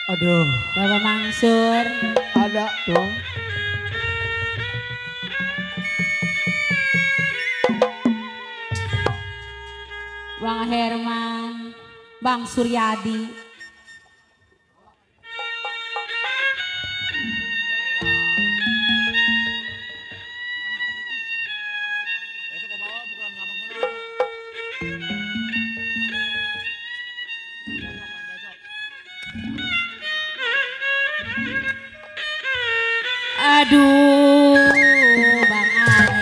Aduh, Bapak Mansur. ada tuh. Bang Herman, Bang Suryadi. Aduh, Bang Ale.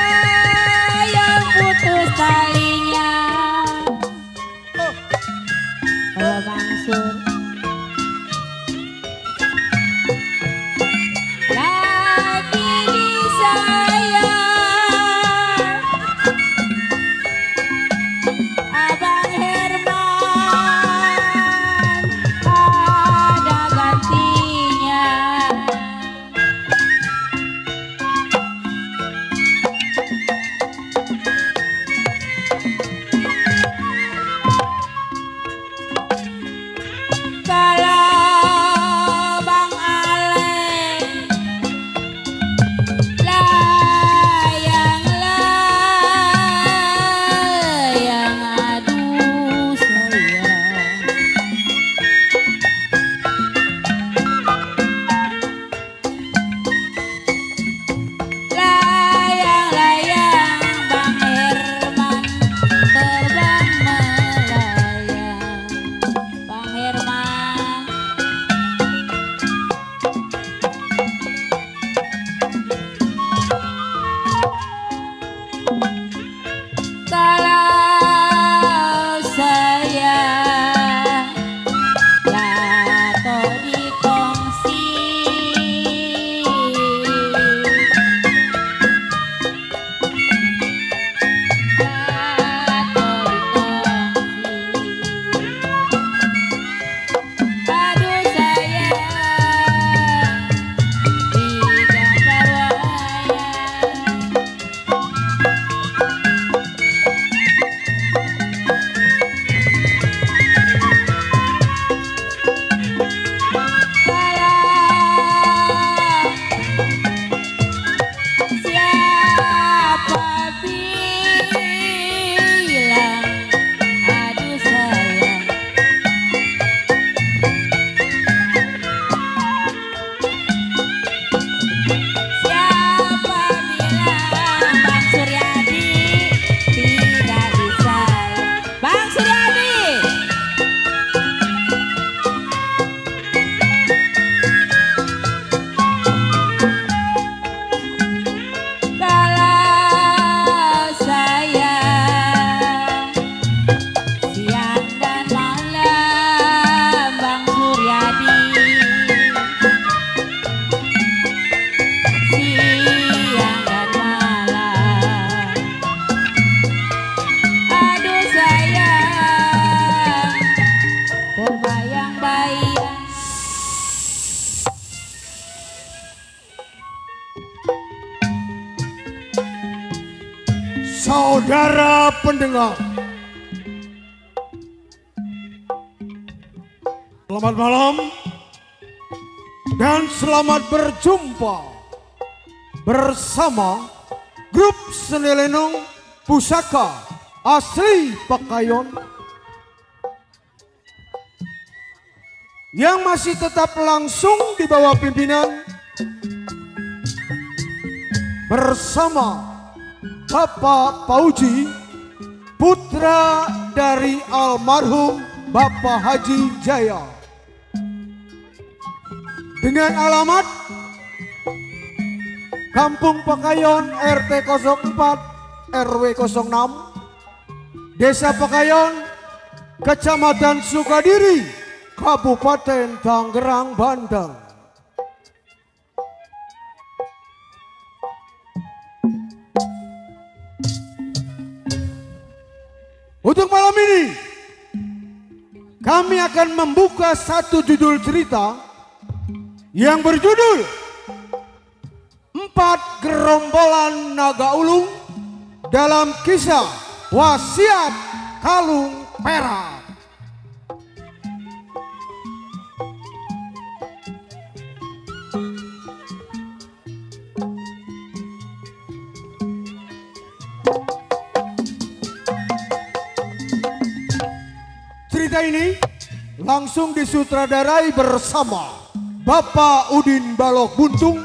Layang-layang putus talinya. Bapak Mansur. Lagi disayang Abang Herman, ada gantinya. Kalau Bang Ale layang-layang, aduh sayang. Layang-layang Bang Herman, terbang melayang. Bang Herman, kalau saya jatuh di kongsi, aduh sayang, di gambar wayang. Siapa bilang, aduh sayang, siapa bilang Bang Suryadi tidak disayang. Bang Suryadi, kalau saya siang dan malam Bang Suryadi, siang dan malam, aduh sayang, terbayang-bayang. Saudara pendengar, selamat malam dan selamat berjumpa bersama grup seni lenong pusaka asli Pakayon yang masih tetap langsung di bawah pimpinan bersama Bapak Pauji, putra dari almarhum Bapak Haji Jaya, dengan alamat Kampung Pakayon RT 04 RW 06 Desa Pakayon, Kecamatan Sukadiri, Kabupaten Tangerang, Banten. Untuk malam ini kami akan membuka satu judul cerita yang berjudul Empat Gerombolan Naga Ulung dalam kisah Wasiat Kalung Perak. Cerita ini langsung disutradarai bersama Bapak Udin Balok Buntung,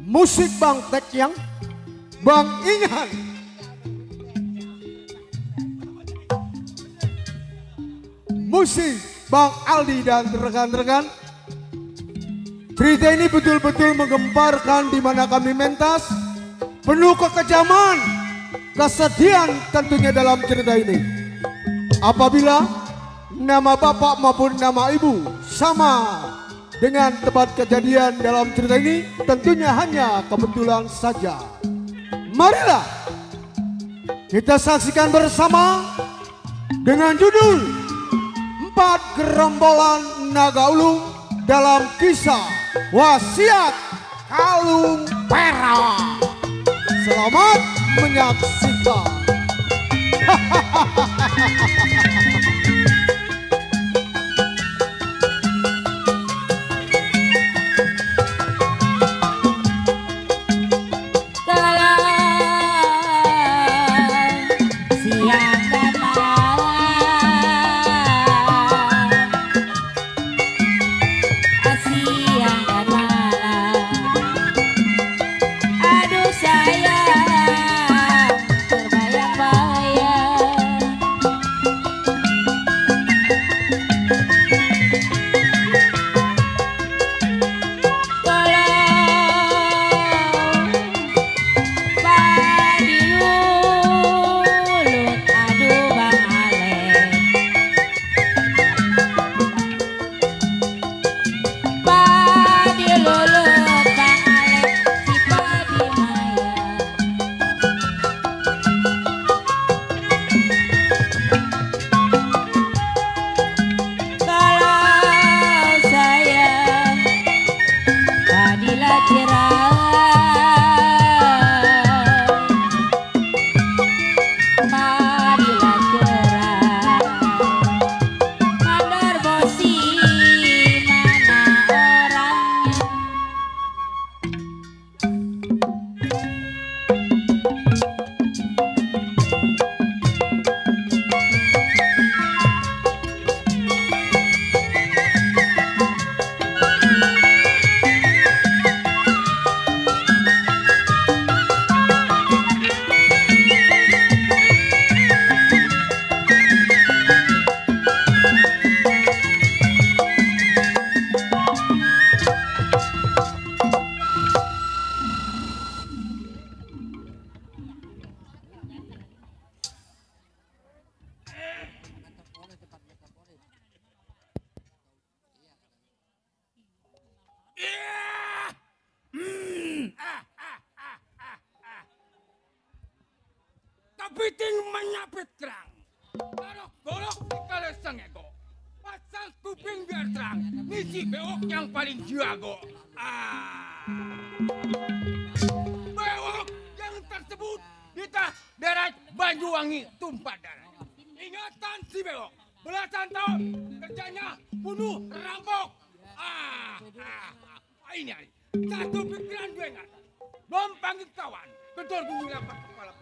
musik Bang Tekyang, Bang Ingan, musik Bang Aldi dan rekan-rekan. Cerita ini betul-betul menggemparkan di mana kami mentas, penuh kekejaman, kesedihan tentunya dalam cerita ini. Apabila nama bapak maupun nama ibu sama dengan tempat kejadian dalam cerita ini, tentunya hanya kebetulan saja. Marilah kita saksikan bersama dengan judul Empat Gerombolan Naga Ulung dalam kisah Wasiat Kalung Perak. Selamat menyaksikan. Kepiting menyapit terang. Golok di kalesang ego. Pasang kuping biar terang. Niji bewok yang paling jago. Bewok yang tersebut kita deret Banyuwangi tumpah darah. Ingatan si bewok. Belasan tahun kerjanya bunuh rampok. Ini hari. Satu pikiran gue ingat. Bom panggil kawan. Kedor bumi lapak kepala.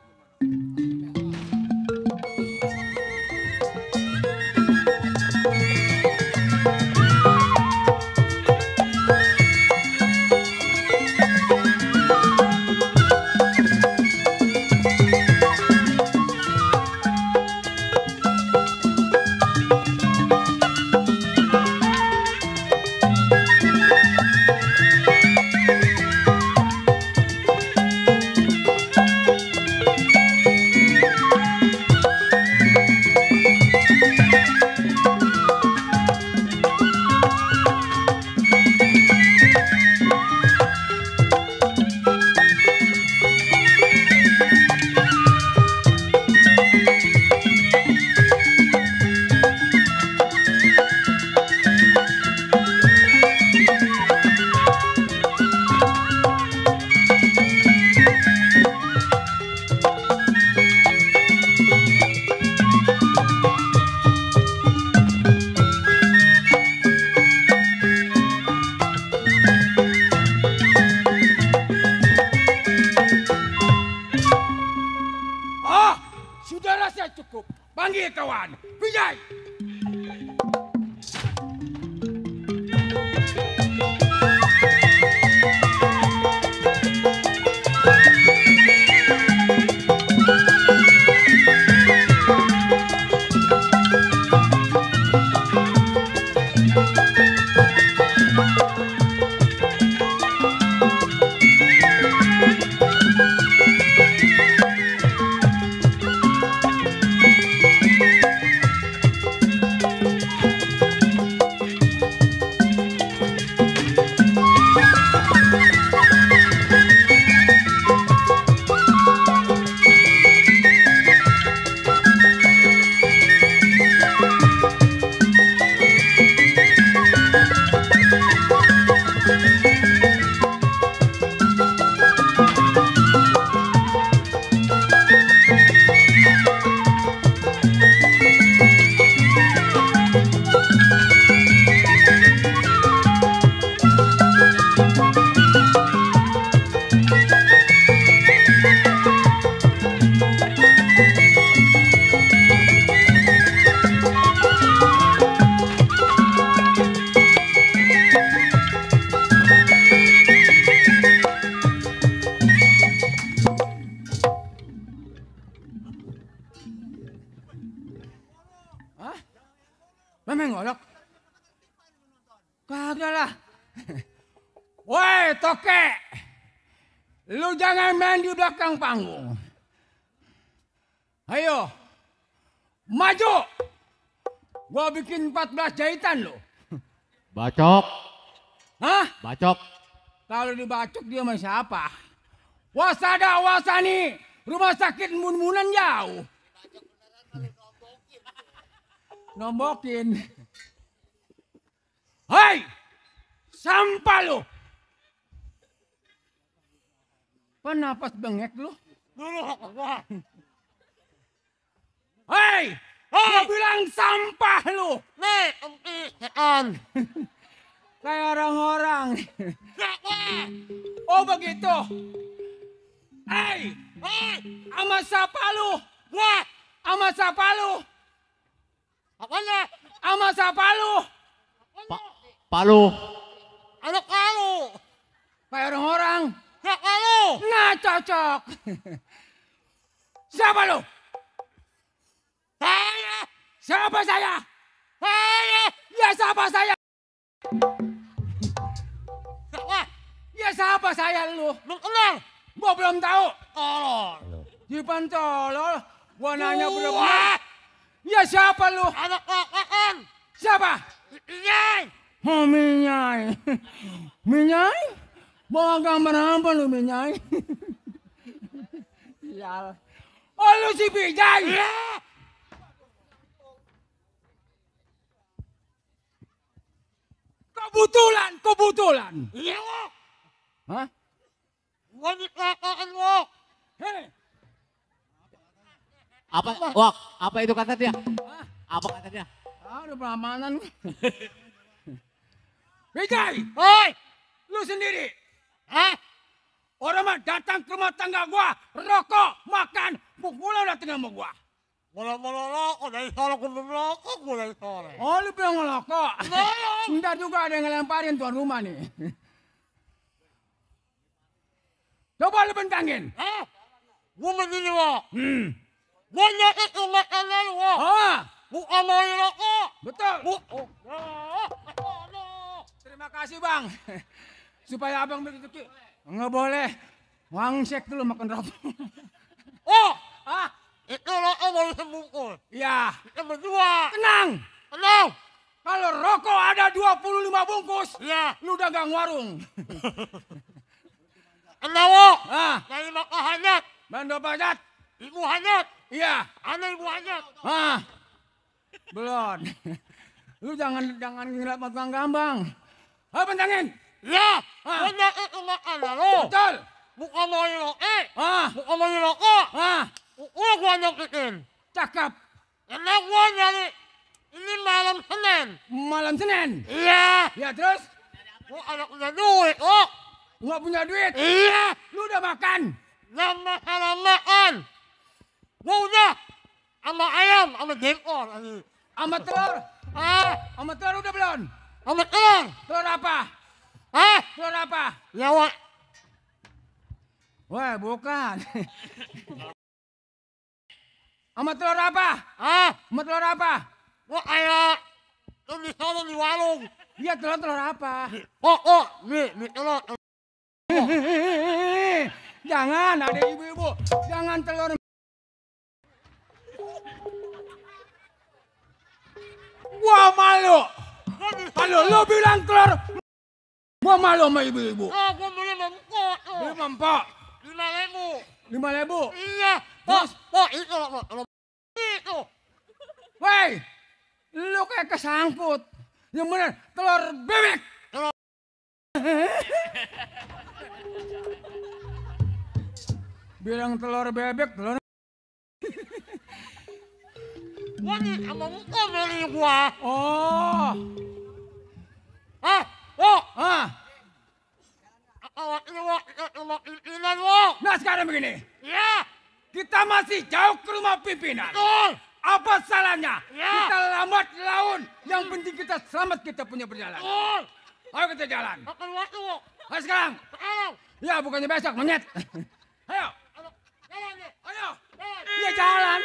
Lu jangan main di belakang panggung. Ayo, maju. Gua bikin 14 jahitan lo. Bacok. Hah? Bacok. Kalau dibacok dia sama siapa? Wasada wasani, rumah sakit mun-munan jauh. Nombokin. Hei, sampah lo. Penapas bengek lu? Hei, gua bilang sampah lu. Nih, empisan. Kayak orang-orang. Oh begitu. Hei, ama siapa lu? Wah, Ama siapa lu? apanya? Ama siapa lu? Palu. Anak kamu. Kayak orang-orang. Anak kamu. Nah cocok. Siapa lu? Saya. Siapa saya? Saya. Ya siapa saya? Siapa? Ya siapa saya lu? Belum kenal. Gua belum tahu. Tolong. Jipan tolol. Gua nanya Wah. bener-bener. Ya siapa lu? Anak kakak. Siapa? Iya. Oh Minyai. Minyai? Bawa gambar apa lu Minyai? Sial. Oh lu si Bijay? Iya. Kebetulan. Iya. Hah? Gua dikatakan lo. Hei, Apa? Wak, apa itu kata dia? Apa kata dia? ada pengamanan. Bijay, Hei. lu sendiri. Hah? Orang mah datang ke rumah tangga gua, rokok, makan, pukulan datang sama gua. Mula-mula rokok dari sana ke rokok gue dari sore. Oh lu bilang ngelokok. Belum. Ntar juga ada yang ngelemparin tuan rumah nih. Coba lu bentangin. Hah? Gue begini lo. Gue nyakit makanan lo. Oh, Bukan mau rokok. betul. Oh. Terima kasih bang. Supaya abang begitu. Nggak boleh. Wangsek dulu makan rokok. Oh, Ah, itu rokok mau sebungkus. iya. Kita berdua. Tenang. Tenang. Kalau rokok ada 25 bungkus, Iya. lu dagang warung. Tenang lo. Ah, Dari makan hanyat. Bando Pajat. Ibu hanyat. Iya. Ada ibu hanyat. Ah, belum. Lu jangan ngeliat makan gambang. Ah, bentangin. Ya. Ah. Gue nyakit makanan lo. Betul. Bukan mau rokok. Ah, Bukan mau rokok. ah, Udah gue nyakitin. cakep. Karena gue nyari. Ini malam Senin. Malam Senin. Iya. Ya terus, Gue ada punya duit lo. nggak punya duit. Iya. Lu udah makan. Yang masalah makan. Gue udah. Sama ayam. Sama jengkol. Sama telur. Ah. Sama telur udah belum? Sama telur. Telur apa? Ah. Telur apa? Ya wak. Wah, bukan. Sama telur apa? Ah. Sama telur apa? Gue kayak. Lu di sana di warung. Iya, telur apa? Oh. Nih telur. Jangan, ada ibu-ibu. Jangan telur. Gua malu. Kalau lu bilang telur, gua malu sama ibu-ibu. Ah, gue beli mempok. Beli mempok. 5.000. 5.000. Iya. Terus? Itu lo. Itu. Woi, lu kayak kesangkut. Yang bener, telur bebek. Bilang telur bebek, telur. Gue nih sama muka beli gue. Oh, Ah. Oh. ah. Awak ini wak. Rumah pimpinan wak. Nah sekarang begini, Ya. kita masih jauh ke rumah pimpinan. Betul. Apa salahnya? Ya. Kita lambat laun. Yang penting kita selamat, kita punya berjalan. Betul. Ayo kita jalan. Makan waktu wak. Ayo sekarang. Sekarang. Ya bukannya besok, monyet. Ayo, Jalan nih. ayo. Jalan. Iya jalan.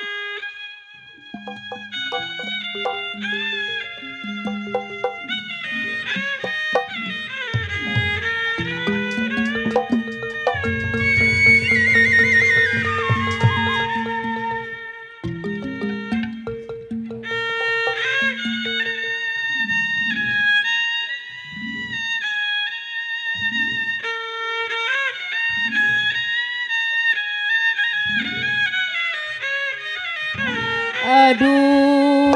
Aduh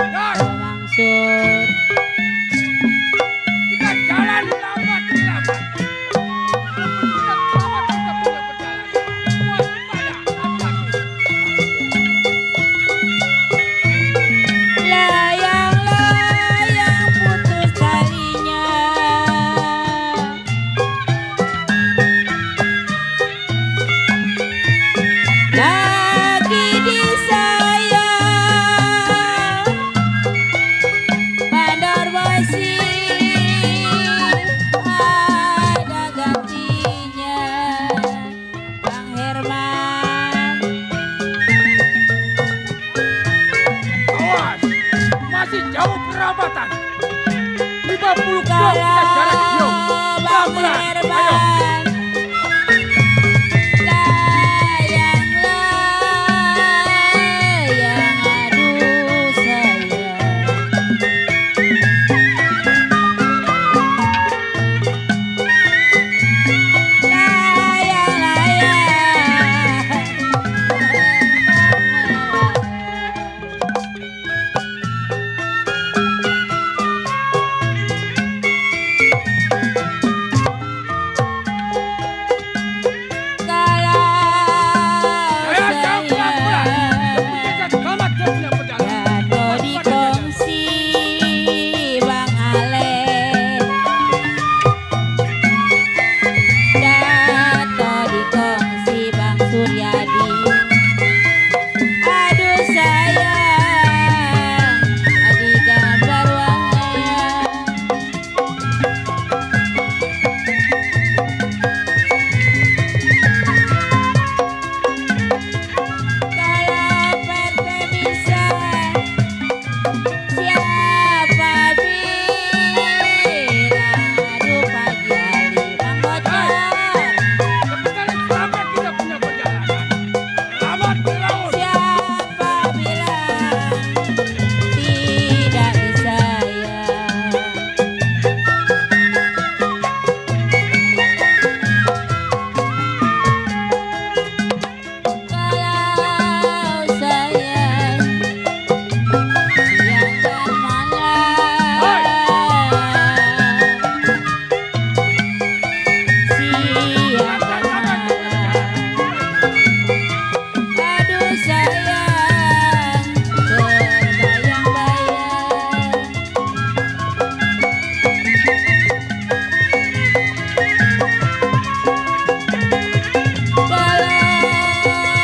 Dar, Mangsur. kita jalan lambat-lambat. Selamat kita punya perjalanan. Waspada, hati-hati. Layang-layang putus talinya. Lagi disayang Bandar Basi ada gantinya Bang Herman. Awas, masih jauh perabatan. 50 kilo kita jalan jauh. Bang Pelan-pelan, ayo. Herman. Layang-layang aduh sayang. Layang-layang kalau Saya jauh pelan-pelan. sayang Kita selamat kita punya perjalanan. jatuh di kongsi Bang Ale, jatuh di kongsi Bang Suryadi. Aduh sayang, adik gambar wayang. Kalau perpe bisa siapa bilang aduh pagi hari Bang Bocor. Sebentar selamat kita punya perjalanan. Selamat berlaut. Siapa bilang tidak disayang. Kalau sayang siang dan malam. Siang dan malam. Aduh sayang terbayang-bayang. Kalau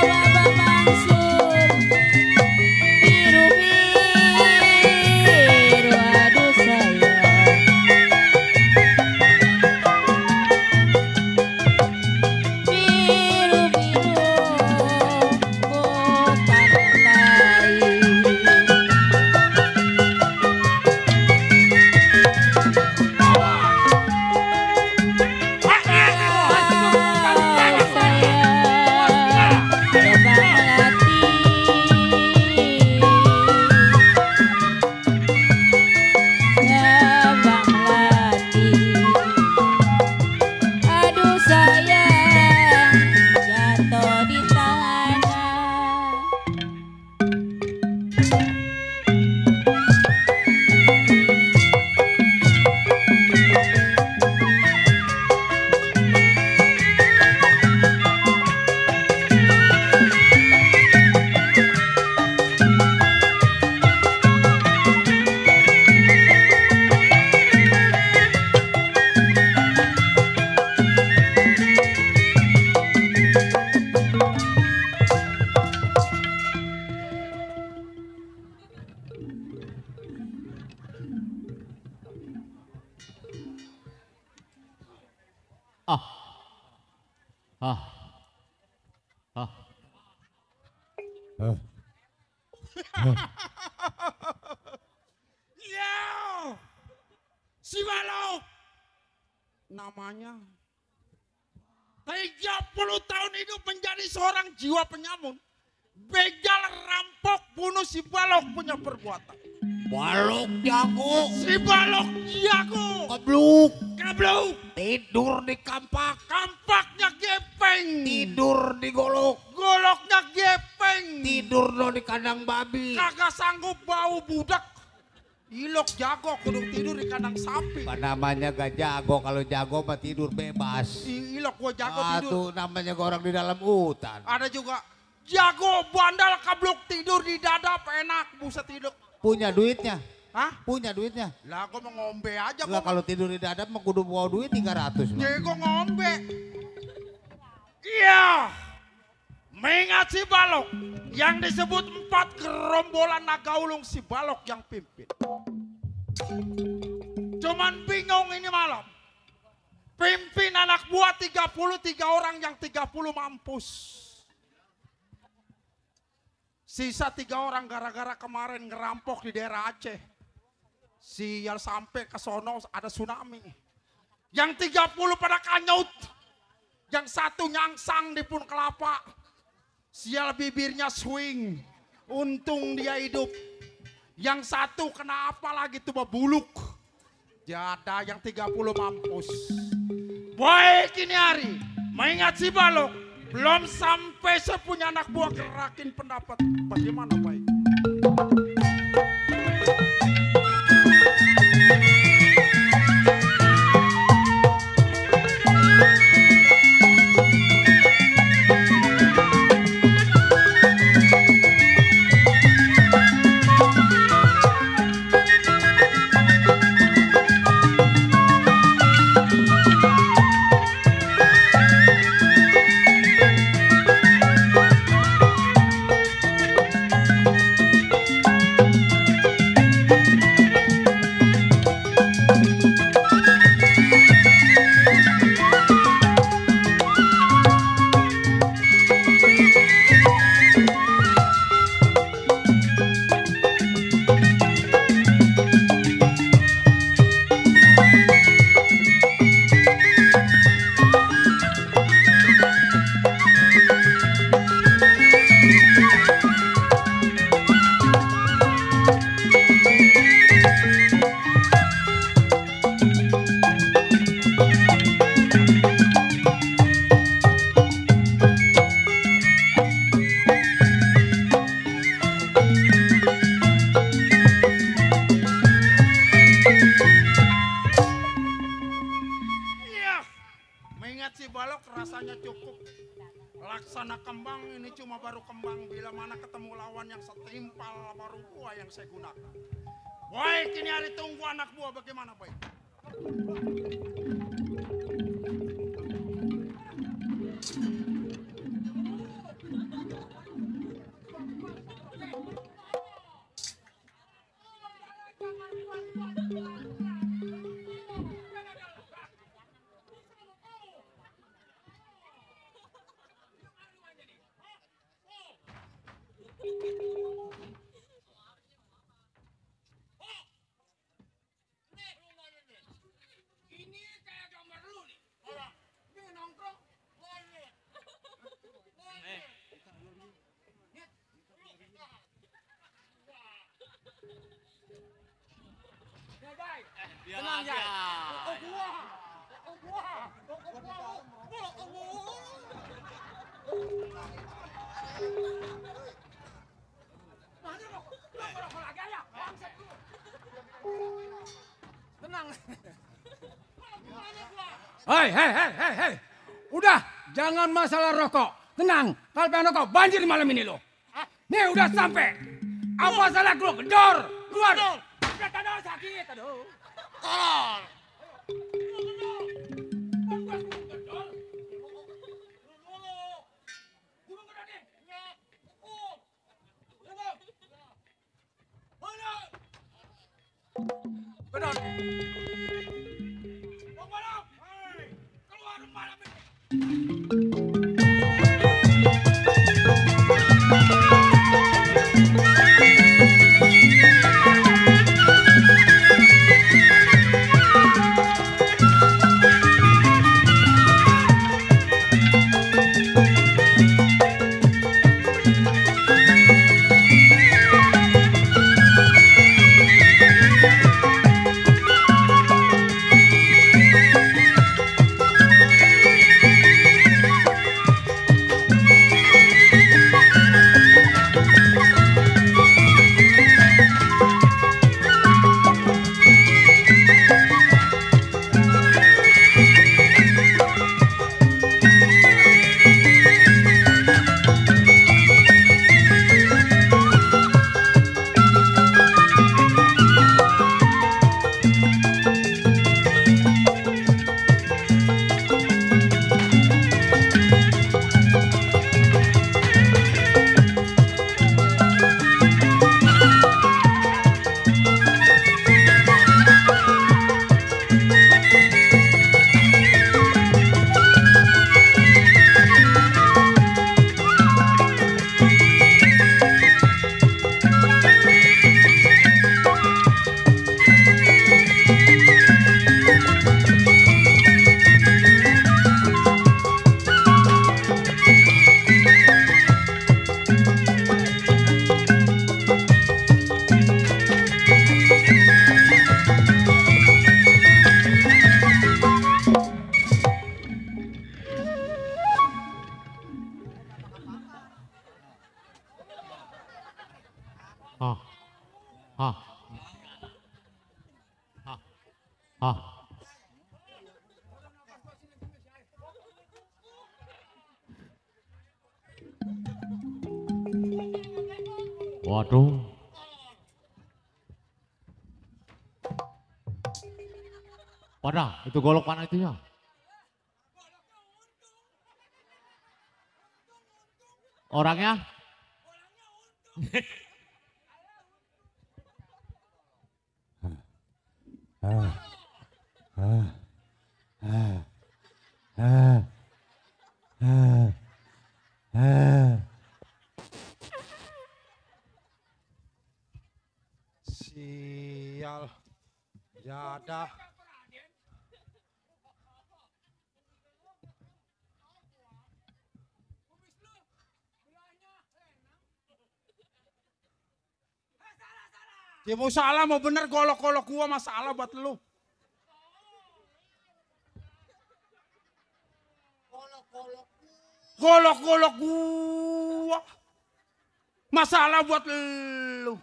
Bapak Mansur biru-biru aduh sayang. Biru-biru bukan baik. Kalau sayang Abang Lati, Abang Lati. Aduh sayang jatuh di tanah. Ah. Ah. Ah. Ya, si Balok namanya 30 tahun hidup menjadi seorang jiwa penyamun. Begal, rampok, bunuh si Balok punya perbuatan. Balok jago, Si Balok jago. kebluk, Kabluk. tidur di kampak. Kampaknya gepeng. Tidur di golok. Goloknya gepeng. Tidur no di kandang babi. Kagak sanggup bau budak. Ilok jago kudu tidur di kandang sapi. Apa namanya gak jago, kalau jago mah tidur bebas. Ilok gua jago tidur. Tuh namanya orang di dalam hutan. Ada juga jago bandal kablok tidur di dadap enak buset tidur. Punya duitnya. Hah? Punya duitnya. Lah gua mau ngombe aja Lah gua. kalau tidur di dadap mah kudu bawa duit 300. Jago ngombe. Iya. Mengat si Balok yang disebut 4 gerombolan naga ulung si Balok yang pimpin. Cuman bingung ini malam. Pimpin anak buah 33 orang yang 30 mampus. Sisa 3 orang gara-gara kemarin ngerampok di daerah Aceh. Sial sampai ke sono ada tsunami. Yang 30 pada kanyut. Yang 1 nyangsang di pun kelapa. Sial bibirnya swing. Untung dia hidup. Yang 1 kenapa lagi tuh buluk. Jada yang 30 mampus. Baik ini hari. Mengingat si Balok. Belum sampai sepunya anak buah gerakin pendapat. Bagaimana baik? Laksana kembang ini cuma baru kembang, bila mana ketemu lawan yang setimpal baru buah yang saya gunakan. Baik, ini hari tunggu anak buah bagaimana baik. Tenang ya. Tenang. Hei. Udah, jangan masalah rokok. Tenang, kalau pengen rokok banjir malam ini lo. Nih udah sampai. Apa salah lo? Gedor, keluar. Aduh, sakit, aduh. Kolor. Benar. Keluar malam ini. Waduh. Pada, itu golok mana itu ya? Orangnya? Sial. Jadah. Ya mau salah mau bener golok-golok gua masalah buat lu. Golok-golok gua. Masalah buat lu.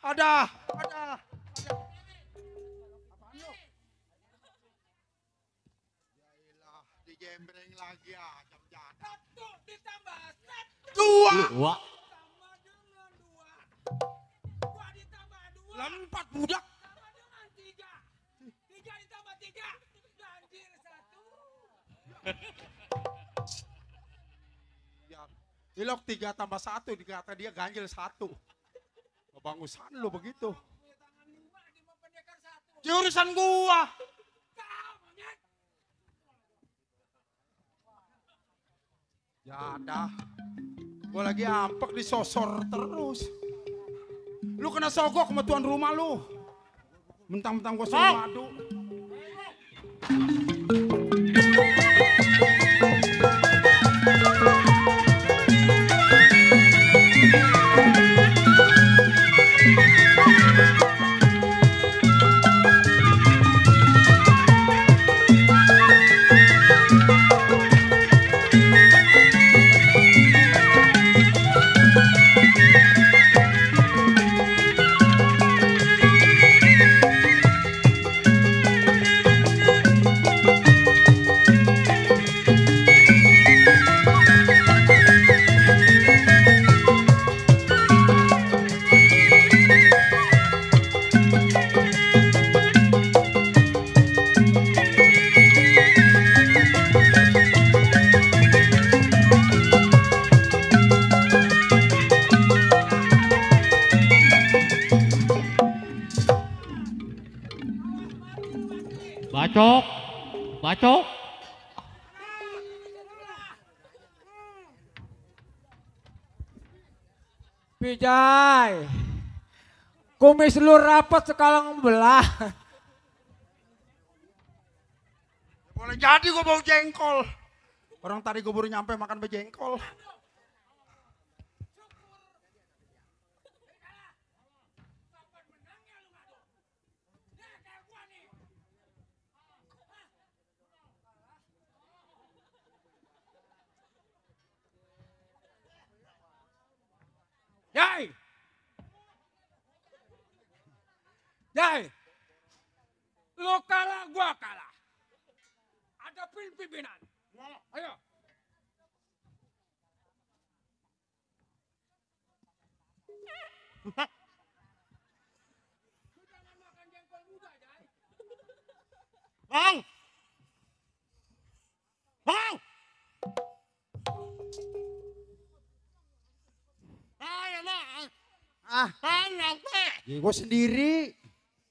Ada. Yaelah, dijembreng lagi ya, jam-jam. 1 ditambah 1. 2. 2. Sama dengan 2. 2 ditambah 2. 4 budak. Sama dengan 3. 3 ditambah 3. Ganjil 1. Ya, ilok 3 tambah 1 dikata dia ganjil 1. Kebangusan lu begitu. Jurusan gua. Ya dah. Gua lagi ampek disosor terus. Lu kena sogok sama tuan rumah lu. Mentang-mentang gua suruh madu. Bacok. Pijay, kumis lu rapat sekalang belah. Boleh jadi gua bau jengkol. Orang tadi gua baru nyampe makan bejengkol. Yai, lu kalah, gua kalah. Ada pimpinan. Ayo. Bang. Ayo, Bang. Bang, nyampe. Ya, gua sendiri.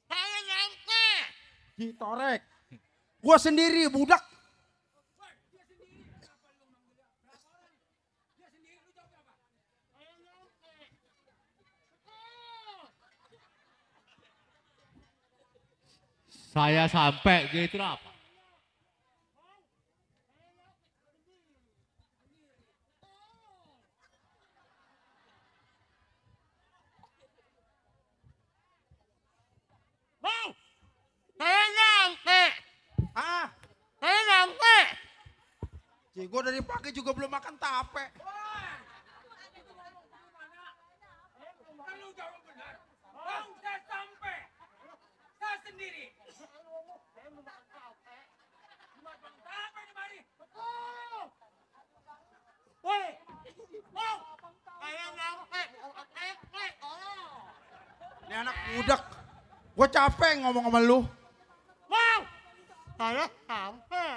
Saya nyampe. Ditorek. Gua sendiri, budak. Saya sampai gitu apa? Bang, saya nyampe. Ah, Saya nyampe. gue dari pagi juga belum makan tape. Kalau jawab benar, bang saya sampai. Saya sendiri. Saya mau makan tape. Cuma bang tape di mari. Woi. Bang. Saya nyampe. Ini anak budak. Gue capek ngomong sama lu. Bang. Saya sampai.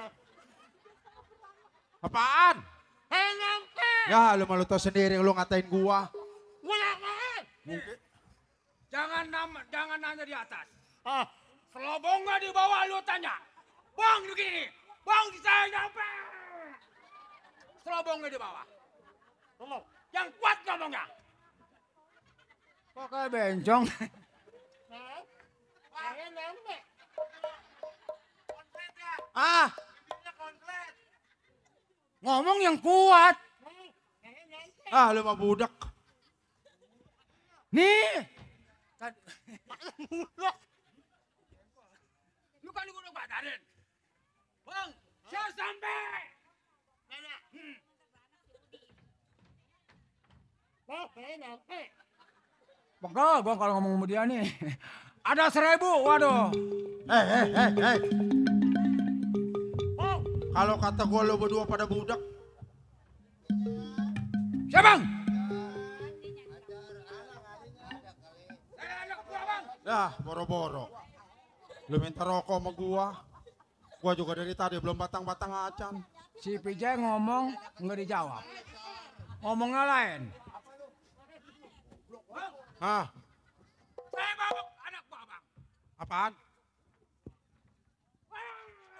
Apaan? Saya nyampe. Ya lu malu tau sendiri lu ngatain gua. Jangan nanya di atas. Ah, Selobong nggak di bawah lu tanya. Bang begini. Bang saya nyampe. Selobong nggak di bawah. ngomong. Yang kuat ngomongnya. Kok kayak bencong? Saya nyampe. Ah, Ngomong yang kuat. Saya nyampe. lu mah budak. Nih. Lu kan udah badarin. Bang, saya sampai. Bang, saya nyampe. Pegel gua kalau ngomong sama dia nih. Ada 1000, waduh. Bang, Kalau kata gua lu berdua pada budak. Siapa bang? Saya anak gua bang. Dah, boro-boro. Lu minta rokok sama gua. Gua juga dari tadi belum batang-batang acan. Si Pijay ngomong nggak dijawab. Ngomongnya lain. Hah, Saya bawa anak gua bang. apaan?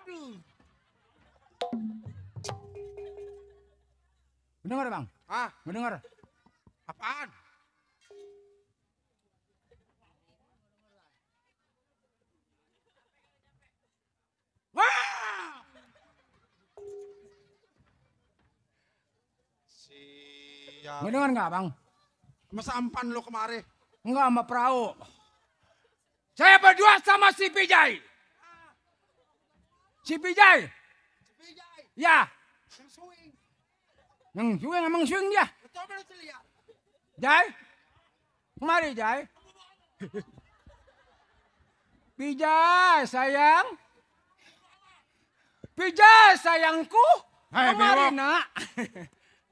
Aduh. Mendengar bang? Hah, Mendengar? apaan? Wah! Siap. Mendengar nggak bang? Masa ampan lu kemari? Enggak sama perahu. Saya berdua sama si Pijay. Si Pijay? Ya. Yang swing emang swing dia. Jai? Kemari Jai. Pijay sayang. Pijay sayangku. Hei, Kemari bewok. nak.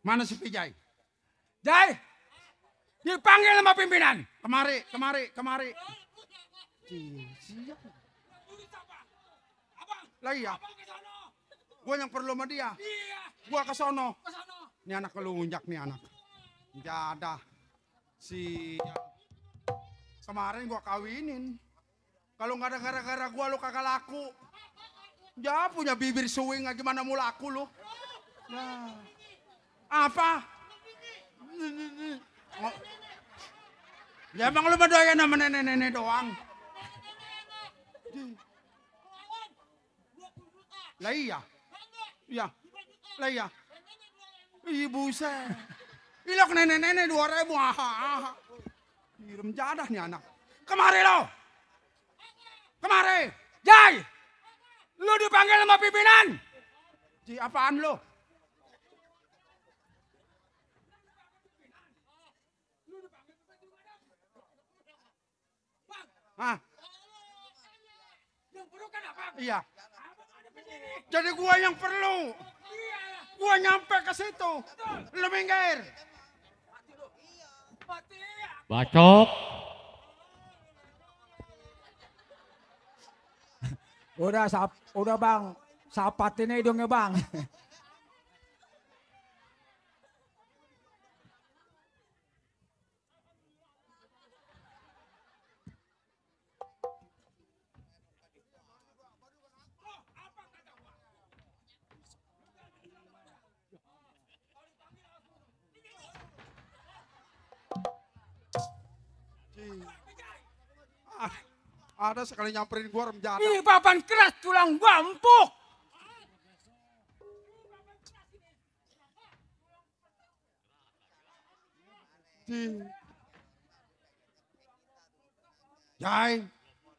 Mana si Pijay? Jai. Dipanggil sama pimpinan. Kemari. Siap. Lah iya. Gua yang perlu sama dia. Gua ke sono. Ini anak kelunjak nih anak. Jadah. Kemarin gua kawinin. Kalau nggak ada gara-gara gua lu kagak laku. Ya punya bibir suwing gimana mau laku lu. Nah. Apa? Ya emang lu berdoa sama nenek-nenek doang. Lah iya. Iya. Lah iya. Ibu saya. Ilok nenek-nenek 2000. Aha. Kirim jadah nih anak. Kemari lo. Kemari. Jai. Lu dipanggil sama pimpinan. Ji apaan lo? Hah? Yang perlu kan apa? Iya. Jadi gua yang perlu. Gua nyampe ke situ. Lu minggir. Bacok. Udah bang, sapatin aja hidungnya bang. Ada sekali nyamperin gua rem jadah. Ini papan keras tulang gua empuk. Jai,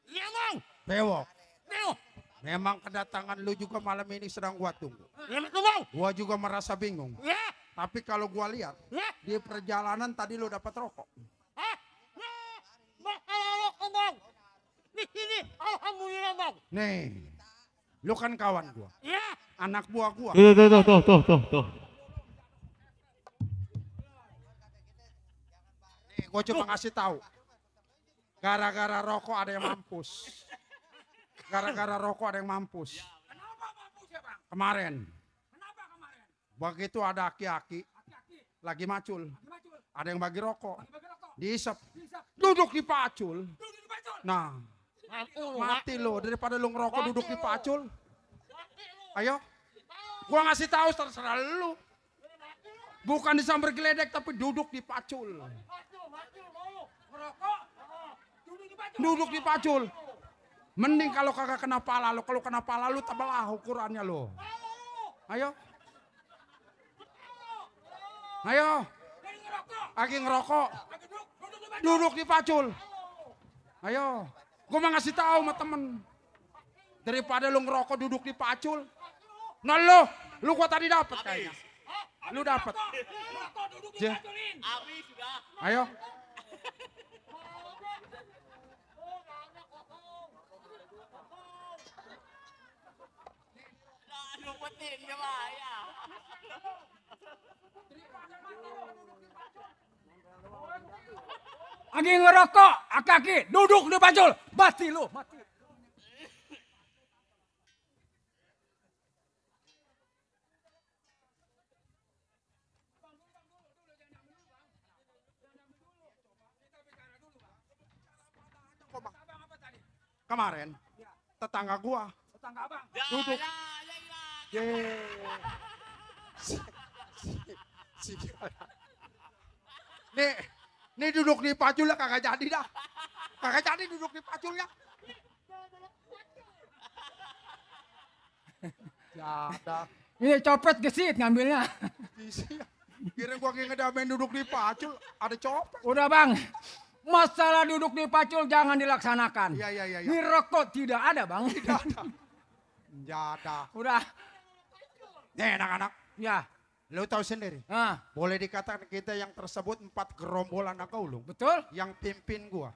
Iya bang. bewok. Bang. Memang kedatangan lu juga malam ini sedang gua tunggu. Iya betul bang. Gua juga merasa bingung. Ya. Tapi kalau gua lihat, Ya. di perjalanan tadi lu dapat rokok. Ah. Bang, kalau bang. Di sini, alhamdulillah bang. Nih, lu kan kawan gua. Ya. Anak buah gua. Tuh. gue cuma ngasih tahu. Gara-gara rokok ada yang mampus. Gara-gara rokok ada yang mampus. Kenapa mampus ya bang? Kemarin, Kenapa kemarin? begitu ada aki-aki Aki-aki, lagi macul. lagi macul, Ada yang bagi rokok. lagi bagi rokok. Diisep. Dihisap, Duduk di pacul. duduk di macul. Nah, mati lo. Daripada lo ngerokok duduk di pacul. Ayo. Gua ngasih tahu terserah lu. Bukan disambar geledek tapi duduk di pacul. Ngerokok, duduk di macul. Duduk di pacul. Mending kalau kagak kena pala lo. Kalau kena pala lu tebelah ukurannya lo. Ayo. Ayo. Jadi ngerokok, Lagi ngerokok. lagi duduk di macul. Duduk di pacul. Ayo. Gua mau ngasih tahu sama temen. Daripada lu ngerokok duduk di pacul. Nah lu gua tadi dapet kayaknya. Lu dapet. Ngerokok, duduk di Je. maculin. Habis sudah. Ayo. Nah, lumputin ya bahaya. Lagi ngerokok, aki-aki, duduk di macul. Mati lu, mati. Kemarin tetangga gua Tetangga abang. duduk. Ya. Ye. Nih duduk di pacul ya kagak jadi dah. Kagak jadi duduk di pacul ya. Ada. Ini copet gesit ngambilnya. Kira gua kayak ngedamen duduk di pacul ada copet. Udah bang, masalah duduk di pacul jangan dilaksanakan. Iya. Ini rokok tidak ada bang. Tidak ada. Jada. Udah, Nih anak-anak, ya. lu tahu sendiri. Nah, Boleh dikatakan kita yang tersebut 4 gerombolan Nagaulung. betul? Yang pimpin gua.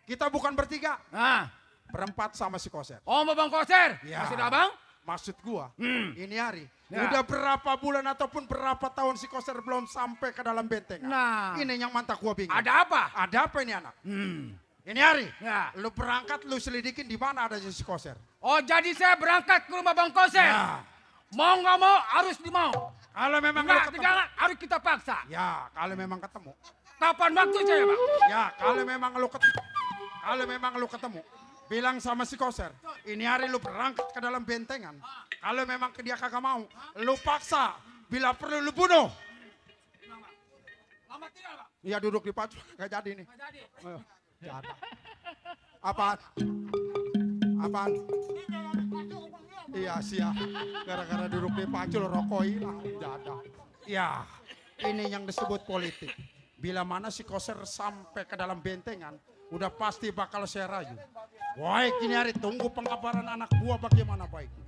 Kita bukan bertiga. Nah, Berempat sama si Koser. oh mau bang Koser? Ya. Maksud abang? Maksud gua, ini hari. Ya. Udah berapa bulan ataupun berapa tahun si Koser belum sampai ke dalam benteng. Nah. Ini yang mantap gua bingung. Ada apa? Ada apa ini anak? Ini hari. Ya. Lu berangkat, lu selidikin di mana ada si Koser. Oh jadi saya berangkat ke rumah bang Koser? Ya. Mau nggak mau harus dimau. Kalau memang lu Enggak, ketemu. jangan, harus kita paksa. Ya, kalau memang ketemu. Kapan waktu saya bang? Ya, kalau memang lu ketemu. Kalau memang lu ketemu. Bilang sama si Koser, ini hari lu berangkat ke dalam bentengan. Kalau memang dia kagak mau, lu paksa. Bila perlu lu bunuh. Lama tidak bang? Iya duduk di pacul, gak jadi nih. Nggak jadi. Ayo, jadi. Apaan? Apaan? Iya sia, gara-gara duduk di pacul rokok hilang. Jada. Iya, ini yang disebut politik. Bila mana si Koser sampai ke dalam bentengan, udah pasti bakal saya rayu. Woi, kini hari tunggu pengabaran anak buah bagaimana baiknya.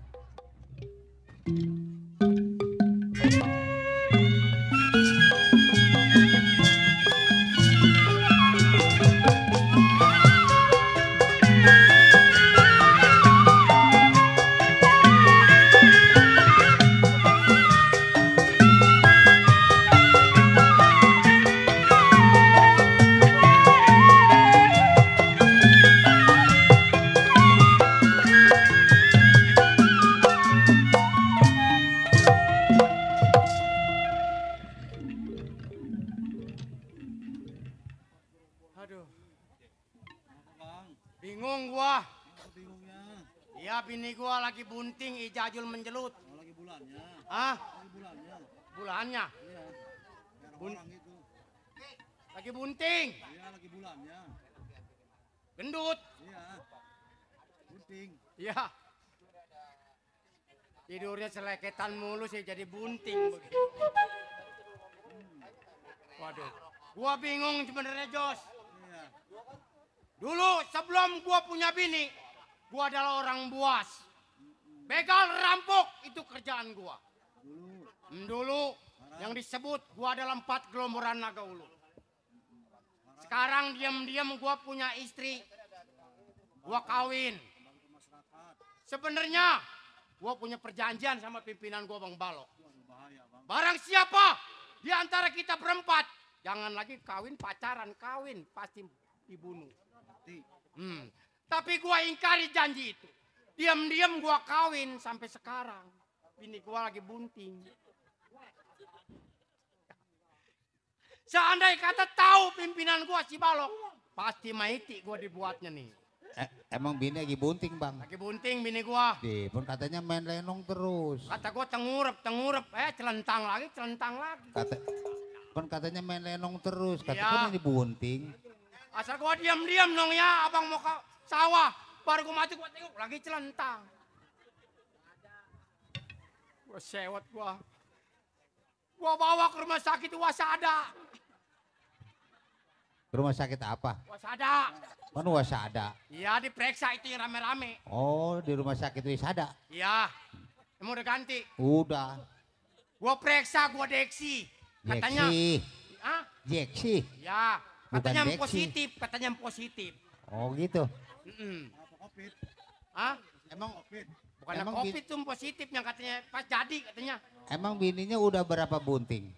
Aduh. Bingung gua. Iya bini gua lagi bunting, ijajul menjelut. Lagi bulannya. Hah? Lagi bulannya. Bulannya? Iya. Biar Bun- orang itu. Lagi bunting. Iya lagi bulannya. Gendut. Iya. Bunting. Iya. Tidurnya seleketan mulu sih jadi bunting begitu. Waduh. Gua bingung sebenarnya Jos. Iya. Dulu sebelum gua punya bini, gua adalah orang buas. Begal rampok itu kerjaan gua. Dulu yang disebut gua adalah 4 gelomboran Nagaulung. Sekarang diam-diam gua punya istri. Gua kawin. Sebenarnya gua punya perjanjian sama pimpinan gua Bang Balok. Bahaya bang. Barang siapa di antara kita berempat Jangan lagi kawin pacaran, kawin pasti dibunuh. Mati. Tapi gua ingkari janji itu. Diam-diam gua kawin sampai sekarang. Bini gua lagi bunting. Seandainya kata tahu pimpinan gua si Balok, pasti maiti gua dibuatnya nih. Emang bini lagi bunting bang? Lagi bunting bini gua. Pun katanya main lenong terus. Kata gua tengurup, celentang lagi. Katanya main lenong terus, Iya. katanya ini bunting. Asal gua diam-diam dong ya, abang mau ke sawah. Baru gua mati gua tengok, lagi celentang. Gua sewot gua. Gua bawa ke rumah sakit Wasada. Rumah sakit apa? Wasada. Mana Wasada? Iya diperiksa itu yang rame-rame. Oh di rumah sakit Wisada? Iya. Emang udah ganti? Udah. Gua periksa, gua deksi. Katanya. Jeksi? Ya. Bukan Katanya deksi. positif, katanya positif. Oh gitu? Apa COVID? Hah? Emang COVID? Bukan Emang COVID tuh positif yang katanya pas jadi katanya. Emang bininya udah berapa bunting?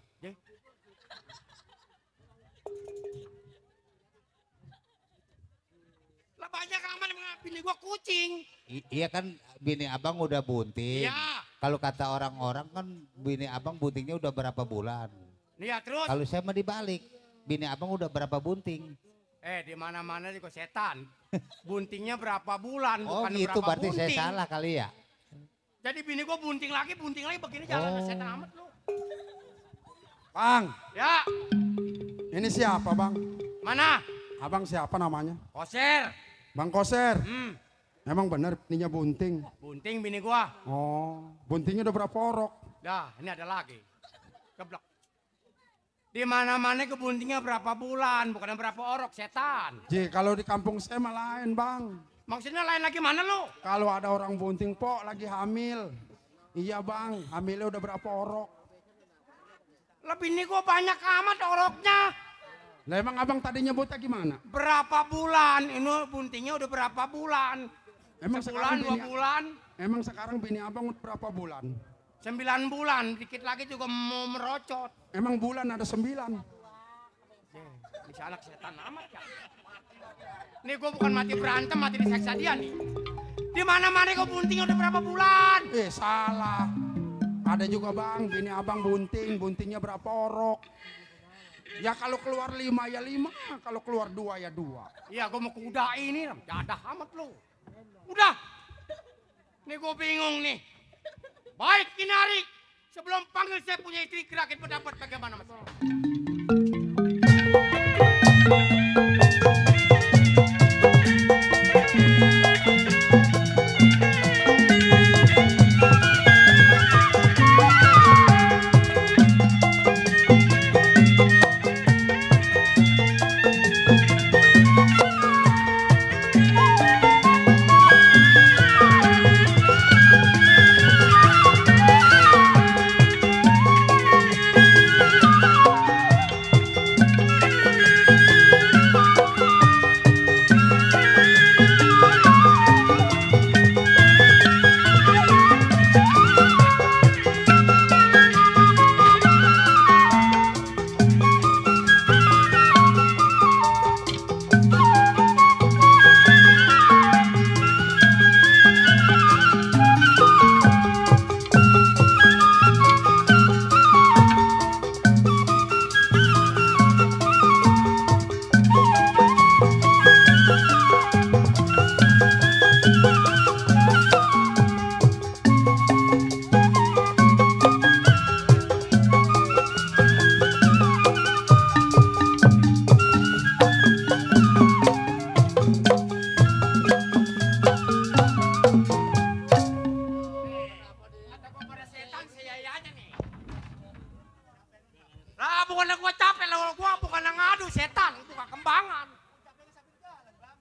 Lah banyak aman bini gua kucing. Iya kan bini abang udah bunting. Iya. Kalau kata orang-orang kan bini abang buntingnya udah berapa bulan. Iya terus. Kalau saya mah dibalik. Bini abang udah berapa bunting? Di mana-mana juga setan. Buntingnya berapa bulan Oh bukan gitu berapa berarti saya bunting. salah kali ya. Jadi bini gua bunting lagi begini jalan setan amat lu. Bang, Ya, ini siapa bang? mana? Abang siapa namanya? Koser. Bang Koser. Hmm, Emang benar bininya bunting? bunting bini gua. Oh, buntingnya udah berapa orok? Dah, ini ada lagi. Geblok. Di mana-mana kebuntingnya berapa bulan, bukan berapa orok setan. Ji, kalau di kampung saya mah lain bang. Maksudnya lain lagi mana lu? Kalau ada orang bunting po lagi hamil. Iya bang, hamilnya udah berapa orok? Lebih ini gua banyak amat oroknya. Lah emang abang tadi nyebutnya gimana? Berapa bulan? Ini buntingnya udah berapa bulan? Emang Sebulan, 2 bulan, Emang sekarang bini abang udah berapa bulan? 9 bulan. Dikit lagi juga mau merocot. Emang bulan ada 9. Bisa anak setan amat ya. Nih gua bukan mati berantem, mati diseksa dia nih. Di mana-mana gua bunting udah berapa bulan? Salah. Ada juga bang, bini abang bunting, buntingnya berapa orok? Ya kalau keluar 5 ya 5, kalau keluar 2 ya 2. Iya gua mau kuda ini, jadah amat lu. Udah. Nih gua bingung nih. Baik Kinari, sebelum panggil saya punya istri kira-kira pendapat bagaimana mas?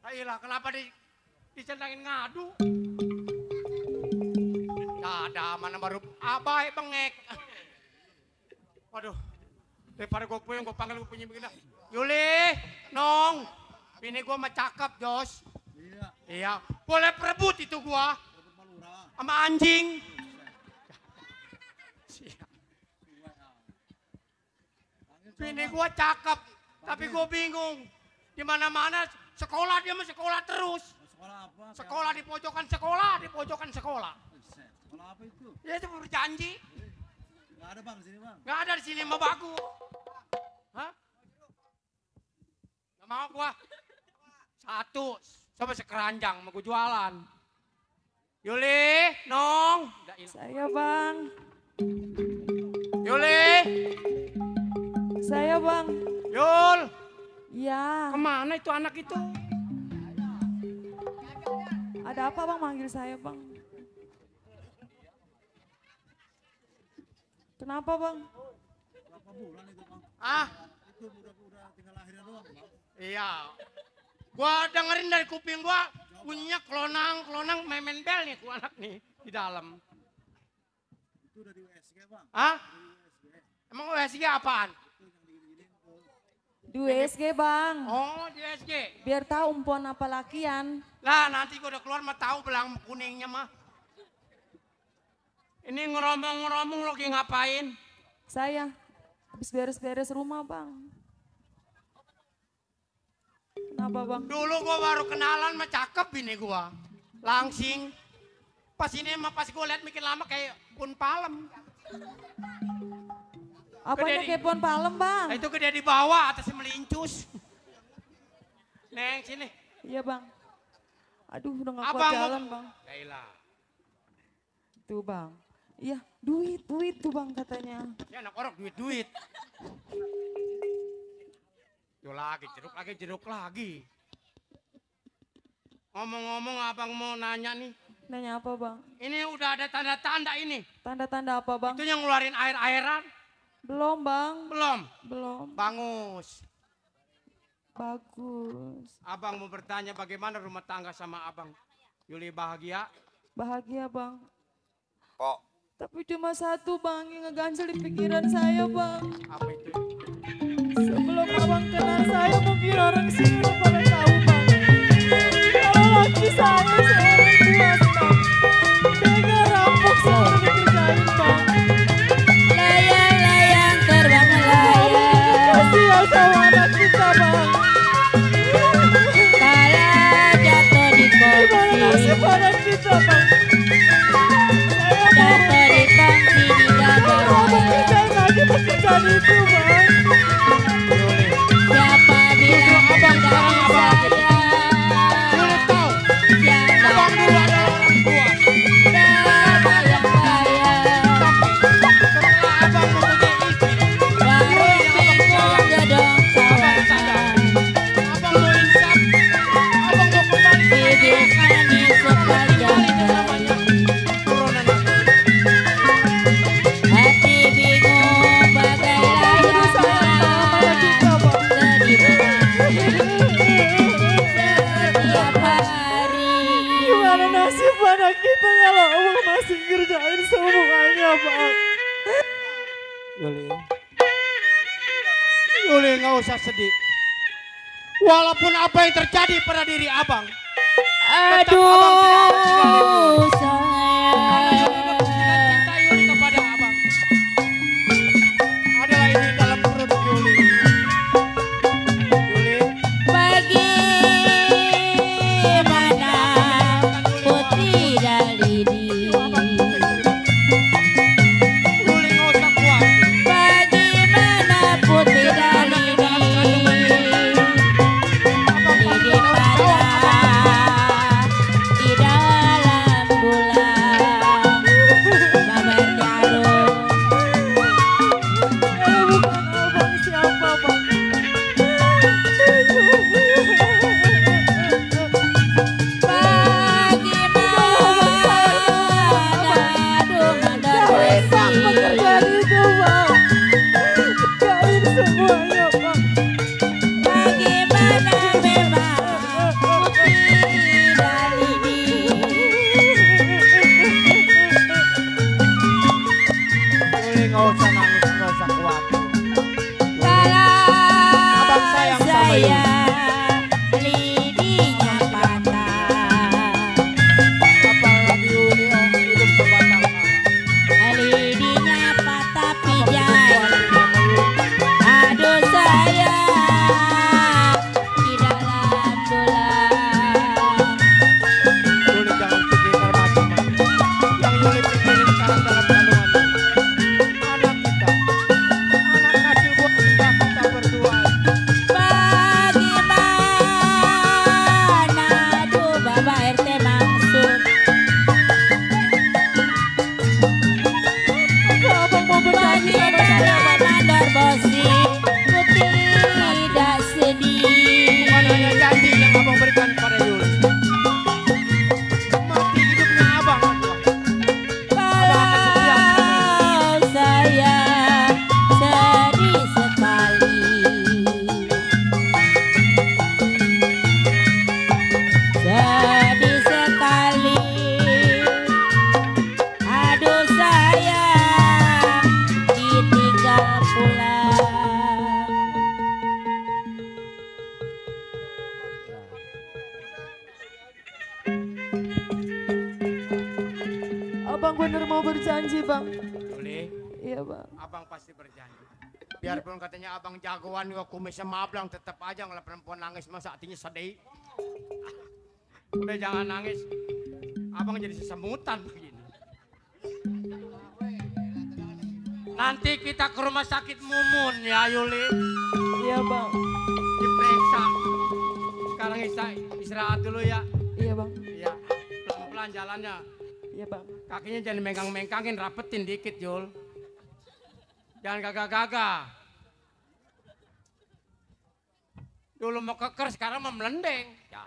Ayolah, kenapa dicendangin ngadu? Ada mana baru abai bengek. Waduh, daripada gue puyeng, gue panggil gue punya begini. Yuli, Nong, bini gue mah cakep, Jos. Iya. Iya, boleh perebut itu gua Rebut Malura. sama anjing. Panggil Bini gua cakep, tapi gua bingung. Di mana-mana sekolah dia mah sekolah terus. Sekolah apa? Sekolah di pojokan sekolah, di pojokan sekolah. Buset, sekolah apa itu? Ya itu berjanji. Nggak ada bang di sini bang. Nggak ada di sini mah bagus. Hah? Nggak mau gua. Satu, coba sekeranjang mau gua jualan. Yuli, Nong. Saya bang. Yuli, Saya bang. Yul. Ya. Kemana itu anak itu? Ada apa bang manggil saya bang? Kenapa bang? Berapa bulan itu bang? Ah, Itu udah tinggal lahirnya doang bang. iya. Gua dengerin dari kuping gua bunyinya klonang memen bel nih ku anak nih di dalam. Itu udah di USG bang. Ah? Di USG. Emang USG apaan? Itu yang digini-giniin tuh. Di USG bang. Oh, di USG. Biar tahu umpuan apa lakian. Lah nanti gua udah keluar mah tahu belang kuningnya mah. Ini ngeromong-ngeromong lagi ngapain? Saya habis beres-beres rumah bang. Kenapa bang? Dulu gua baru kenalan mah cakep ini gua. Langsing. Pas ini mah pas gua liat makin lama kayak pun palem. Apanya Gede di- kayak pohon palem bang? Nah, itu gede di bawah atasnya melincus. Neng sini. Iya bang. Aduh udah gak kuat Abang jalan bang. Yaelah. Tuh bang. Iya duit tuh bang katanya. Ya anak orang duit. Yo lagi, jeruk lagi. Ngomong-ngomong abang mau nanya nih. Nanya apa bang? Ini udah ada tanda-tanda ini. Tanda-tanda apa bang? Itu yang ngeluarin air-airan. Belum bang. Belum. Belum. Bangus. Bagus. Abang mau bertanya bagaimana rumah tangga sama abang. Yuli bahagia? Bahagia bang. Kok? Tapi cuma satu bang yang ngeganjel di pikiran saya bang. Apa itu? Sebelum abang kenal saya mungkin orang sini udah pada tahu bang. Kalau laki saya seorang buas bang. Tega rampok selalu dikerjain bang. Layang-layang terbang melayang. Kasihan sama anak kita bang. Kala jatuh di Gimana nasib kongsi. anak kita bang. Saya mau Jatuh di kongsi di abang gagah. kerjain lagi pekerjaan itu bang. Siapa bilang tidak saya? Yuli tahu. Yang Abang dulu ada orang tua. bayang-bayang. Setelah abang mempunyai istri. Warung bingung gedong sawangan. Abang mau insaf. Abang mau kembali ke Bibir manis sepanjang namanya. Turunan aku. hati bingung bagai layang setiap hari. Gimana nasib anak kita kalau abang masih ngerjain semuanya bang. Yuli nggak usah sedih. Walaupun apa yang terjadi pada diri abang. Aduh Karena seluruh sayang. cinta Yuli kepada abang. Adalah ini dalam perut Yuli. Yuli. Bagaimana putri Dalidi? Yuli nggak usah khawatir. Bagaimana putri Dalidi? Di patah di dalam Abang bener mau berjanji bang. Boleh? Iya bang. Abang pasti berjanji. Biarpun katanya abang jagoan juga kumisnya mablang, tetap aja kalau perempuan nangis masa hatinya sedih. Udah jangan nangis. Abang jadi sesemutan begini. Nanti kita ke rumah sakit Mumun ya Yuli. Iya bang. Diperiksa. Sekarang istirahat dulu ya. Iya bang. Iya. Pelan-pelan jalannya. Iya bang. Kakinya jangan mengkang-mengkangin, rapetin dikit Jul. Jangan gagah-gagah. Dulu mau keker, sekarang mau melendeng. Ya.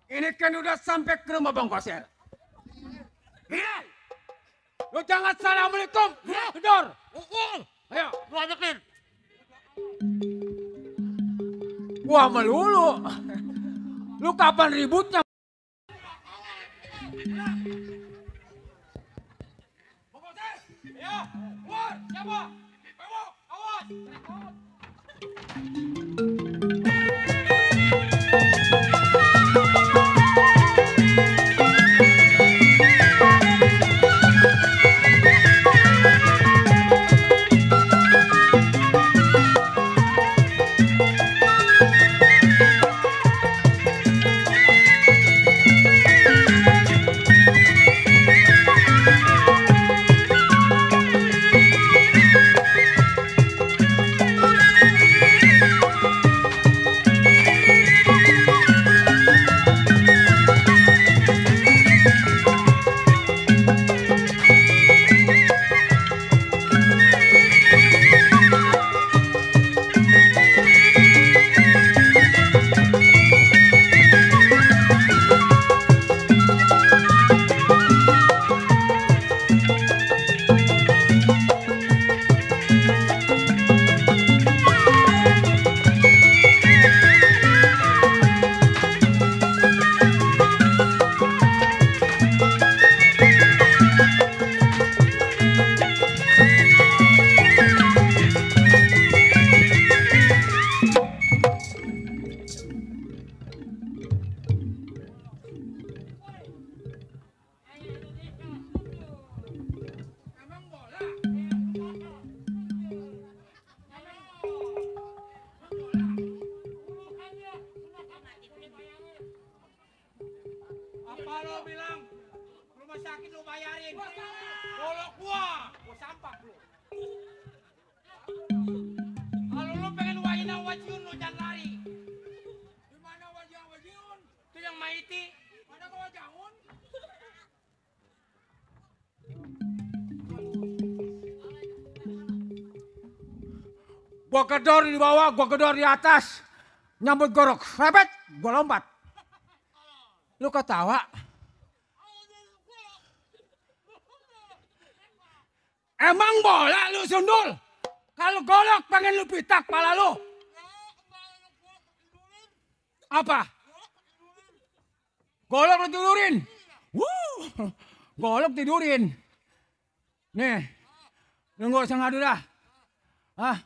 Ini kan udah sampai ke rumah Bang Koser. Iya. Lu jangan assalamualaikum. Gedor. Ayo, lu ajakin. Wah melulu. Lu kapan ributnya? Apa lo bilang? Rumah sakit lo bayarin. Golok gua sampah lo. Kalau lo pengen wajina wajiun lo jangan lari. Di mana wajiun? Itu yang maiti. Mana kau wajiun? Gua gedor di bawah, gua gedor di atas. Nyambut gorok, rebet, gua lompat. Lu ketawa? Emang bola lu sundul? Kalau golok pengen lu pitak pala lu. Apa? Golok lu tidurin. Golok tidurin. Nih, lu gak usah ngadu dah. Hah?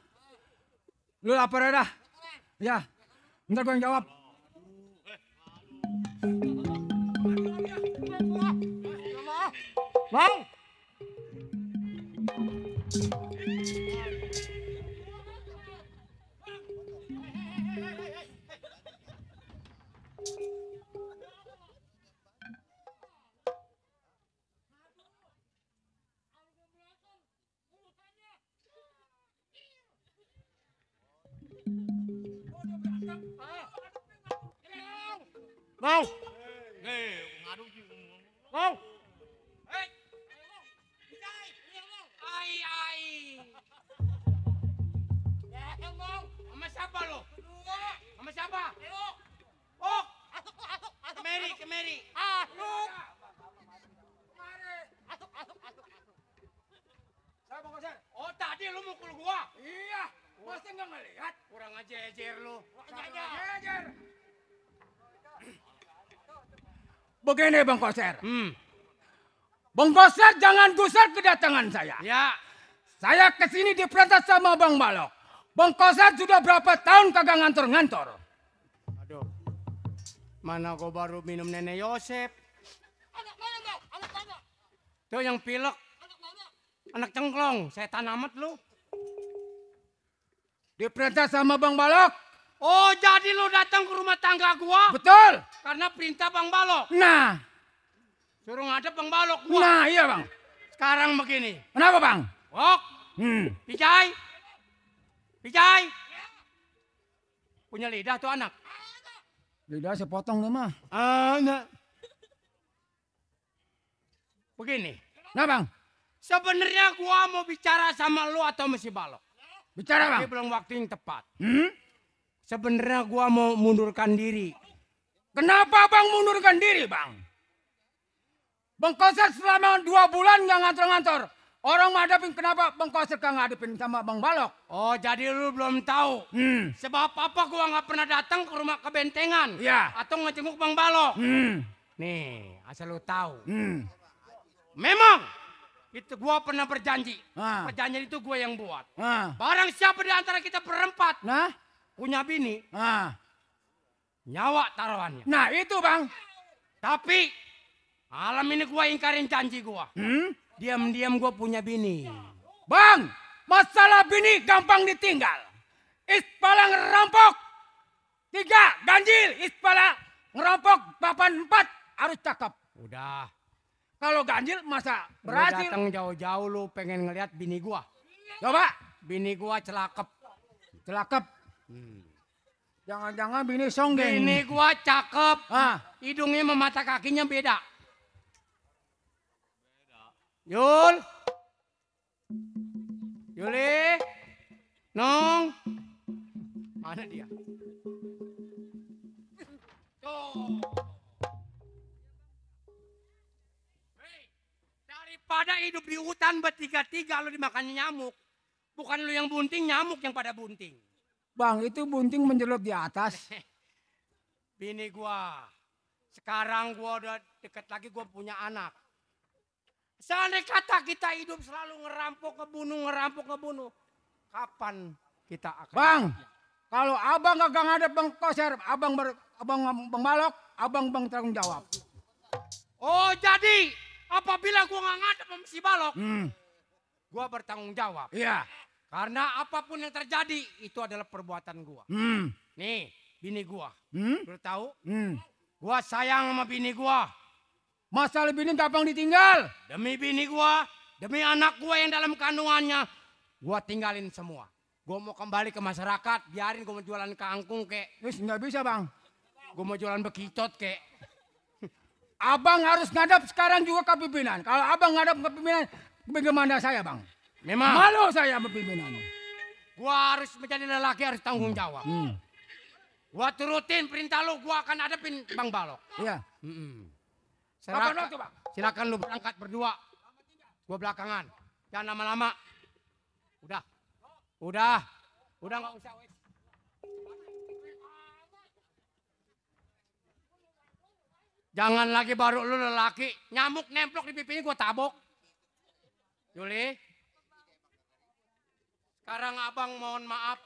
Lu lapar dah? Ya, ntar gue yang jawab. Bang! Mau? Mau? Sama siapa lo? Sama siapa? Oh, kemari. Oh, tadi lu mukul gua? Iya, masa nggak ngelihat? Kurang ajar lu. Ajar. Begini Bang Koser. Bang Koser jangan gusar kedatangan saya. Ya. Saya kesini diperintah sama Bang Balok Bang Koser sudah berapa tahun kagak ngantor-ngantor? Aduh. Mana gua baru minum Nenek Yosep. Tuh yang pilek. Anak cengklong, setan amat lu. Diperintah sama Bang Balok. Oh, jadi lu datang ke rumah tangga gua? Betul. Karena perintah Bang Balok. Nah. Suruh ngadep Bang Balok gua. Nah, iya Bang. Sekarang begini. Kenapa Bang? Wok. Pijay. Pijay. Punya lidah tuh anak. Lidah sepotong tuh mah. Anak. Begini. Nah Bang. Sebenarnya gua mau bicara sama lu atau masih Balok. Bicara Bang. Tapi belum waktu yang tepat. Sebenarnya gua mau mundurkan diri. Kenapa Bang mundurkan diri Bang? Bang Koser selama 2 bulan nggak ngantor-ngantor. Orang ngadepin kenapa Bang Koser gak ngadepin sama Bang Balok? Oh jadi lu belum tahu. Sebab apa gua nggak pernah datang ke rumah kebentengan. Iya. Atau ngejenguk Bang Balok. Nih asal lu tahu. Memang itu gua pernah berjanji. Perjanjian itu gua yang buat. Barang siapa di antara kita berempat. Nah. Punya bini. Nyawa taruhannya. Nah itu Bang. Tapi malam ini gua ingkarin janji gua. Diam-diam gua punya bini. Bang, masalah bini gampang ditinggal. Ispala ngerampok 3 ganjil. Ispala ngerampok 4 harus cakep. Udah. Kalau ganjil masa berhasil. Lu datang jauh-jauh lu pengen ngeliat bini gua. Coba. Bini gua celakep. Celakep. Jangan-jangan bini songgeng. Bini gua cakep. Hidungnya sama mata kakinya beda. Yul. Yuli. Nong. Mana dia? Tuh. Hei, daripada hidup di hutan bertiga-tiga lu dimakan nyamuk. Bukan lu yang bunting, nyamuk yang pada bunting. Bang, itu bunting menjelut di atas. Bini gua. Sekarang gua udah deket lagi gua punya anak. Seandainya kata kita hidup selalu ngerampok ngebunuh. Kapan kita akan... Bang, kalau abang gak ngadep Bang Koser, abang Bang Balok, abang tanggung jawab. Oh jadi apabila gua gak ngadep sama si Balok, gua bertanggung jawab. Iya. Karena apapun yang terjadi itu adalah perbuatan gua. Nih, bini gua. Lu tahu? Gua sayang sama bini gua. Masalah bini gampang ditinggal. Demi bini gua, demi anak gua yang dalam kandungannya, gua tinggalin semua. Gua mau kembali ke masyarakat, biarin gua mau jualan kangkung kek. Wis nggak bisa Bang. Gua mau jualan bekicot kek. Abang harus ngadap sekarang juga ke pimpinan. Kalau abang ngadap ke pimpinan, bagaimana saya Bang? Memang. Malu saya sama pimpinan. Gua harus menjadi lelaki, harus tanggung jawab. Gua turutin perintah lu, gua akan hadapin Bang Balok. Iya. Silakan lu berangkat berdua. Gua belakangan. Jangan lama-lama. Udah nggak usah. Jangan lagi baru lu lelaki. Nyamuk nemplok di pipinya gua tabok. Yuli. Sekarang abang mohon maaf.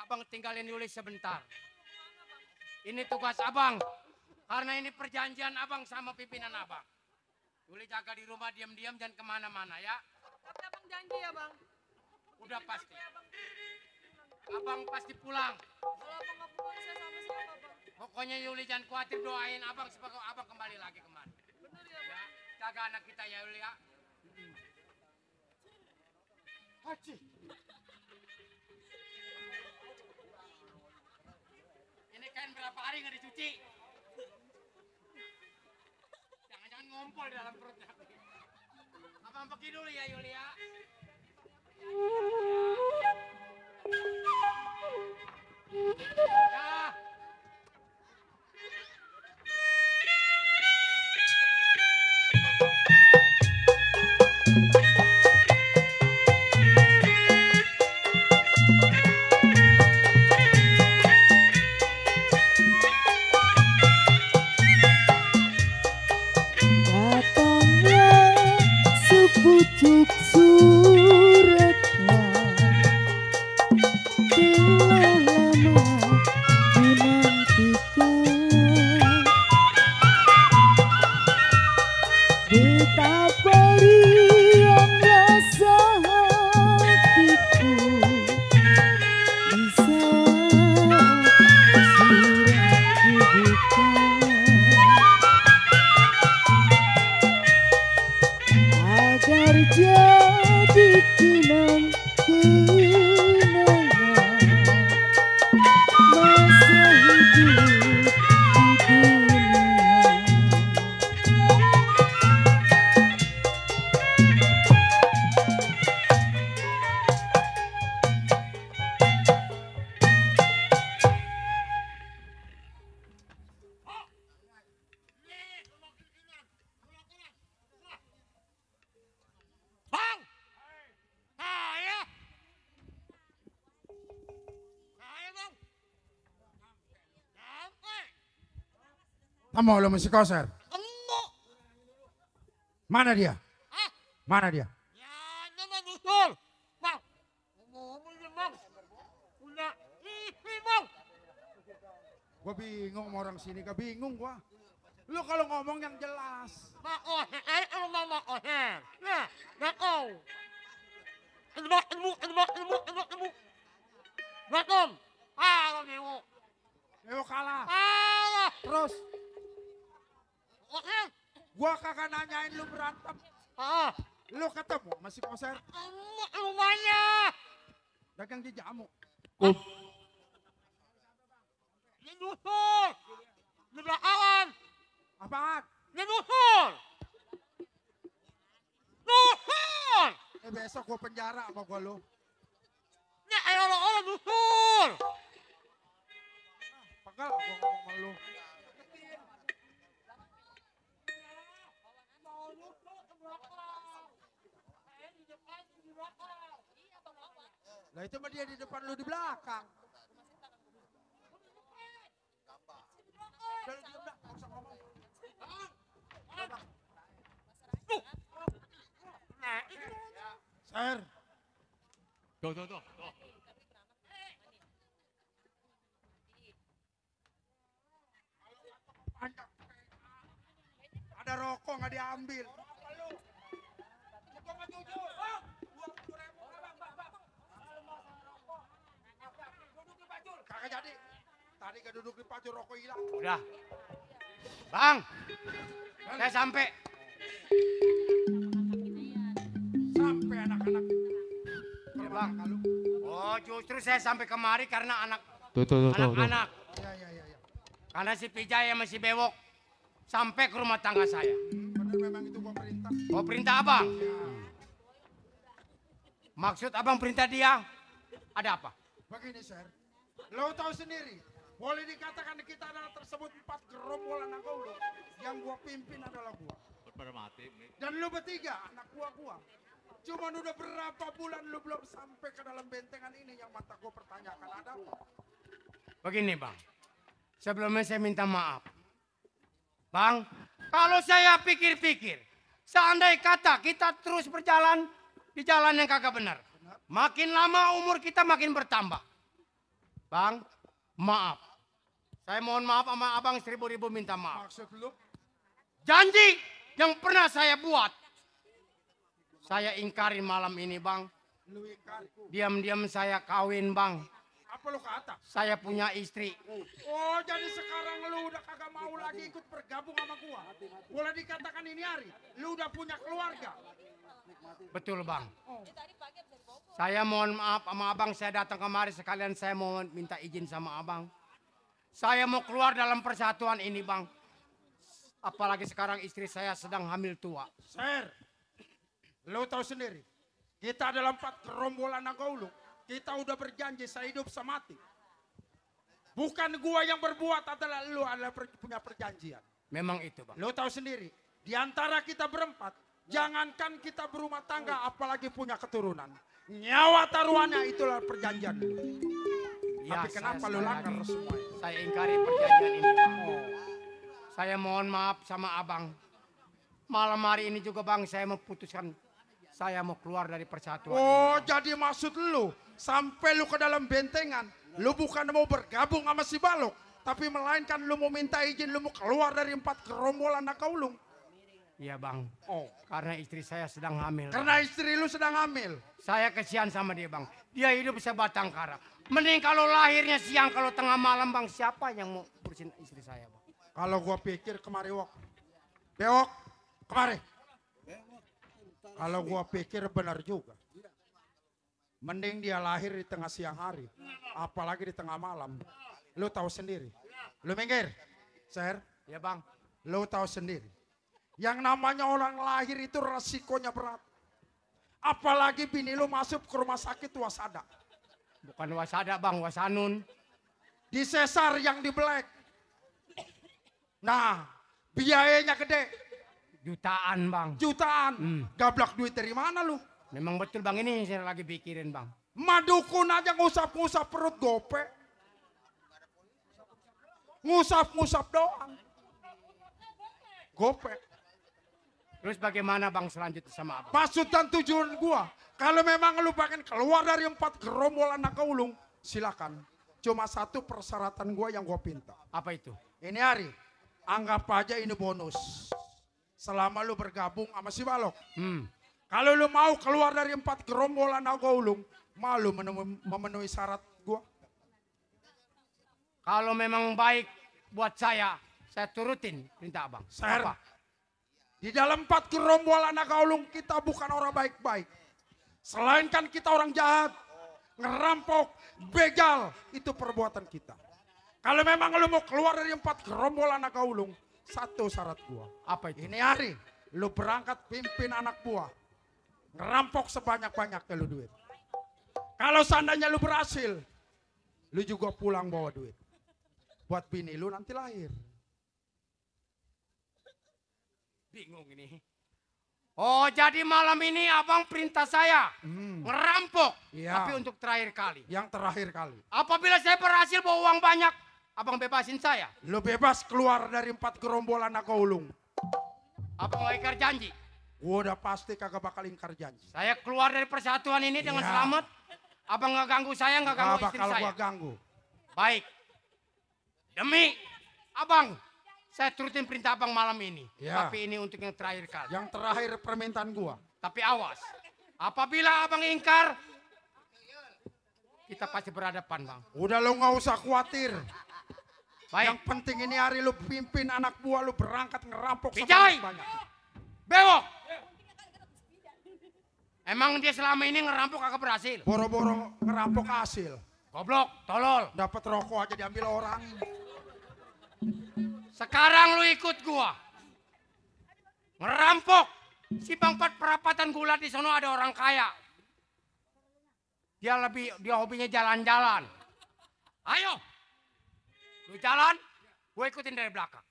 Abang tinggalin Yuli sebentar. Ini tugas abang. Karena ini perjanjian abang sama pimpinan abang. Yuli jaga di rumah diam-diam jangan kemana-mana ya. Tapi abang janji ya bang. Udah pasti. Abang pasti pulang. Kalau abang nggak pulang saya sama siapa bang? Pokoknya Yuli jangan khawatir, doain abang supaya abang kembali lagi kemari. Bener ya bang? Jaga anak kita ya Yuli ya. Haji. Ini kain berapa hari nggak dicuci? Jangan-jangan ngompol di dalam perutnya. Abang pergi dulu ya Yuli ya. Ya. Datanglah sepucuk suratnya Kamu lo mesti koser. Enggak. Mana dia? Hah? Mana dia? Ya, nama nyusul. Bang. Ngomongin bang. Punya istri bang. Gua bingung sama orang sini, gak bingung gua. Lu kalau ngomong yang jelas. Makoher, rumah makoher. Nah, kau. Ilmu. Bakom. Ah, nemo. Neo kalah. Ah, Terus oke. gua kagak nanyain lu berantem. Ah, Lu ketemu masih koser rumahnya. dagang di jamu. Nyusul. Di belakangan. Apaan? Nyusul. Nyusul. Besok gua penjara sama gua lu. Ya, orang nyusul. Pegal gua ngomong sama lu. Lah itu mah dia di depan lu di belakang. Udah lu diem dah, nggak usah ngomong. Ser, Tuh. panjang. Ada rokok nggak diambil. Kagak jadi. Tadi gak duduk di pacul rokok hilang. Udah. Bang. Saya sampai. Sampai anak-anak. Ya, Bang. Oh, justru saya sampai kemari karena Tuh. anak-anak. Ya. Karena si Pijay sama si Bewok sampai ke rumah tangga saya. Bener memang itu gua perintah. Oh, perintah abang? Maksud abang perintah dia? Ada apa? Begini, Ser. Lo tahu sendiri. Boleh dikatakan kita adalah tersebut 4 gerombolan anak lo. Yang gua pimpin adalah gua. Dan lo bertiga, anak gua. Cuman udah berapa bulan lo belum sampai ke dalam bentengan ini yang mata gua pertanyakan ada apa? Begini, Bang. Sebelumnya saya minta maaf. Bang, kalau saya pikir-pikir, seandai kata kita terus berjalan di jalan yang kagak benar. Makin lama umur kita makin bertambah. Bang, maaf. Saya mohon maaf sama abang 1000 minta maaf. Maksud lu? Janji yang pernah saya buat. Saya ingkari malam ini, Bang. Lu ingkari. Diam-diam saya kawin, Bang. Apa lu kata? Saya punya istri. Oh, jadi sekarang lu udah kagak mau lagi ikut bergabung sama gua. Boleh dikatakan ini hari, lu udah punya keluarga. Betul, Bang. Oh. Saya mohon maaf sama abang, saya datang kemari sekalian saya mau minta izin sama abang. Saya mau keluar dalam persatuan ini, Bang. Apalagi sekarang istri saya sedang hamil tua. Ser, lu tahu sendiri, kita adalah 4 gerombolan Nagaulu. Kita udah berjanji sehidup semati. Bukan gua yang berbuat, adalah lu adalah punya perjanjian. Memang itu, Bang. Lu tahu sendiri, di antara kita berempat, jangankan kita berumah tangga, apalagi punya keturunan. Nyawa taruhannya itulah perjanjian. Ya, tapi kenapa saya lu sekali langgar lagi, semua? Saya ingkari perjanjian ini, Bang. Saya mohon maaf sama abang. Malam hari ini juga, Bang, saya memutuskan saya mau keluar dari persatuan Oh, ini. jadi maksud lu, sampai lu ke dalam bentengan, lu bukan mau bergabung sama si Balok, tapi melainkan lu mau minta izin, lu mau keluar dari 4 gerombolan Nakaulung. Iya, Bang. Oh, Karena istri saya sedang hamil. karena istri lu sedang hamil. Saya kesian sama dia, Bang. Dia hidup sebatang kara. Mending kalau lahirnya siang, kalau tengah malam, Bang. Siapa yang mau urusin istri saya, Bang? Kalau gua pikir kemari Wok. Bewok, kemari. Kalau gua pikir benar juga. Mending dia lahir di tengah siang hari. Apalagi di tengah malam. Lu tahu sendiri. Lu minggir. Ser, Ya, Bang. lu tahu sendiri. Yang namanya orang lahir itu resikonya berat. Apalagi bini lu masuk ke rumah sakit wasada. Bukan wasada, Bang. Wasanun. Di sesar yang di black. Nah, biayanya gede. Jutaan, Bang. Jutaan. Gablak duit dari mana lu? Memang betul, Bang. Ini yang saya lagi pikirin, Bang. Madukun aja ngusap-ngusap perut gope. Ngusap-ngusap doang. Gopek. Terus bagaimana bang selanjutnya sama abang? Maksud dan tujuan gua, kalau memang lu pengen keluar dari 4 gerombolan Nakaulung, silakan. Cuma satu persyaratan gua yang gua pinta. Apa itu? Ini hari, anggap aja ini bonus. Selama lu bergabung sama si Balok. Kalau lu mau keluar dari 4 gerombolan Nakaulung, malu memenuhi syarat gua. Kalau memang baik buat saya turutin perintah abang. Apa? Di dalam 4 gerombolan Nakaulung kita bukan orang baik-baik. Selain kan kita orang jahat, ngerampok, begal, itu perbuatan kita. Kalau memang lu mau keluar dari 4 gerombolan Nakaulung, satu syarat gua. Apa itu? Ini hari, lu berangkat pimpin anak buah. Ngerampok sebanyak-banyaknya lu duit. Kalau seandainya lu berhasil, lu juga pulang bawa duit. Buat bini lu nanti lahir. Bingung ini. Oh jadi malam ini abang perintah saya ngerampok. Iya. Tapi untuk terakhir kali. Yang terakhir kali. Apabila saya berhasil bawa uang banyak, abang bebasin saya. Lu bebas keluar dari 4 gerombolan Nakaulung. Abang mau ingkar janji? Gua udah pasti kagak bakal ingkar janji. Saya keluar dari persatuan ini dengan selamat. Abang nggak ganggu saya, nggak ganggu istri bakal saya. gua ganggu. Baik. Demi abang, saya turutin perintah abang malam ini. Ya. Tapi ini untuk yang terakhir kali. Yang terakhir permintaan gua. Tapi awas, apabila abang ingkar, kita pasti berhadapan bang. Udah lu nggak usah khawatir. Baik. Yang penting ini hari lu pimpin anak buah lu berangkat ngerampok Bijay! sebanyak-banyak. Bewok! Emang dia selama ini ngerampok kagak berhasil? Boro-boro ngerampok hasil. Goblok, tolol. Dapat rokok aja diambil orang. Sekarang lu ikut gua. Ngerampok. Simpang 4 perapatan gulat di sono ada orang kaya. Dia hobinya jalan-jalan. Ayo. Lu jalan, gue ikutin dari belakang.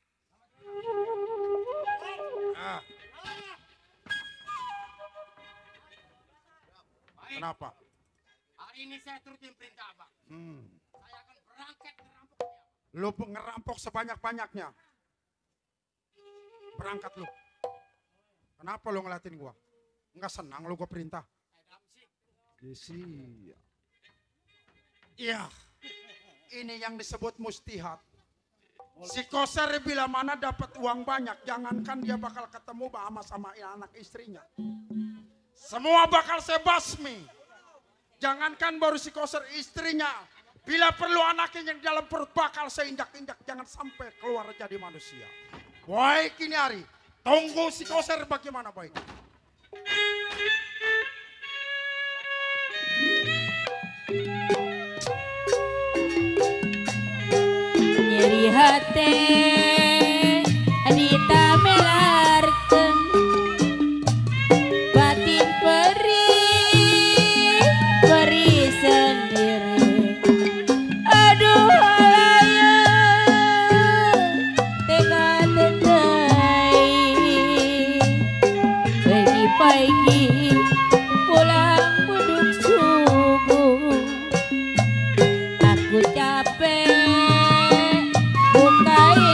Kenapa? Hari ini saya turutin perintah abang. Saya akan berangkat ngerampok dia. Lu ngerampok sebanyak-banyaknya. Berangkat lu. Kenapa lu ngeliatin gua? Enggak senang lu gua perintah? Iya. Ini yang disebut mustihad. Si Koser bila mana dapat uang banyak, jangankan dia bakal ketemu sama anak istrinya. Semua bakal saya basmi. Jangankan baru si Koser istrinya, bila perlu anaknya yang di dalam perut bakal saya injak-injak, jangan sampai keluar jadi manusia. Baik ini hari, tunggu si Koser bagaimana baik. Nyeri hati Anita melarkan batin perih sendiri. Aduh ayah tega tendai pagi-pagi pulang beduk subuh. Aku capek bukain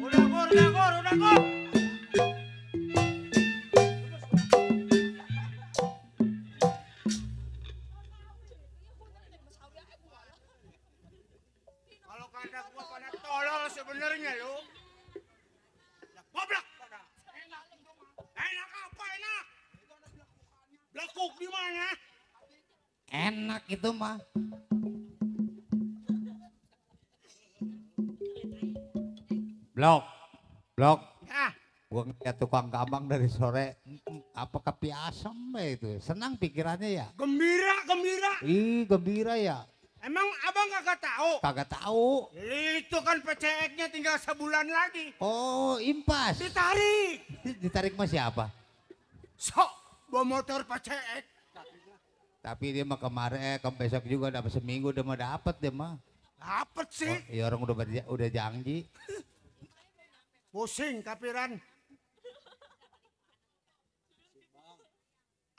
Udah, Gor. Kalau kata gua pada tolol sebenarnya lu. Ya goblok pada. Enak apa enak? Blekuk di mana? Enak itu mah. Blok. Ya, Gua ngeliat tukang gambang dari sore. Apakah piasem itu? Senang pikirannya ya? gembira. Ih, gembira ya. Emang abang kagak tahu? Kagak tahu. Itu kan PCX-nya tinggal sebulan lagi. Oh, impas. Ditarik. Ditarik mas siapa? Sok, bawa motor PCX. Tapi dia mah kemarin, besok juga dapat seminggu dia mah dapat dia mah. Dapet sih. Oh, iya orang udah janji. Pusing kapiran.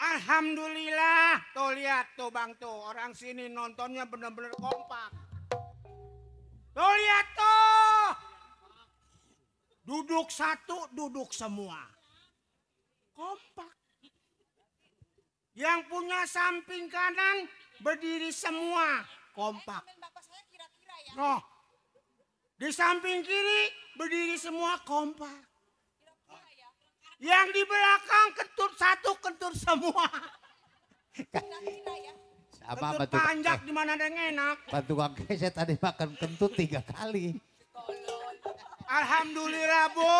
Alhamdulillah. Tuh lihat tuh bang tuh. Orang sini nontonnya bener-bener kompak. Tuh lihat tuh. Duduk satu, duduk semua. Kompak. Yang punya samping kanan berdiri semua. Kompak. Oh. Di samping kiri berdiri semua kompak. Yang di belakang kentut satu, kentut semua. Sama Kentut panjak di mana ada yang enak. tukang keset tadi makan kentut 3 kali. Alhamdulillah Bu.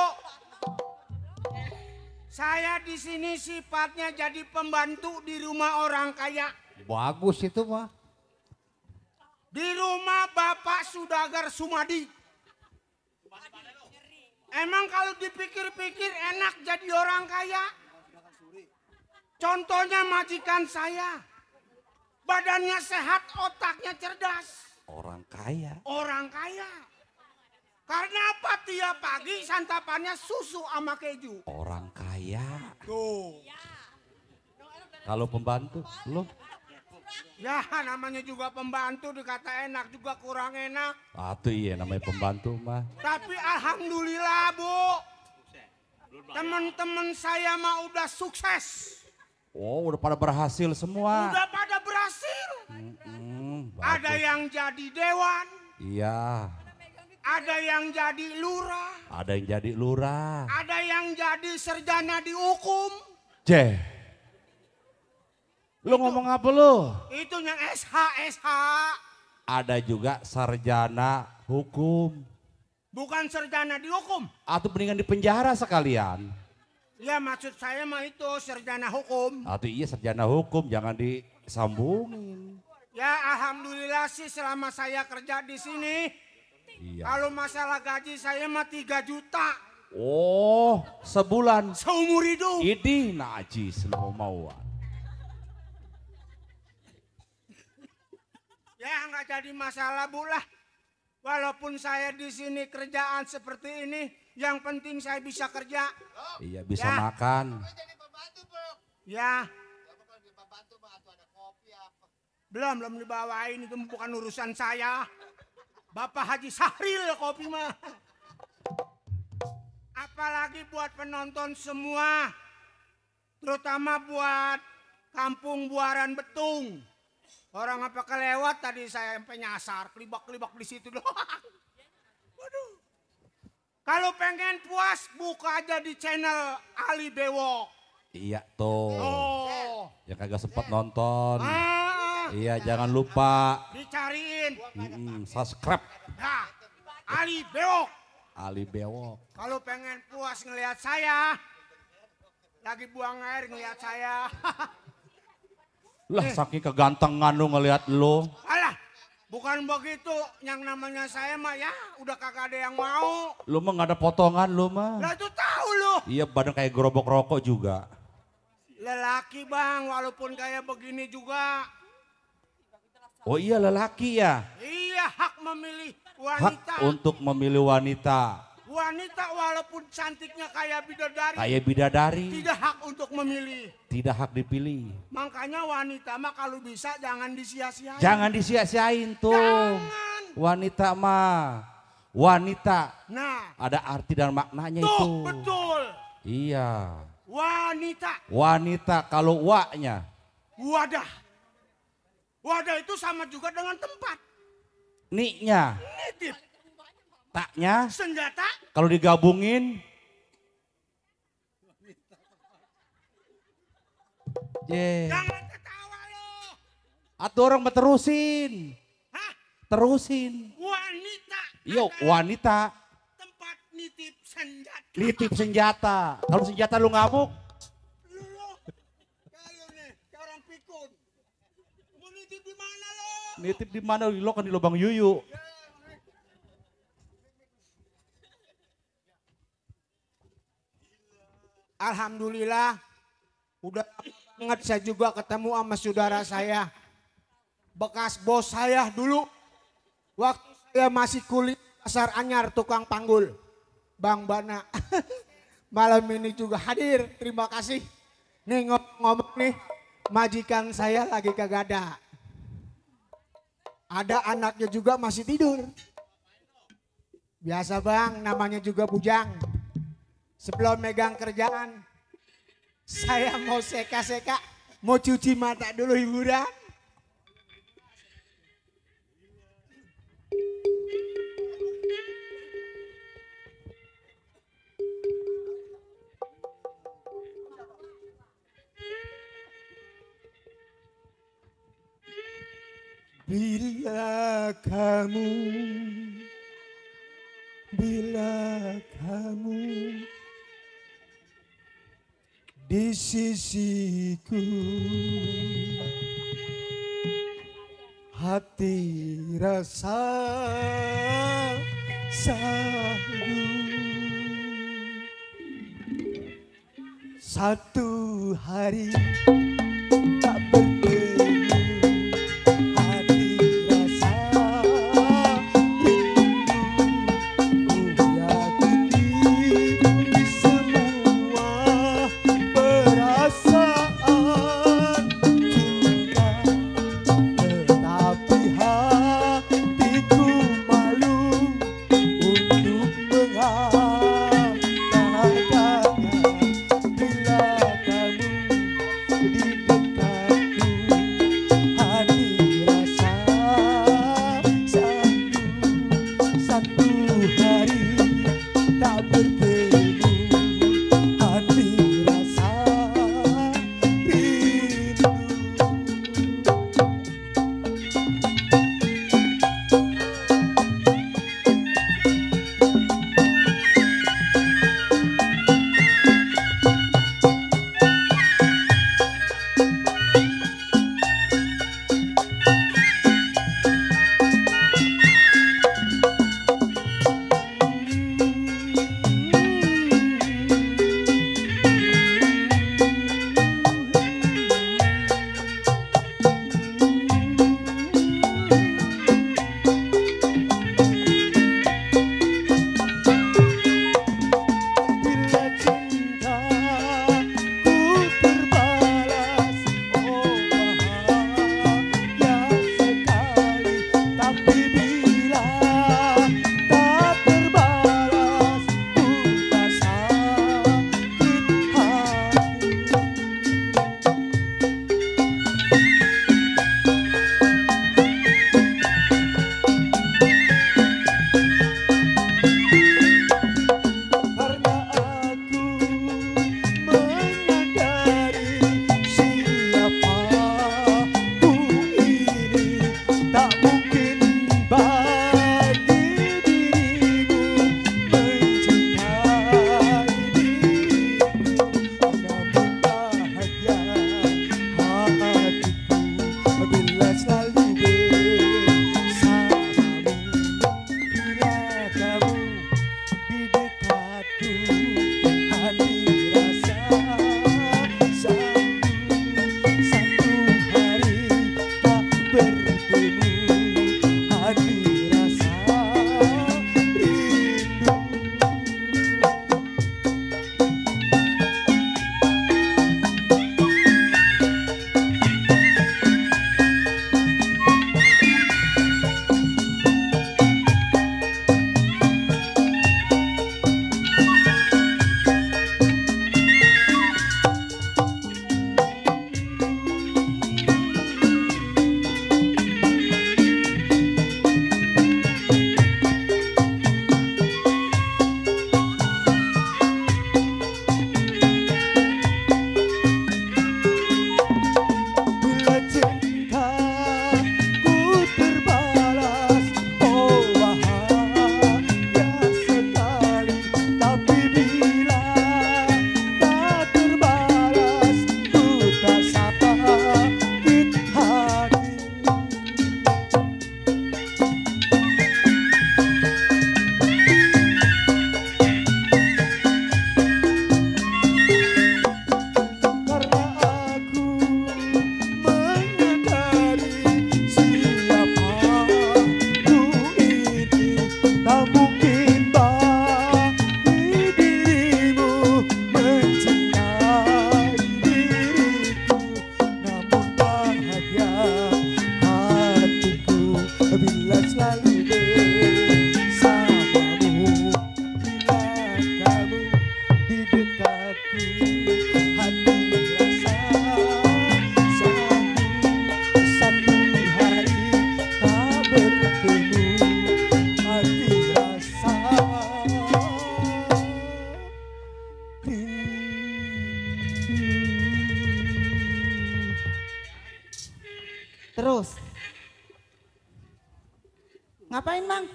Saya di sini sifatnya jadi pembantu di rumah orang kaya. Bagus itu mah. Di rumah Bapak Sudagar Sumadi. Emang kalau dipikir-pikir enak jadi orang kaya? Contohnya majikan saya. Badannya sehat, otaknya cerdas. Orang kaya. Orang kaya. Karena apa? Tiap pagi santapannya susu sama keju. Orang kaya. Tuh. Kalau pembantu, lo? Ya namanya juga pembantu dikata enak juga kurang enak. Tuh iya namanya pembantu mah. Tapi alhamdulillah Bu. Teman-teman saya mah udah sukses. Oh udah pada berhasil semua. Udah pada berhasil. Ada Bagus. yang jadi dewan. Iya. Ada yang jadi lurah. Ada yang jadi lurah. Ada yang jadi sarjana di hukum. Lu ngomong apa lu? Itu yang SH. Ada juga sarjana hukum. Bukan sarjana di hukum. Atau mendingan di penjara sekalian. Ya maksud saya mah itu sarjana hukum. Atau iya sarjana hukum jangan disambungin. Ya alhamdulillah sih selama saya kerja di sini. Iya. Kalau masalah gaji saya mah 3 juta. Oh sebulan. Seumur hidup. Idih najis lu mauan. Ya nggak jadi masalah Bu lah. Walaupun saya di sini kerjaan seperti ini, yang penting saya bisa kerja. Iya bisa Ya. makan. Ya. Belum dibawain, itu bukan urusan saya. Bapak Haji Sahril kopi mah. Apalagi buat penonton semua. Terutama buat Kampung Buaran Betung. Orang apa kelewat tadi saya sampai nyasar, kelibak-kelibak di situ doang. Waduh. Kalau pengen puas buka aja di channel Ali Bewok. Iya tuh. Oh. Yang kagak sempat nonton. Ah, Iya jangan lupa. dicariin. Subscribe. Nah, Ali Bewok. Ali Bewok. Kalau pengen puas ngelihat saya, lagi buang air ngelihat saya. Lah saking kegantengan lu ngelihat lu. Alah, bukan begitu. Yang namanya saya mah ya udah kagak ada yang mau. Lu mah gak ada potongan lu mah. Lah itu tahu lu. Iya badan kayak gerobak rokok juga. Lelaki bang, walaupun kayak begini juga. Oh iya lelaki ya. Iya hak memilih Hak wanita. untuk memilih wanita. Wanita walaupun cantiknya kayak bidadari. Kayak bidadari. Tidak hak untuk memilih. Tidak hak dipilih. Makanya wanita mah kalau bisa jangan disia-siain. Jangan disia-siain tuh. Jangan. Wanita mah. Wanita. Nah. Ada arti dan maknanya Tuh, itu. betul. Iya. Wanita. Wanita kalau wa-nya. Wadah. Wadah itu sama juga dengan tempat. Ni-nya. Nitip. Tak-nya. Senjata. Kalau digabungin. Jangan ketawa lo. Atau orang terusin. Hah? Terusin. Wanita. Yo, wanita. Tempat nitip senjata. Nitip senjata. Kalau senjata lu ngamuk. Lu. Kalau nih, kayak orang pikun. Mau nitip di mana lo? Nitip di mana? Lo kan di lubang yuyu. Alhamdulillah, udah banget saya juga ketemu sama saudara saya. Bekas bos saya dulu, waktu saya masih kuliah Pasar Anyar tukang panggul. Bang Bana, malam ini juga hadir, terima kasih. Nih ngomong nih, majikan saya lagi kagak ada. Ada anaknya juga masih tidur. Biasa bang, namanya juga bujang. Sebelum megang kerjaan, saya mau seka-seka, mau cuci mata dulu hiburan. Bila kamu di sisiku, hati rasa sayu. Satu hari tak bertemu, hati rasa rindu. Ku yakini semua perasaan cinta, tetapi hatiku malu untuk mengatakannya. Bila kamu di Terus. Ngapain Mang?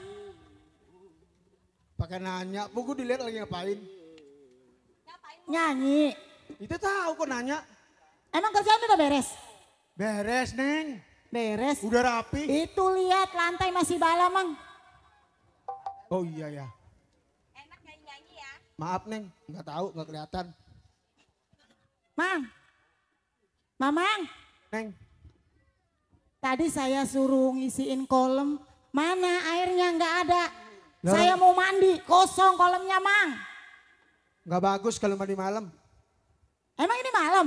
Pakai nanya, buku dilihat lagi ngapain? Nyanyi. Itu tahu kok nanya. Emang kerjaan udah beres? Beres, Neng. Beres. Udah rapi. Itu lihat lantai masih bala Mang. Oh iya ya. Maaf, Neng. Nggak tahu, nggak kelihatan. Mang. Mamang. Neng. Tadi saya suruh ngisiin kolam. Mana airnya nggak ada. Lah. Saya mau mandi, kosong kolamnya Mang. Nggak bagus kalau mandi malam. Emang ini malam?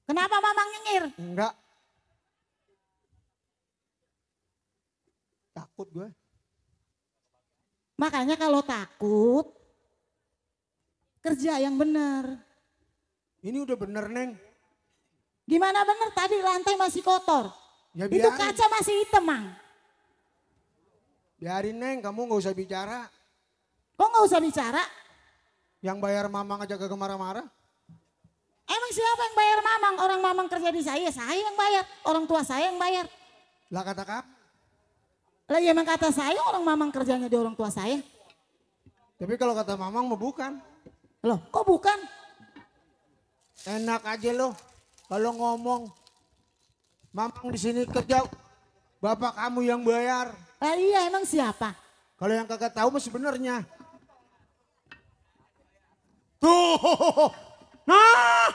Kenapa Mamang nyengir? Enggak. Takut gue. Makanya kalau takut, kerja yang benar. Ini udah bener, Neng. Gimana benar tadi lantai masih kotor? Ya Itu biarin. kaca masih hitam, Mang. Biarin, Neng. Kamu nggak usah bicara. Kok nggak usah bicara? Yang bayar Mamang aja kagak marah-marah. Emang siapa yang bayar Mamang? Orang Mamang kerja di saya yang bayar. Orang tua saya yang bayar. Lah kata kamu. Lah ya emang kata saya orang Mamang kerjanya di orang tua saya. Tapi kalau kata Mamang mah bukan. Loh kok bukan? Enak aja loh kalau ngomong. Mamang di sini kerja, bapak kamu yang bayar. Lah iya emang siapa? Kalau yang kagak tahu mah sebenarnya. Tuh, nah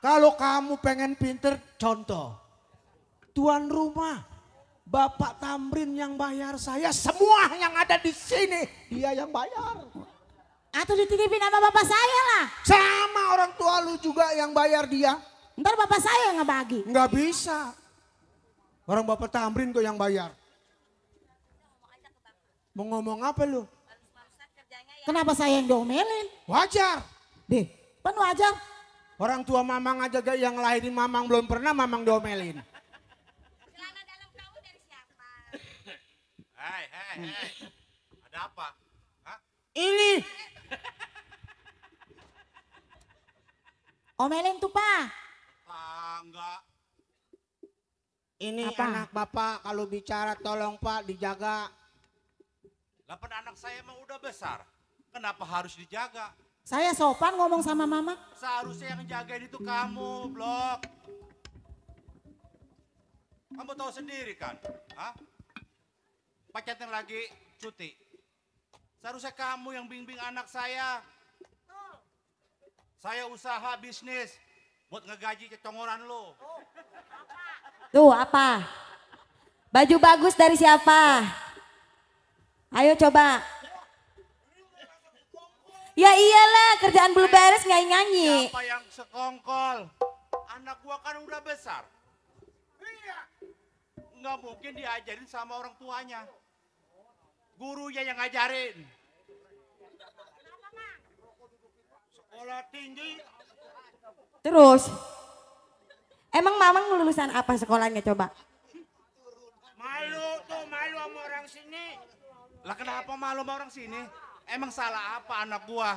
kalau kamu pengen pinter, contoh. Tuan rumah, Bapak Tamrin yang bayar saya, semua yang ada di sini dia yang bayar. Atau dititipin sama bapak saya lah. Sama orang tua lu juga yang bayar dia. Ntar bapak saya yang ngebagi. Nggak bisa. Orang Bapak Tamrin kok yang bayar. Mau ngomong apa lu? Kenapa saya yang diomelin? Wajar. Deh, kan wajar. Orang tua Mamang aja gak yang lahirin Mamang belum pernah Mamang diomelin. Hei. Ada apa? Hah? Ini. Omelin tuh Pak. Enggak. Ini Apa? anak Bapak kalau bicara tolong Pak dijaga. Lapan anak saya emang udah besar. Kenapa harus dijaga? Saya sopan ngomong sama Mama. Seharusnya yang jagain itu kamu, Blok. Kamu tahu sendiri kan? Hah? Pacarnya lagi cuti. Seharusnya kamu yang bimbing anak saya. Saya usaha bisnis buat ngegaji cecongoran lo. Tuh apa? Baju bagus dari siapa? Ayo coba. Ya iyalah kerjaan belum beres nyanyi-nyanyi. Siapa yang sekongkol? Anak gua kan udah besar. Nggak mungkin diajarin sama orang tuanya. Gurunya yang ngajarin. Sekolah tinggi. Terus, emang Mamang lulusan apa sekolahnya coba? Malu sama orang sini. Lah kenapa malu sama orang sini? Emang salah apa anak gua?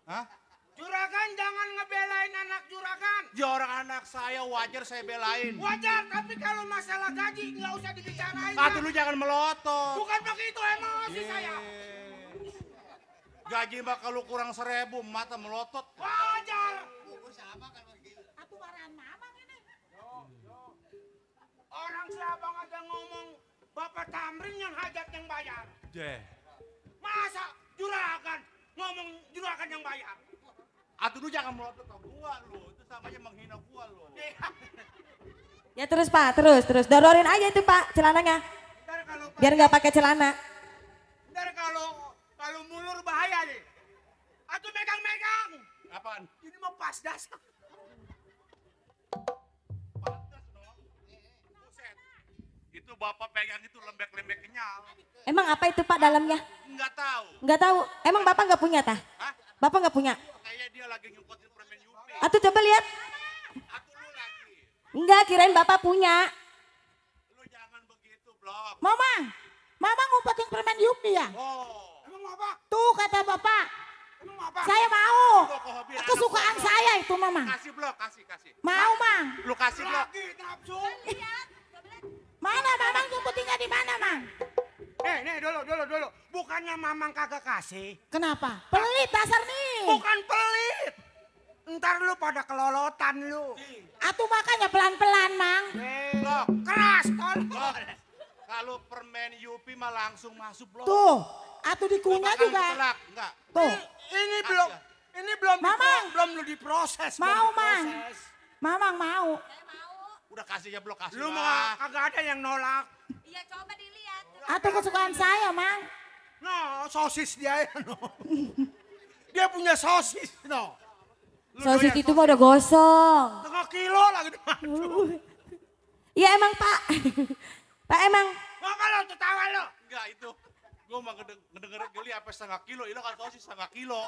Hah? Juragan jangan ngebelain anak juragan. Dia orang anak saya wajar saya belain. Wajar, tapi kalau masalah gaji nggak usah dibicarain. Satu lu jangan melotot. Bukan begitu emosi saya. Gaji mah kalau kurang 1.000 mata melotot. Wajar. Orang Sabang aja ngomong Bapak Tamrin yang hajat yang bayar. Masa juragan ngomong juragan yang bayar? Atuh lu jangan melotot ke gua lu. Itu samanya menghina gua lu. Ya terus Pak, terus dororin aja itu Pak celananya. Biar nggak pakai celana. Ntar kalau mulur bahaya nih. Atuh megang-megang. Apaan? Ini mau pas das. Pantes dong. Buset. Itu bapak pegang itu lembek-lembek kenyal. Emang apa itu Pak dalamnya? Nggak tahu. Nggak tahu. Emang Bapak nggak punya tah? Hah? Bapak nggak punya? Kayaknya dia lagi nyukotin permen Yupi. Atuh coba lihat. Atuh lu lagi. Enggak, kirain Bapak punya. Lu jangan begitu, Blok. Mama ngumpetin permen Yupi ya? Oh. Emang apa? Tuh kata bapak, Emang apa? saya mau. Kok hobi anak Kesukaan gua, saya itu mau Mang? Kasih blok, kasih. Mau Mang? Lu kasih blok. Mana Mamang nyumbutinnya di mana Mang? Nih dulu. Bukannya Mamang kagak kasih. Kenapa? Pelit dasar nih. Bukan pelit. Ntar lu pada kelolotan lu. Atuh makanya pelan-pelan Mang. Blok. Keras tolong. Blok. Kalau permen Yupi mah langsung masuk blok. Tuh, atuh dikunyah juga. Enggak. Tuh. Ini belum Mamang. belum lu diproses. Mau Mang. Mamang mau. Udah kasih ya blok, kasih Lu lah. mah kagak ada yang nolak. Iya coba dilihat. Atuh kesukaan saya Mang. No, sosis dia ya no. Dia punya sosis no. Sosis itu mah udah gosong. 1/2 kilo lagi. Iya emang Pak. Pak emang. Mau kalau ketawa lo. Enggak itu. Gue mau ngedengerin geli apa 1/2 kilo. Ini kan sosis 1/2 kilo.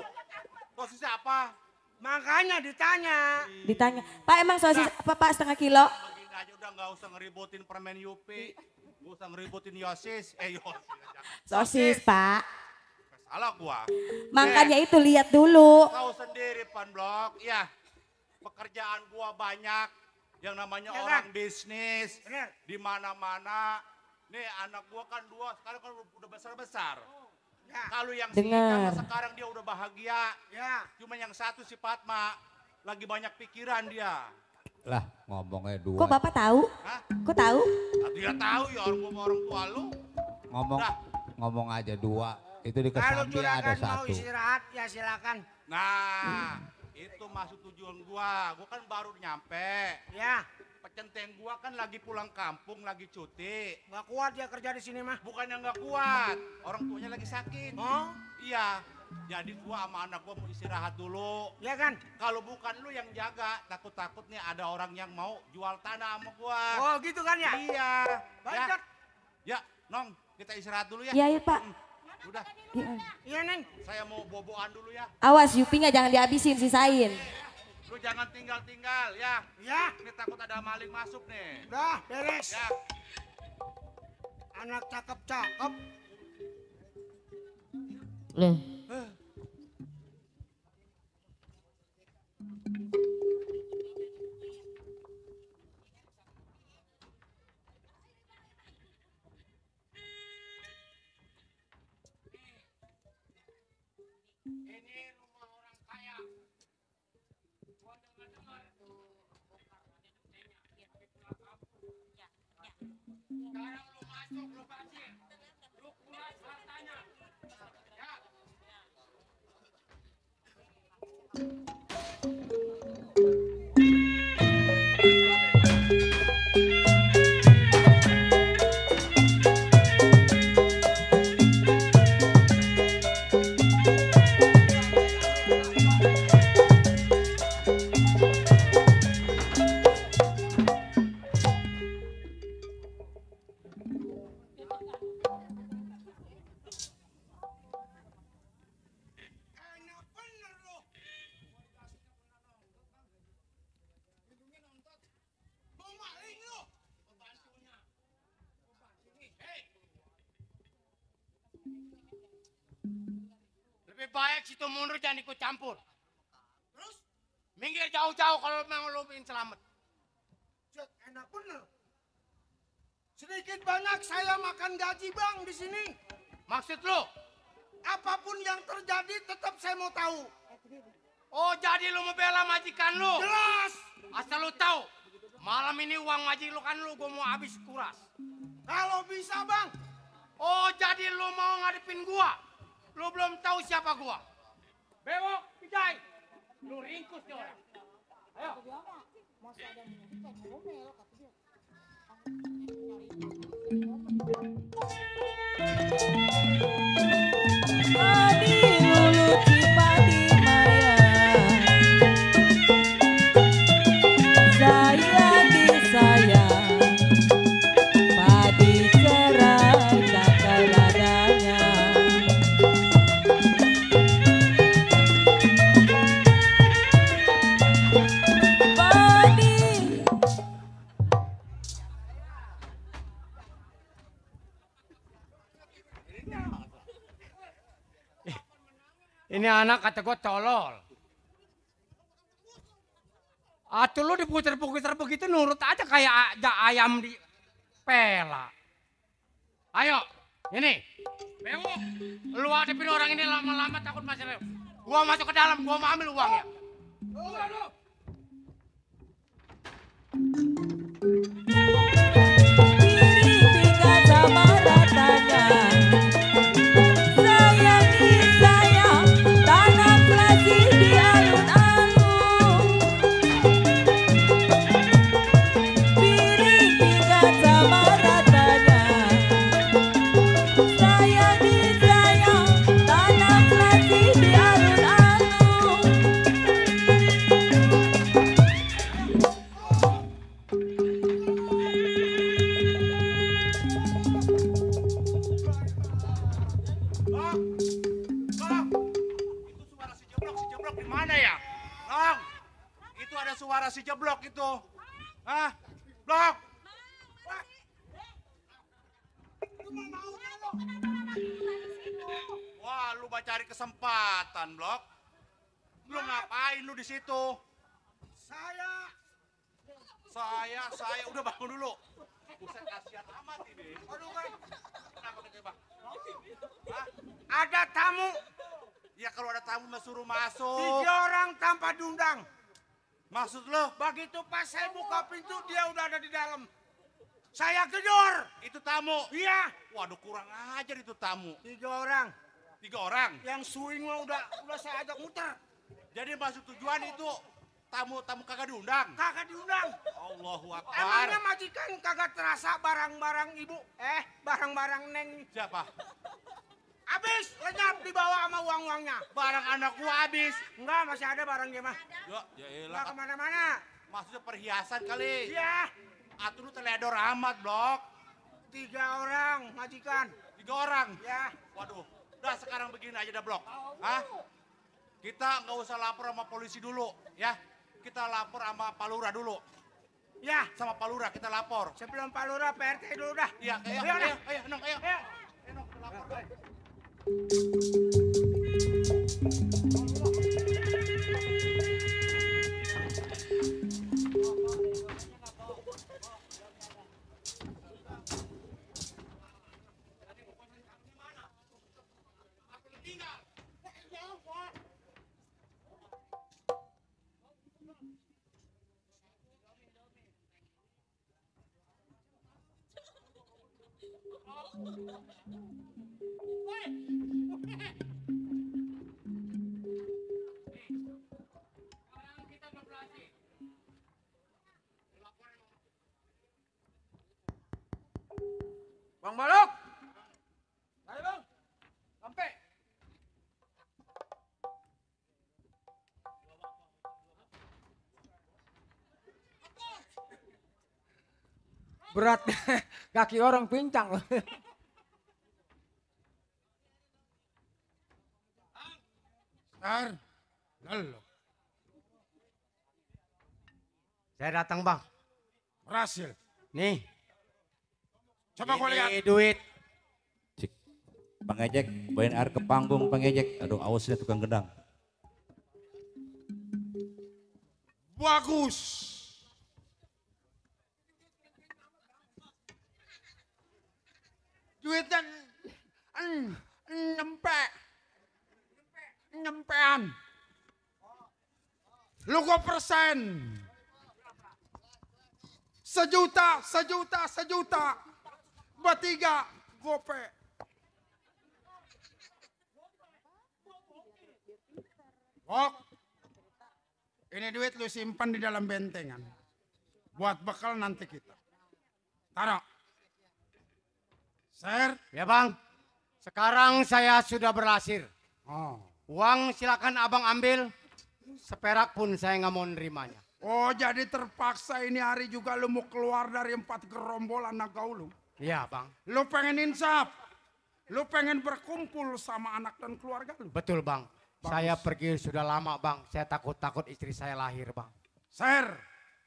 Sosisnya apa? Makanya ditanya. Ditanya. Pak emang sosis apa Pak 1/2 kilo? Begini aja udah gak usah ngeributin permen Yupi. Gak usah ngeributin Yosis. Yosis. Sosis Pak. Salah gua. Makanya itu lihat dulu. Tahu sendiri Pan Blok. Ya. Pekerjaan gua banyak. Yang namanya Ya, orang kan? bisnis. Bener. Di mana-mana. Nih anak gua kan 2. Sekarang kan udah besar-besar. Ya. Kalau yang Dengar. si sekarang dia udah bahagia. Ya. Cuma yang satu si Fatma. Lagi banyak pikiran dia. Lah ngomongnya dua. Kok Bapak tahu? Hah? Kok tahu? Dia tahu ya orang tua lu. Ngomong aja dua. Itu di Kalau kesamping ada juragan mau satu. istirahat ya silakan. Nah, itu maksud tujuan gua. Gua kan baru nyampe. Ya. Pecenteng gua kan lagi pulang kampung, lagi cuti. Gak kuat dia kerja di sini mah. Bukannya nggak kuat, orang tuanya lagi sakit. Oh? Iya. Jadi gua sama anak gua mau istirahat dulu. Ya kan? Kalau bukan lu yang jaga, takut-takut nih ada orang yang mau jual tanah sama gua. Oh gitu kan ya? Iya. Baik, Ya. Dot. Ya, Nong, kita istirahat dulu ya. Iya Pak. Udah, Iya Neng. saya mau boboan dulu ya. Awas Yupinya jangan dihabisin sisain. Lu jangan tinggal-tinggal ya. Ya. Ini takut ada maling masuk nih. Udah beres. Ya. Anak cakep-cakep. Loh. Ini rumah orang kaya. Gua dengar-dengar. Sekarang lu masuk, lu kasih. Lu kuras hartanya. Ya. Lebih baik situ mundur jangan ikut campur. Terus minggir jauh-jauh kalau memang lo ingin selamat. Cek, enak bener. Sedikit banyak saya makan gaji bang di sini. Maksud lo? Apapun yang terjadi tetap saya mau tahu. Oh jadi lo membela majikan lo? Jelas. Asal lo tahu, malam ini uang majikan lo gue mau habis kuras. Kalau bisa bang. Oh jadi lo mau ngadepin gua? Lo belum tahu siapa gua? Bewok, Pijay. Lo ringkus dia orang. Ayo. Adi lulu cipati maya, sayang disayang, padi cerah cakar adanya. Padi Ini anak kata gua tolol. Atuh lu diputer-puter begitu nurut aja kayak ayam di pela. Ayo, ini. Bemo, lu hadapin orang ini lama-lama takut masih rem. Gua masuk ke dalam, gua mau ambil uangnya. Tinggal sama ratanya. Sayangi sayang, tanam kasih di alun-alun. Piring tinggal sama ratanya. Sayangi sayang, tanam kasih di alun-alun. Si jeblok di mana ya? Long, itu ada suara si jeblok itu. Hah? Blok. Wah, lu mau cari kesempatan, Blok. Lu ngapain lu di situ? Saya udah bangun dulu. Buset, kasihan amat ini. Aduh, kan. Kenapa nih, Bang? Hah? Ada tamu, Ya kalau ada tamu mah suruh masuk. 3 orang tanpa diundang. Maksud lo? Begitu pas saya buka pintu, dia udah ada di dalam. Saya gedor. Itu tamu? Iya. Waduh, kurang ajar itu tamu. 3 orang. 3 orang? Yang swing mah udah saya ajak muter. Jadi maksud tujuan itu tamu kagak diundang? Kagak diundang. Allahu Akbar. Emangnya majikan kagak terasa barang-barang ibu? Barang-barang neng. Siapa? Habis, lenyap dibawa sama uang-uangnya. Barang anak gua habis. Enggak, masih ada barangnya mah. Ya elah. Enggak kemana-mana. Maksudnya perhiasan kali. Iya. Atuh lu teledor amat, Blok. 3 orang majikan. 3 orang? Ya. Waduh, udah sekarang begini aja dah, Blok. Hah? Kita nggak usah lapor sama polisi dulu, ya. Kita lapor sama Pak Lurah dulu. Ya. Sama Pak Lurah kita lapor. Sebelum Pak Lurah, PRT dulu dah. Iya, ayo, Nong, ayo. Nong, lapor. Bang Balok. Ayo Bang. Sampai. Berat, kaki orang pincang. Lalu. Saya datang Bang. Berhasil. Nih. Coba kau lihat. Ini duit. Cik, Bang Ejek, bawain air ke panggung Bang Ejek. Aduh, awas deh tukang gendang. Bagus. Duitnya nyempean. Lu gua persen. 1 juta. Bertiga gope. Kok, ini duit lu simpan di dalam bentengan. Buat bekal nanti kita. Taruh. Ser. Ya Bang. Sekarang saya sudah berhasil. Oh. Uang silakan abang ambil. Seperak pun saya nggak mau nerimanya. Oh, jadi terpaksa ini hari juga lu mau keluar dari 4 gerombolan anak kau lu. Iya Bang. Lu pengen insaf. Lu pengen berkumpul sama anak dan keluarga lu. Betul Bang. Bagus. Saya pergi sudah lama Bang. Saya takut istri saya lahir Bang. Ser,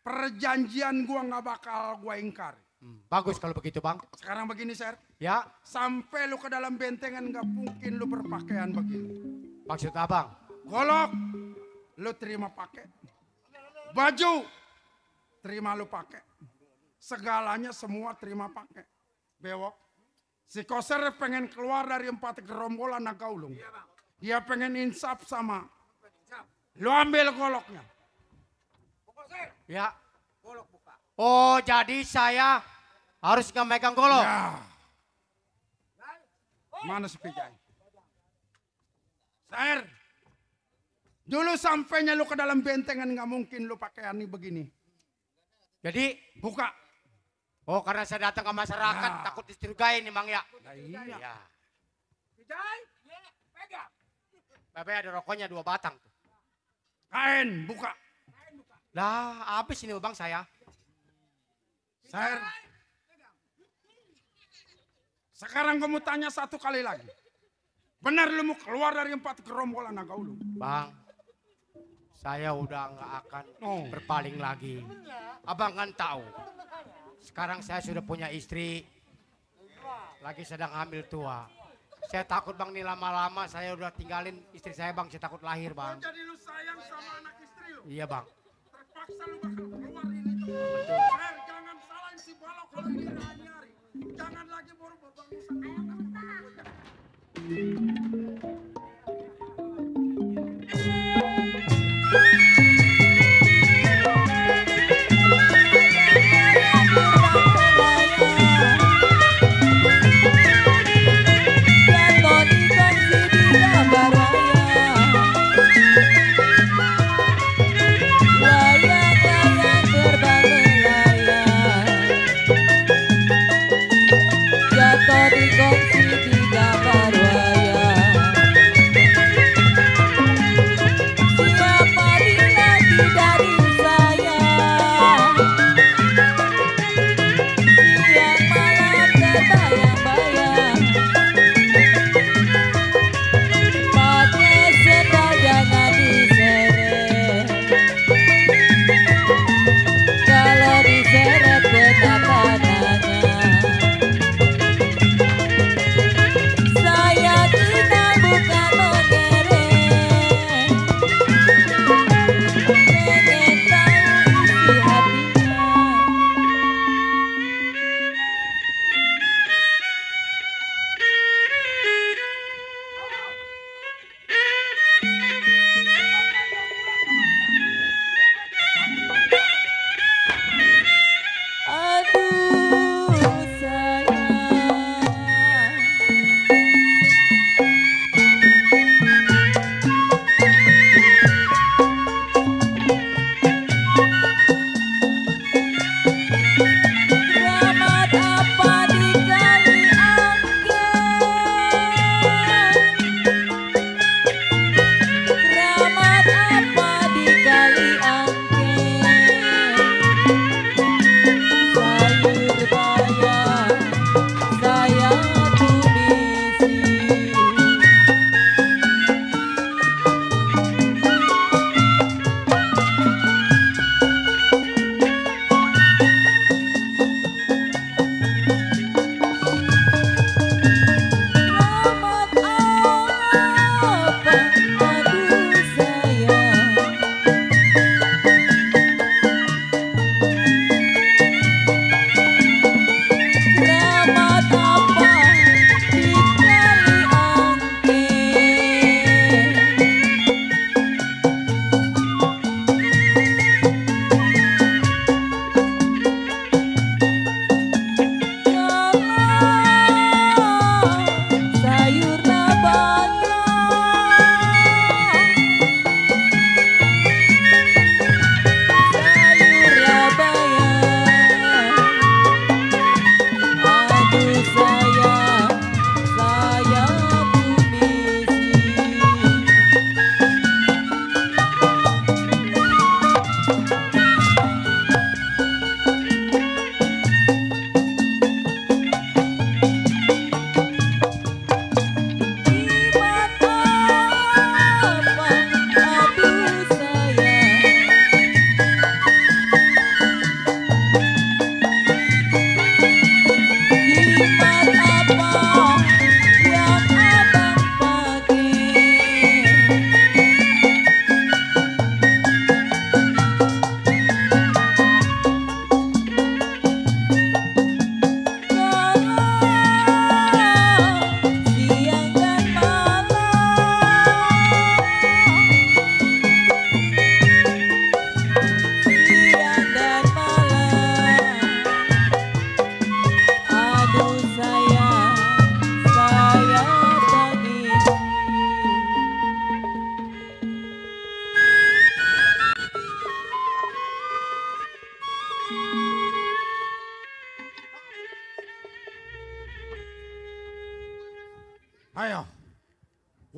perjanjian gua nggak bakal gua ingkari. Bagus kalau begitu Bang. Sekarang begini Ser. Ya. Sampai lu ke dalam bentengan nggak mungkin lu berpakaian begini. Maksud abang? Golok, lu terima pakai. Baju terima lu pakai. Segalanya semua terima pakai. Bewok. Si Koser pengen keluar dari 4 gerombolan naga ulung. Dia pengen insaf sama. Lu ambil goloknya. Ya. Oh, jadi saya harus nggak megang golok? Ya. Mana si Pijay? Sair. Dulu sampainya lu ke dalam bentengan nggak mungkin lu pakaian ini begini. Jadi buka. Oh, karena saya datang ke masyarakat Ya. takut dicurigai nih, Mang ya. Nah, iya. Ya. Pijay, pegang. Bebe ada rokoknya 2 batang. Kain, buka. Lah, habis ini Bang saya. Sair. Sekarang kamu tanya 1 kali lagi. Benar lu mau keluar dari 4 gerombolan naga ulung? Bang, saya udah nggak akan berpaling lagi. Abang kan tahu. Sekarang saya sudah punya istri. Lagi sedang hamil tua. Saya takut Bang nih lama-lama saya udah tinggalin istri saya Bang. Saya takut lahir Bang. Jadi lu sayang sama anak istri lu? Iya Bang. Terpaksa lu bakal keluar ini tuh. Sair, jangan salahin si balok kalau ini nyari. Jangan lagi baru babang musa. Jatuh di kongsi tiga barwaya.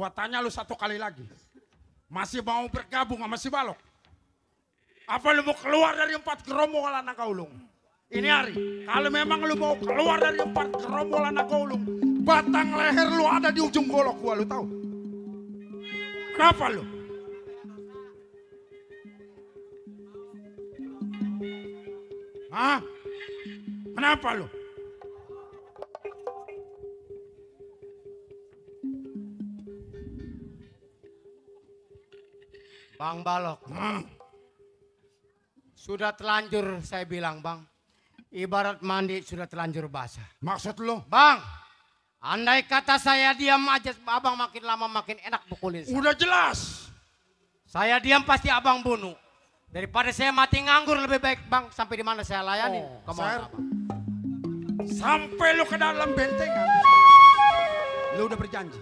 Gua tanya lu satu kali lagi. Masih mau bergabung sama si Balok? Apa lu mau keluar dari 4 gerombolan Nagaulung? Ini hari, kalau memang lu mau keluar dari 4 gerombolan Nagaulung, batang leher lu ada di ujung golok gua, lu tahu? Kenapa lu? Hah? Kenapa lu? Bang Balok. Sudah telanjur saya bilang bang. Ibarat mandi sudah telanjur basah. Maksud lu? Bang, andai kata saya diam aja, abang makin lama makin enak pukulin saya. Udah jelas. Saya diam pasti abang bunuh. Daripada saya mati nganggur lebih baik bang. Sampai di mana saya layani. Saya, sampai lu ke dalam bentengan. Lu udah berjanji.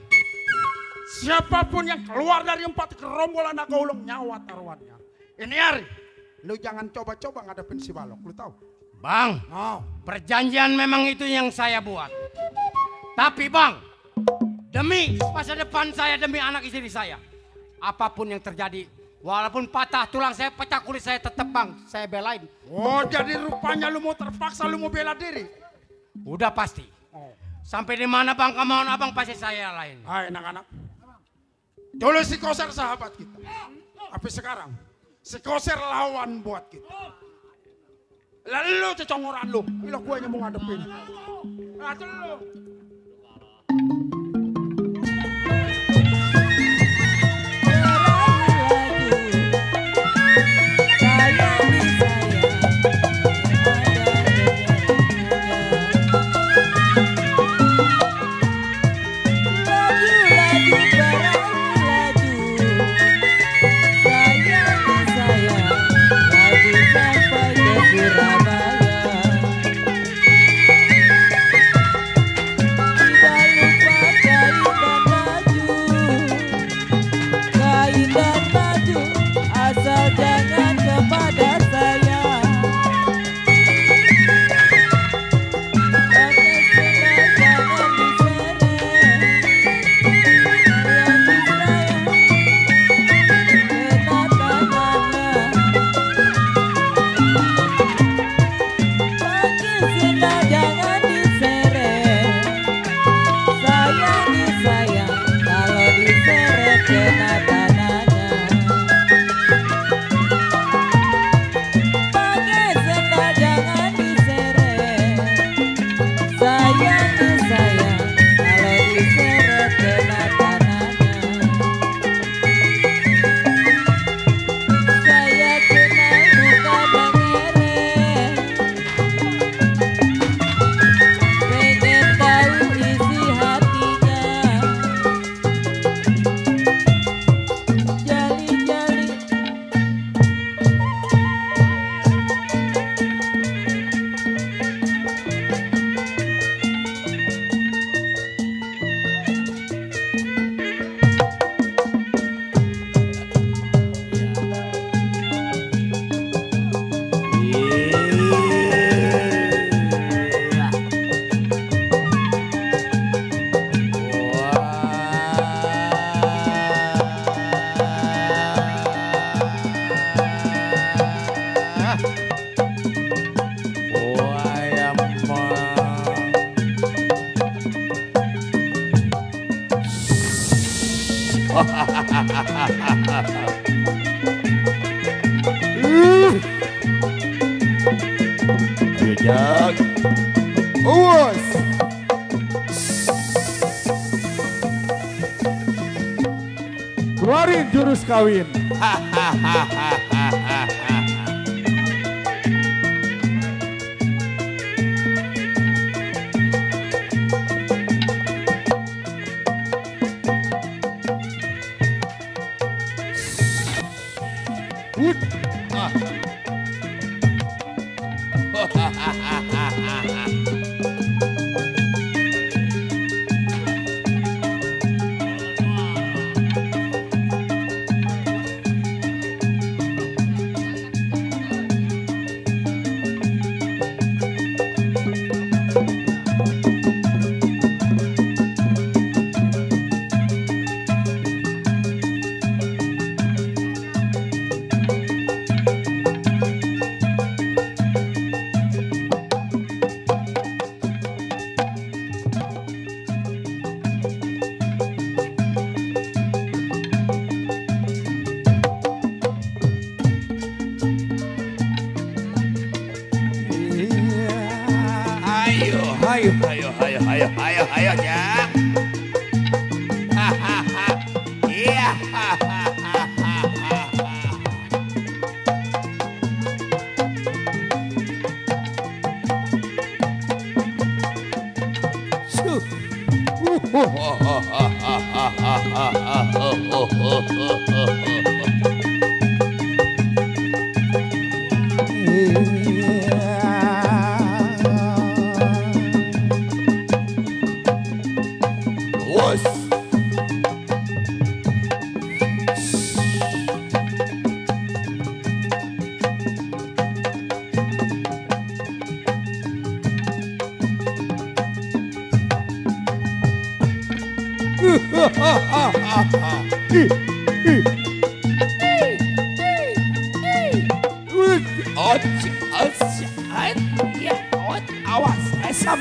Siapapun yang keluar dari 4 gerombolan Nagaulung nyawa taruhannya. Ini hari, lu jangan coba-coba ngadepin si Balok, lu tahu? Bang, perjanjian memang itu yang saya buat. Tapi bang, demi masa depan saya, demi anak istri saya, apapun yang terjadi, walaupun patah tulang saya, pecah kulit saya, tetap bang, saya belain. Oh, jadi rupanya lu mau terpaksa, lu mau bela diri? Udah pasti. Sampai di mana bang, kemauan abang pasti saya lain. Hai anak-anak. Dulu si Koser sahabat kita. Tapi sekarang, si Koser lawan buat kita. Lalu cecongoran lu, bila gue yang mau ngadepin. Nah, lu. Jak. Awas. Keluarin jurus kawin.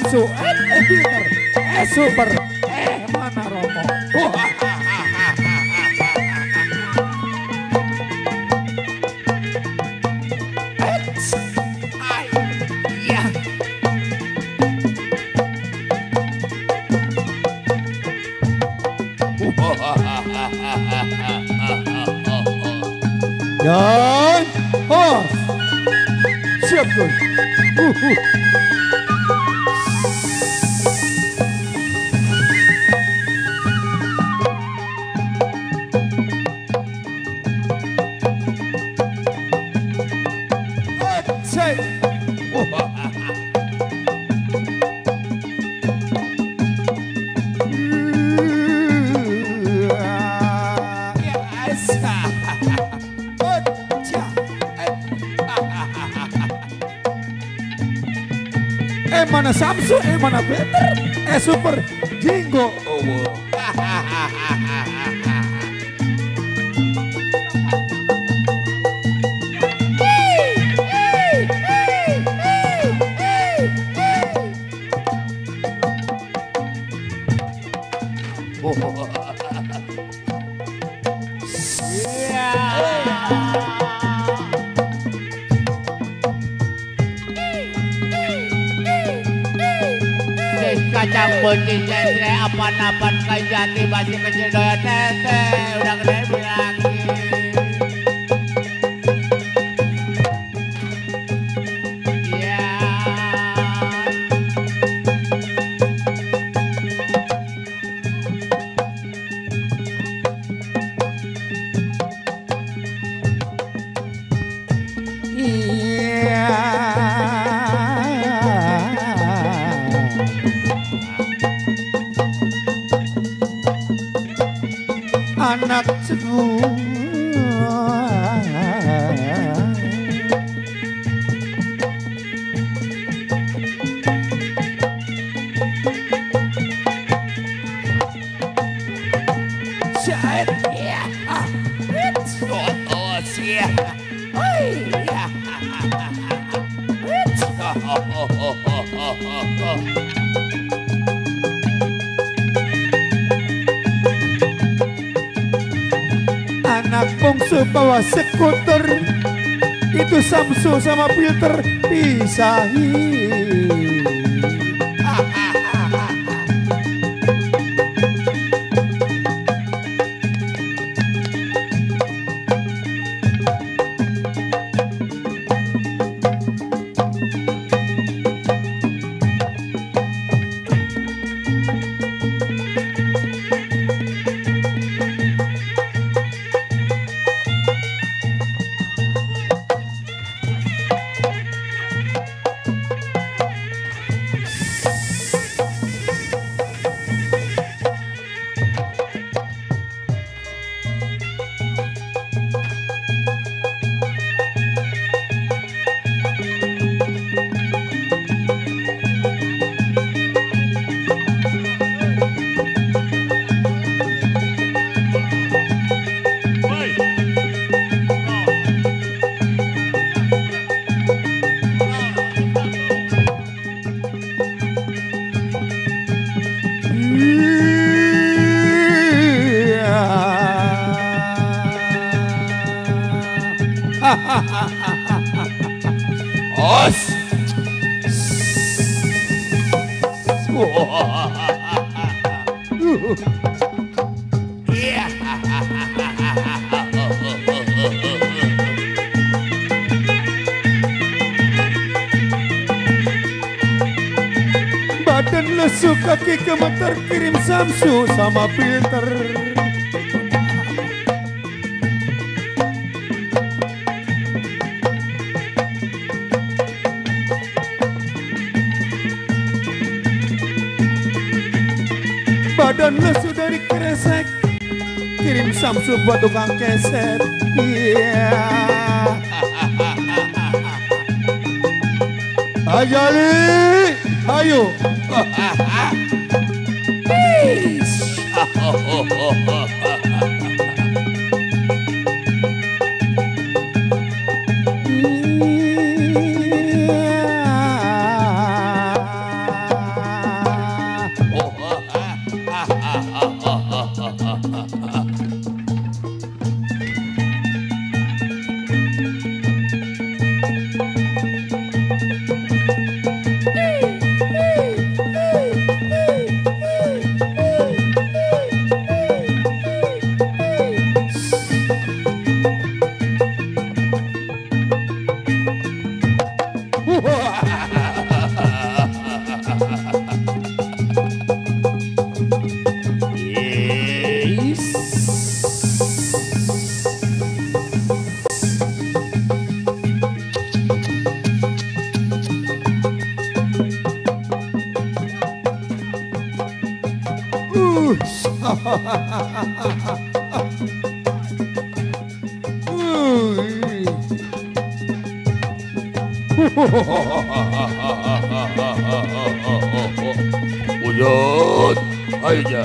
Samsu, filter, super, mana Romo. Dan hos. Siap tuh. Mana Samsu, mana Peter, super, Jinggo. Kacang bocil cendre apa-apaan kajati masih kecil doyan tete udah gede lagi. Ya. Anak semua Syahid, ya, anak bungsu bawa skuter, itu Samsu sama filter pisahin. os, Badan lesu, kaki gemeter, kirim Samsu sama filter. Badan lesu dari kresek, kirim Samsu buat tukang keset. Iya. Ajali, ayo. Uyut, aja.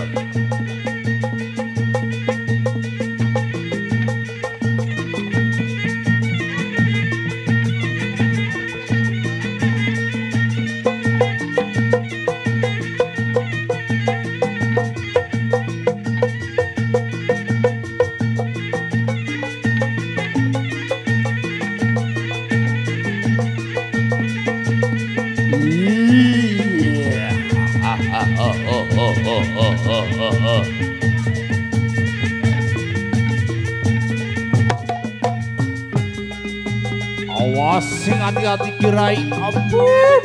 Awas, hati-hati Kirai, ampun.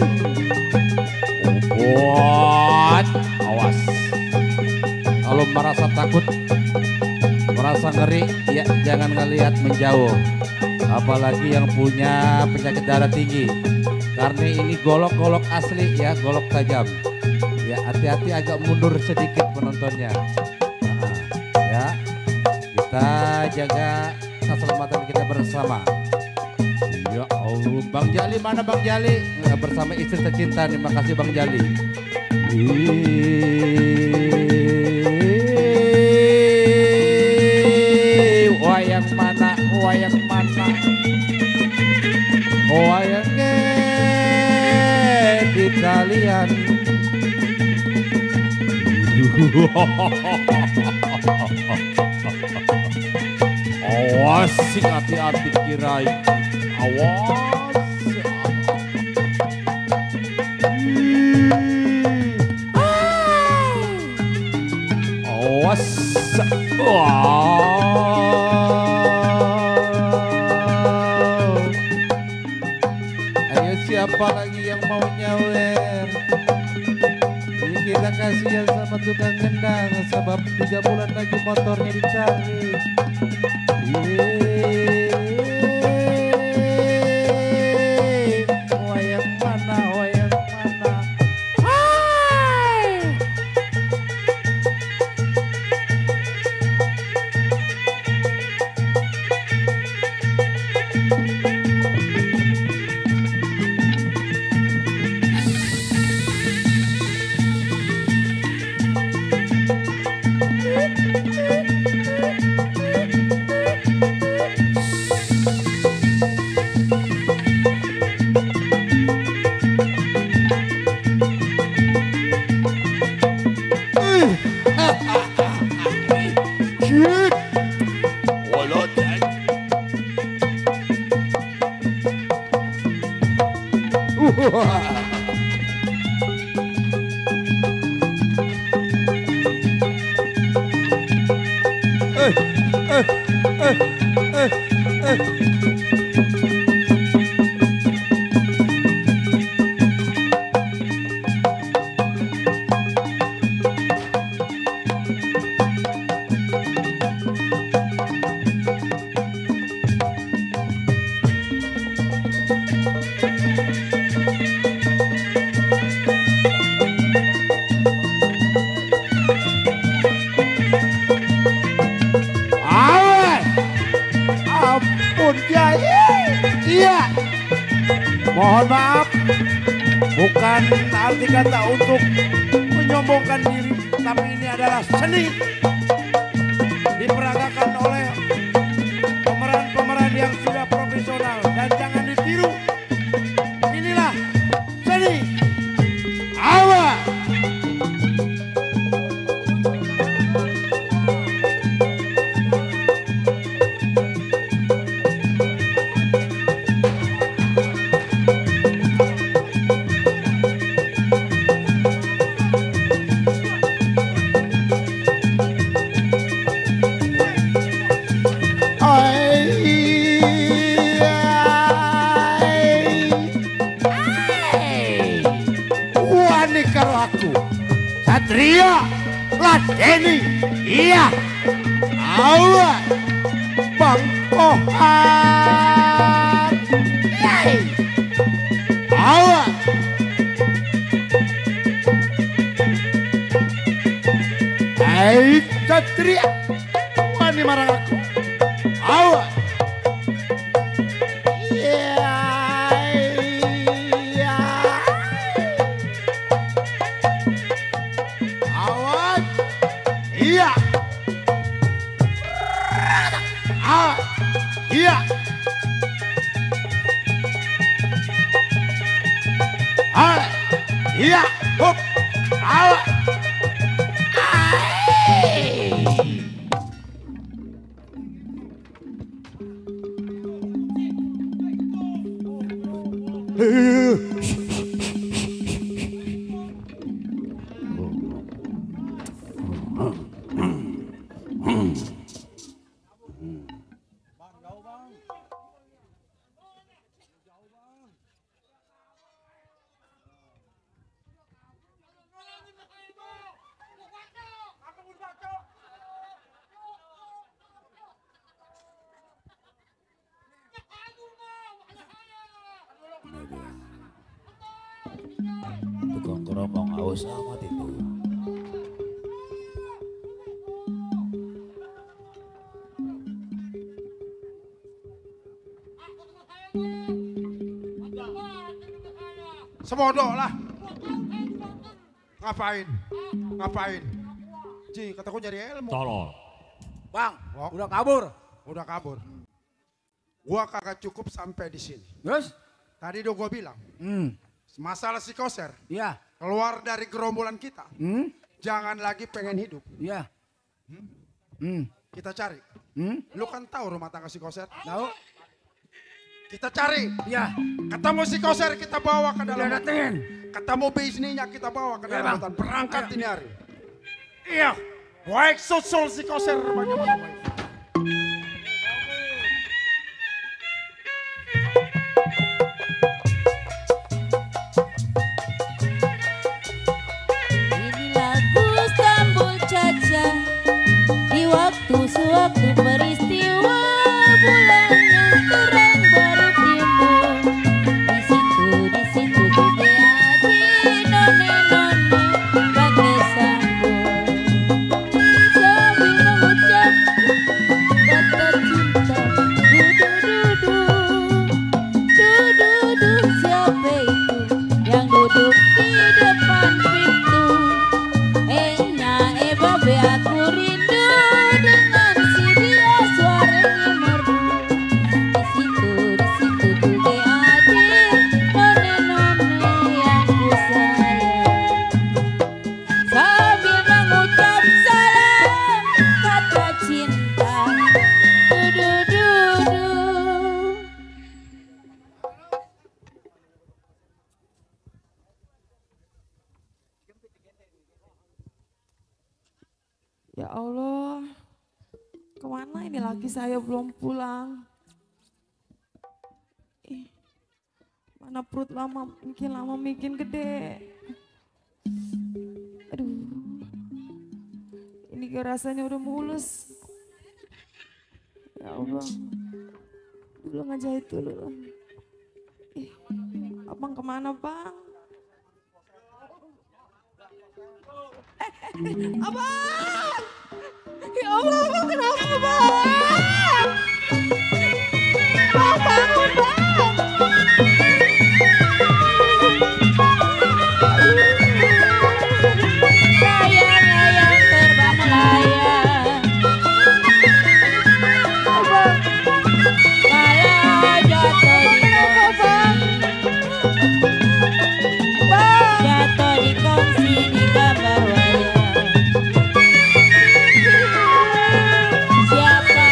Buat, awas. Kalau merasa takut, merasa ngeri, ya jangan ngelihat menjauh. Apalagi yang punya penyakit darah tinggi. Karena ini golok-golok asli ya, golok tajam. Ya hati-hati agak mundur sedikit penontonnya. Ya, kita jaga keselamatan kita bersama. Ya Allah, Bang Jali mana Bang Jali? Bersama istri tercinta, terima kasih Bang Jali. Wayang mana, wayang mana? Wayangnya di kalian. Awas, hati-hati Kirai. Awas. Awas. Ayo siapa lagi yang mau nyawer? Kita kasihan sama tukang gendang, sebab 3 bulan lagi motornya dicari. Wayang mana, wayang mana? Hai! Iya, mohon maaf, bukan arti kata untuk menyombongkan diri, tapi ini adalah seni diperagakan oleh pemeran-pemeran yang sudah profesional dan jangan ditiru. Inilah seni. Awal. Satria Ladeni, iya, awas, Bang Kohar, awas, baik. Iya. Iya. Hup. Awa. Tukang kerokong aus amat itu. Sebodoh lah. Ngapain? Ngapain? Ji, kataku nyari ilmu. Tolol. Bang, Udah kabur. udah kabur. Gua kagak cukup sampai di sini. Terus? Tadi udah gua bilang, masalah si Koser Iya. keluar dari gerombolan kita. Jangan lagi pengen hidup. Iya. Kita cari. Lu kan tahu rumah tangga si Koser? Tahu? Kita cari. Iya. Ketemu si Koser kita bawa ke dalam Udah datengin. Ketemu bisnisnya kita bawa ke Iya, dalam Bang. hutan. Berangkat ini hari. Iya. Baik susul si Koser banyak-banyak. Ini lagu Stambul Caca di waktu sewaktu peristiwa bulan yang terang baru timbul. Di situ juga ada none-none pakai sambal sambil mengucap kata cinta. Du-du-du-du, siapa itu yang duduk di depan pintu? Babe aku rindu dengan si dia suaranya merdu. Di situ juga hadir none-none yang ku sayang. Sambil mengucap salam kata cinta. Du-du-du-du. Ya Allah, kemana ini lagi saya belum pulang? Ih, mana perut lama makin gede. Aduh, ini kayak rasanya udah mulus. Ya Allah, dulu ngejahit dulu. Ih, abang kemana bang? Abang! Ya Allah, abang kenapa bang? Bang, bangun bang! Layang-layang terbang layang. Kalau jatuh di kongsi di gambar wayang. Siapa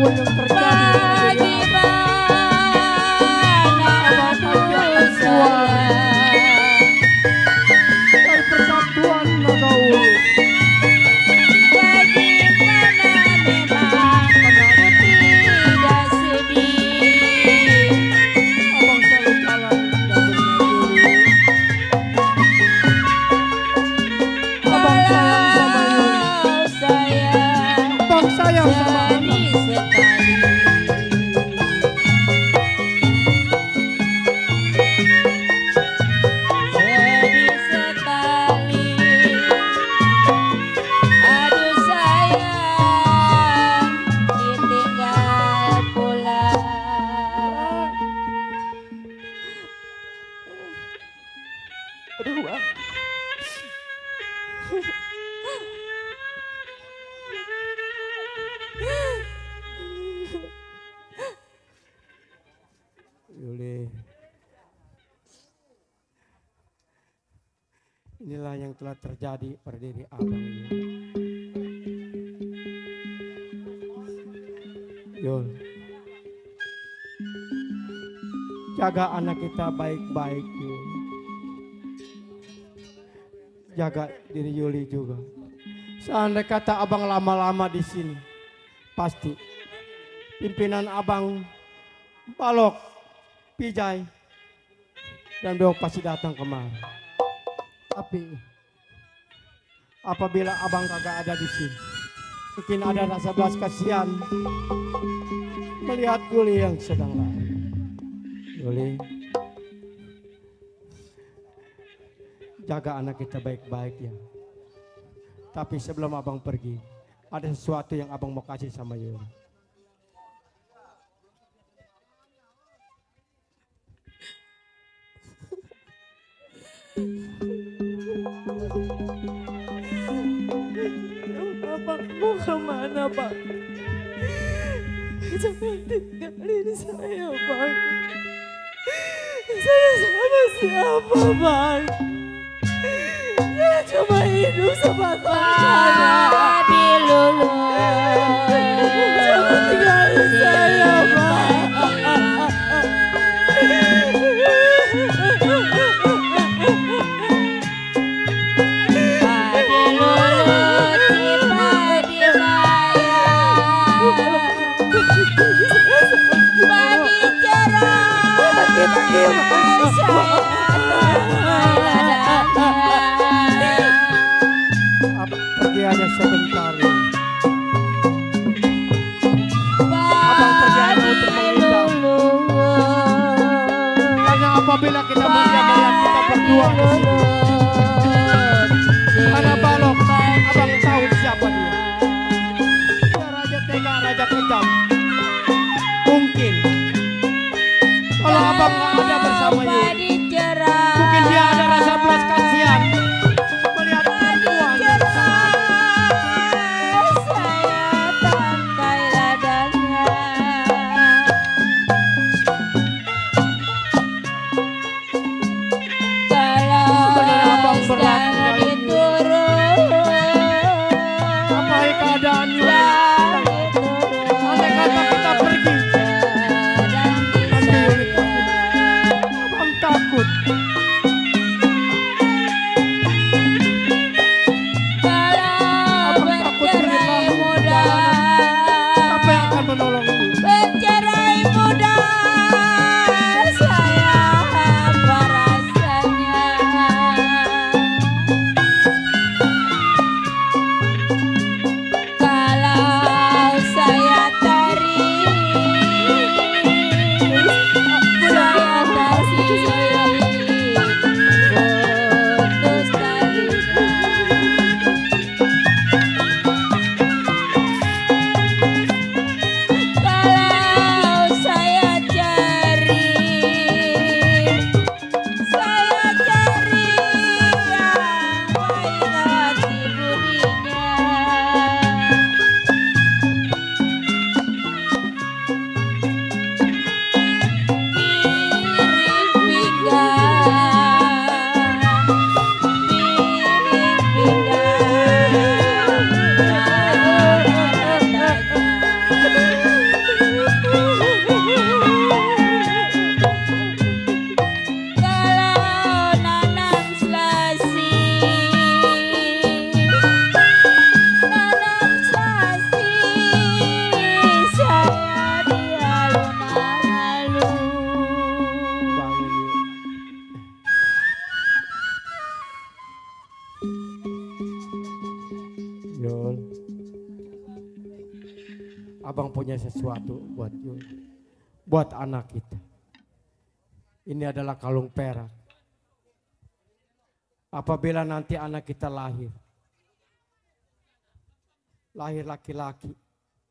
apapun yang terjadi, abang pasti akan keluar dari persatuan naga ulu. Yuli, inilah yang telah terjadi pada diri abang ini. Yul, jaga anak kita baik-baik, Yul. Jaga diri Yuli juga. Seandainya kata abang lama-lama di sini, pasti pimpinan abang Balok, Pijay, dan Beok pasti datang kemari. Tapi apabila abang kagak ada di sini, mungkin ada rasa belas kasihan melihat Yuli yang sedang lari. Yuli, jaga anak kita baik-baik ya. Tapi sebelum abang pergi, ada sesuatu yang abang mau kasih sama Yuli. Bapak mau kemana, Pak? Jangan tinggalin saya, Bang. Saya sama siapa, Bang? Saya cuma hidup sebatang Lulu. Jangan tinggalin saya, Bang. Pergi aja sebentar. Abang pergi hanya untuk mengindah. Karena apabila kita melihat kita berdua di sini, mana Balok, abang tahu siapa dia. Dia raja tega, raja kejam. Mungkin kalau abang nggak ada bersama Yuli, mungkin dia ada rasa belas kasihan melihat perempuan yang Kalau Abang punya sesuatu buat Yul, buat anak kita. Ini adalah kalung perak. Apabila nanti anak kita lahir laki-laki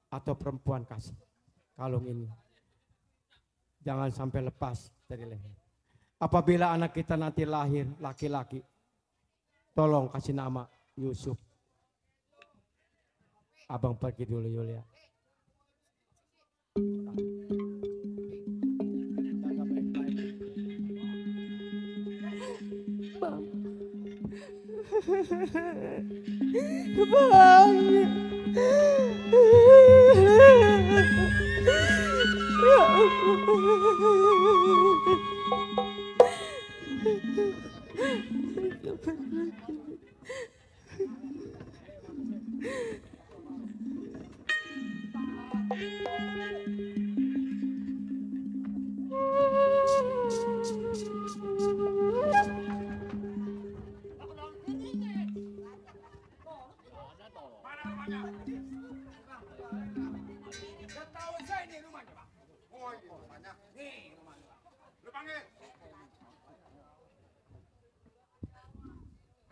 atau perempuan, kasih kalung ini. Jangan sampai lepas dari leher. Apabila anak kita nanti lahir laki-laki, tolong kasih nama Yusuf. Abang pergi dulu Yul ya. Bang. Bang. Ya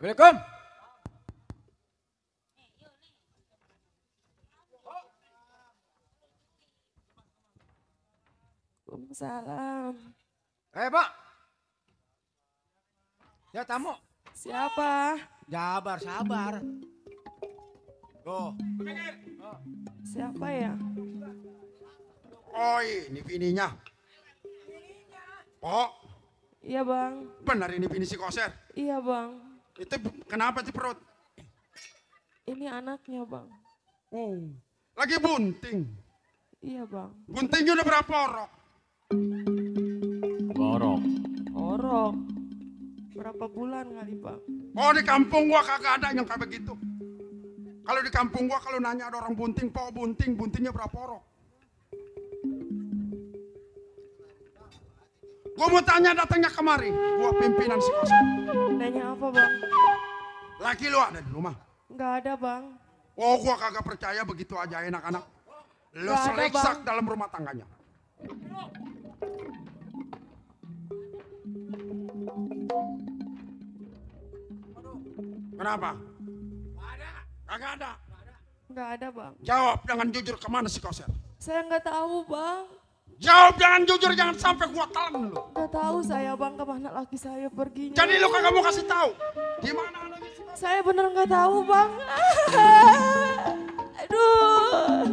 Assalamualaikum. Waalaikumsalam. Pak. Ya tamu. Siapa? Sabar. Tuh. Siapa ya? Oh ini bininya. Oh. Iya bang. Benar ini bini si Koser. Iya bang. Itu kenapa di perut? Ini anaknya bang. Oh. Lagi bunting. Iya bang. Buntingnya udah berapa orok? Orok. Berapa bulan kali bang? Oh di kampung gua kagak ada yang kayak begitu. Kalau di kampung gua kalau nanya ada orang bunting, buntingnya berapa orok? Gua mau tanya datangnya kemari, gua pimpinan si Koser. Nanya apa bang? Laki lu ada di rumah? Nggak ada bang. Oh gua kagak percaya begitu aja anak-anak. Lu seleksak dalam rumah tangganya. Kenapa? Kagak ada. Nggak ada bang. Jawab dengan jujur, kemana si Koser? Saya nggak tahu bang. Jawab dengan jujur, jangan sampai gua telan lu. Nggak tahu saya bang kemana laki saya perginya. Jadi lu kagak mau kasih tahu di mana anaknya si Koser? Saya bener nggak tahu bang. Aduh.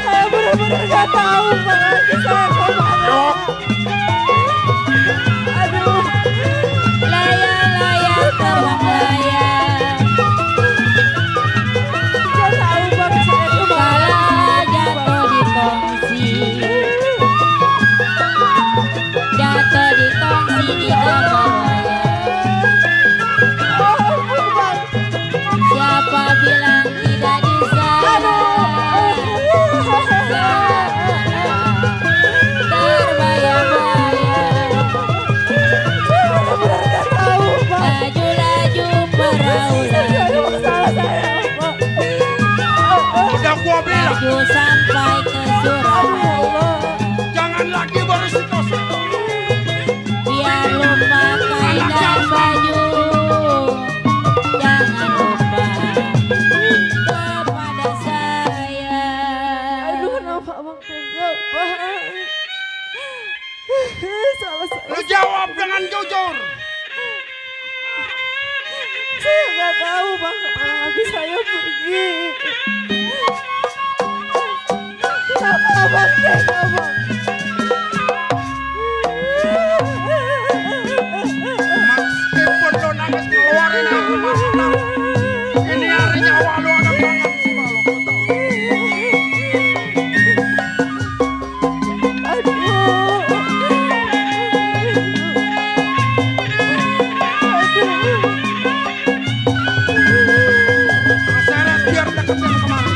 Saya bener-bener nggak tahu bang laki saya kemana. Aduh. Layang-layang terbang layang. Nggak tahu bang saya kemana. Jatuh di tongsi. Jatuh di tongsi di gambar wayang. Siapa bilang tidak bisa? Terbayang-bayang. Laju-laju perahu. Udah gua bilang. Laju sampai ke Surabaya. Jangan lagi baru si Koser. Biar lupa kain dan baju. Jangan lupa kepada saya. Aduh kenapa abang tega bang. Salah saya. Lu jawab dengan jujur. Saya nggak tahu bang kemana lagi saya pergi. Kenapa abang tega bang? Meskipun lu nangis keluarin aku masalah. Ini hari nyawa lu ada banget sih kalau kau tahu. Seret biar deketin kemari.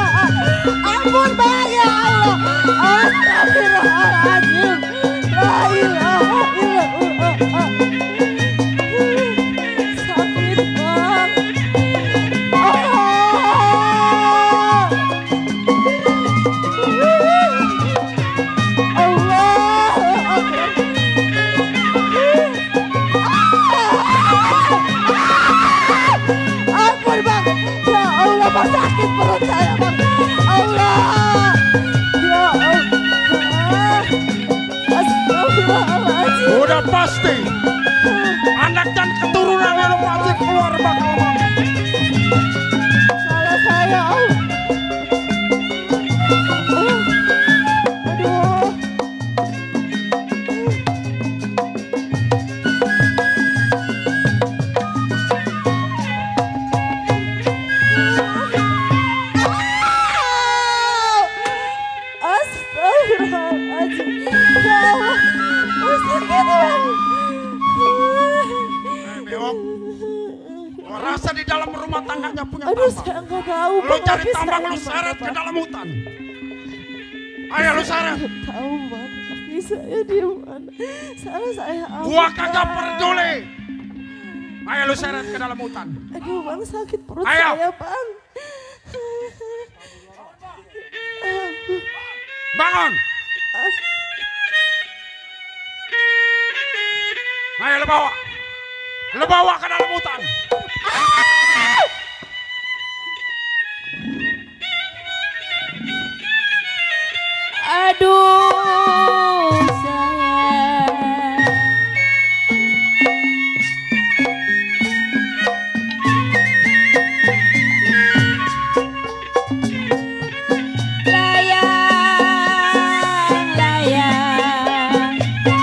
Ampun bang ya Allah. Astagfirullahaladzim. La ilaha illallah. Sakit bang. Ampun bang. Ya Allah bang, sakit perut saya bang. Allah. Ya Allah. Astagfirullahaladzim. Udah pasti anak dan keturunan yang pasti keluar bakal bang. Salah saya. Aduh. Astagfirullahaladzim. Ya Allah. Sakit bang. Bewok, gua rasa di dalam rumah tangganya punya Aduh, tambang. saya nggak tahu. Lu Bang, cari kaki tambang, saya lu gimana, seret ke Bang? dalam hutan. Ayo lu seret. Tahu bang, kaki saya di mana? Salah saya apa? Gua kagak Bang? peduli. Ayo lu seret ke dalam hutan. Aduh bang, sakit perut Ayo. saya bang. Bangun. Ayo lu bawa. Lu bawa ke dalam hutan. Aduh sayang. Layang, layang,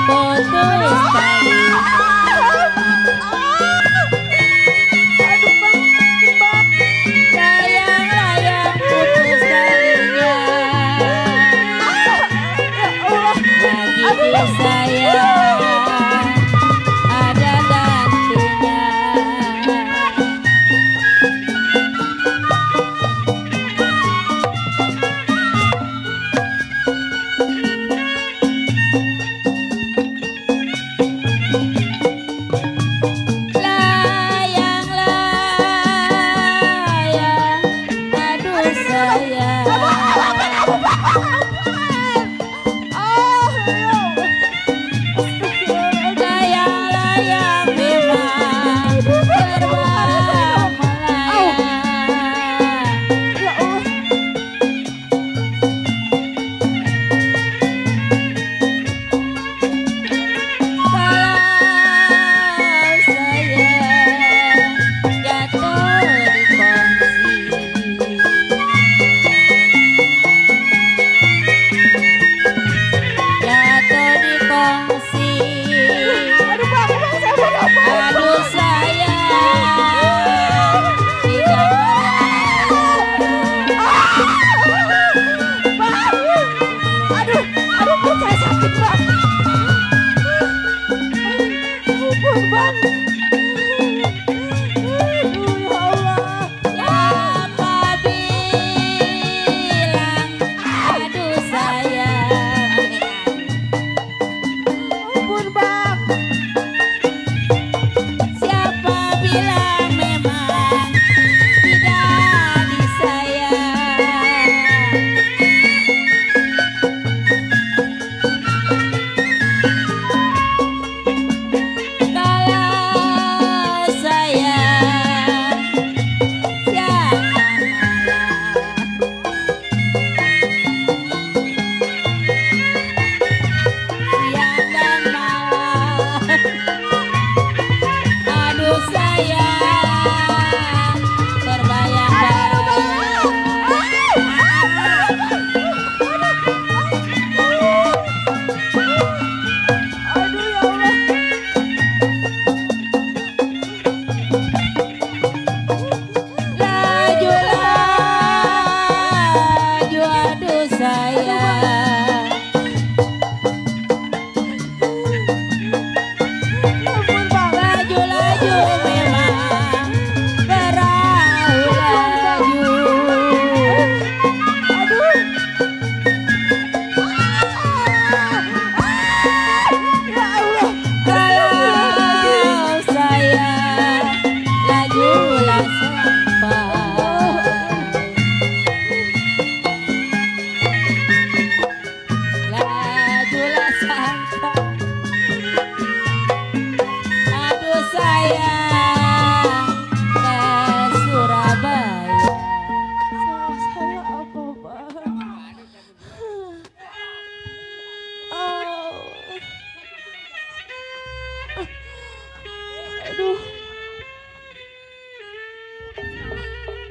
putus tali. Layang, layang, putus talinya.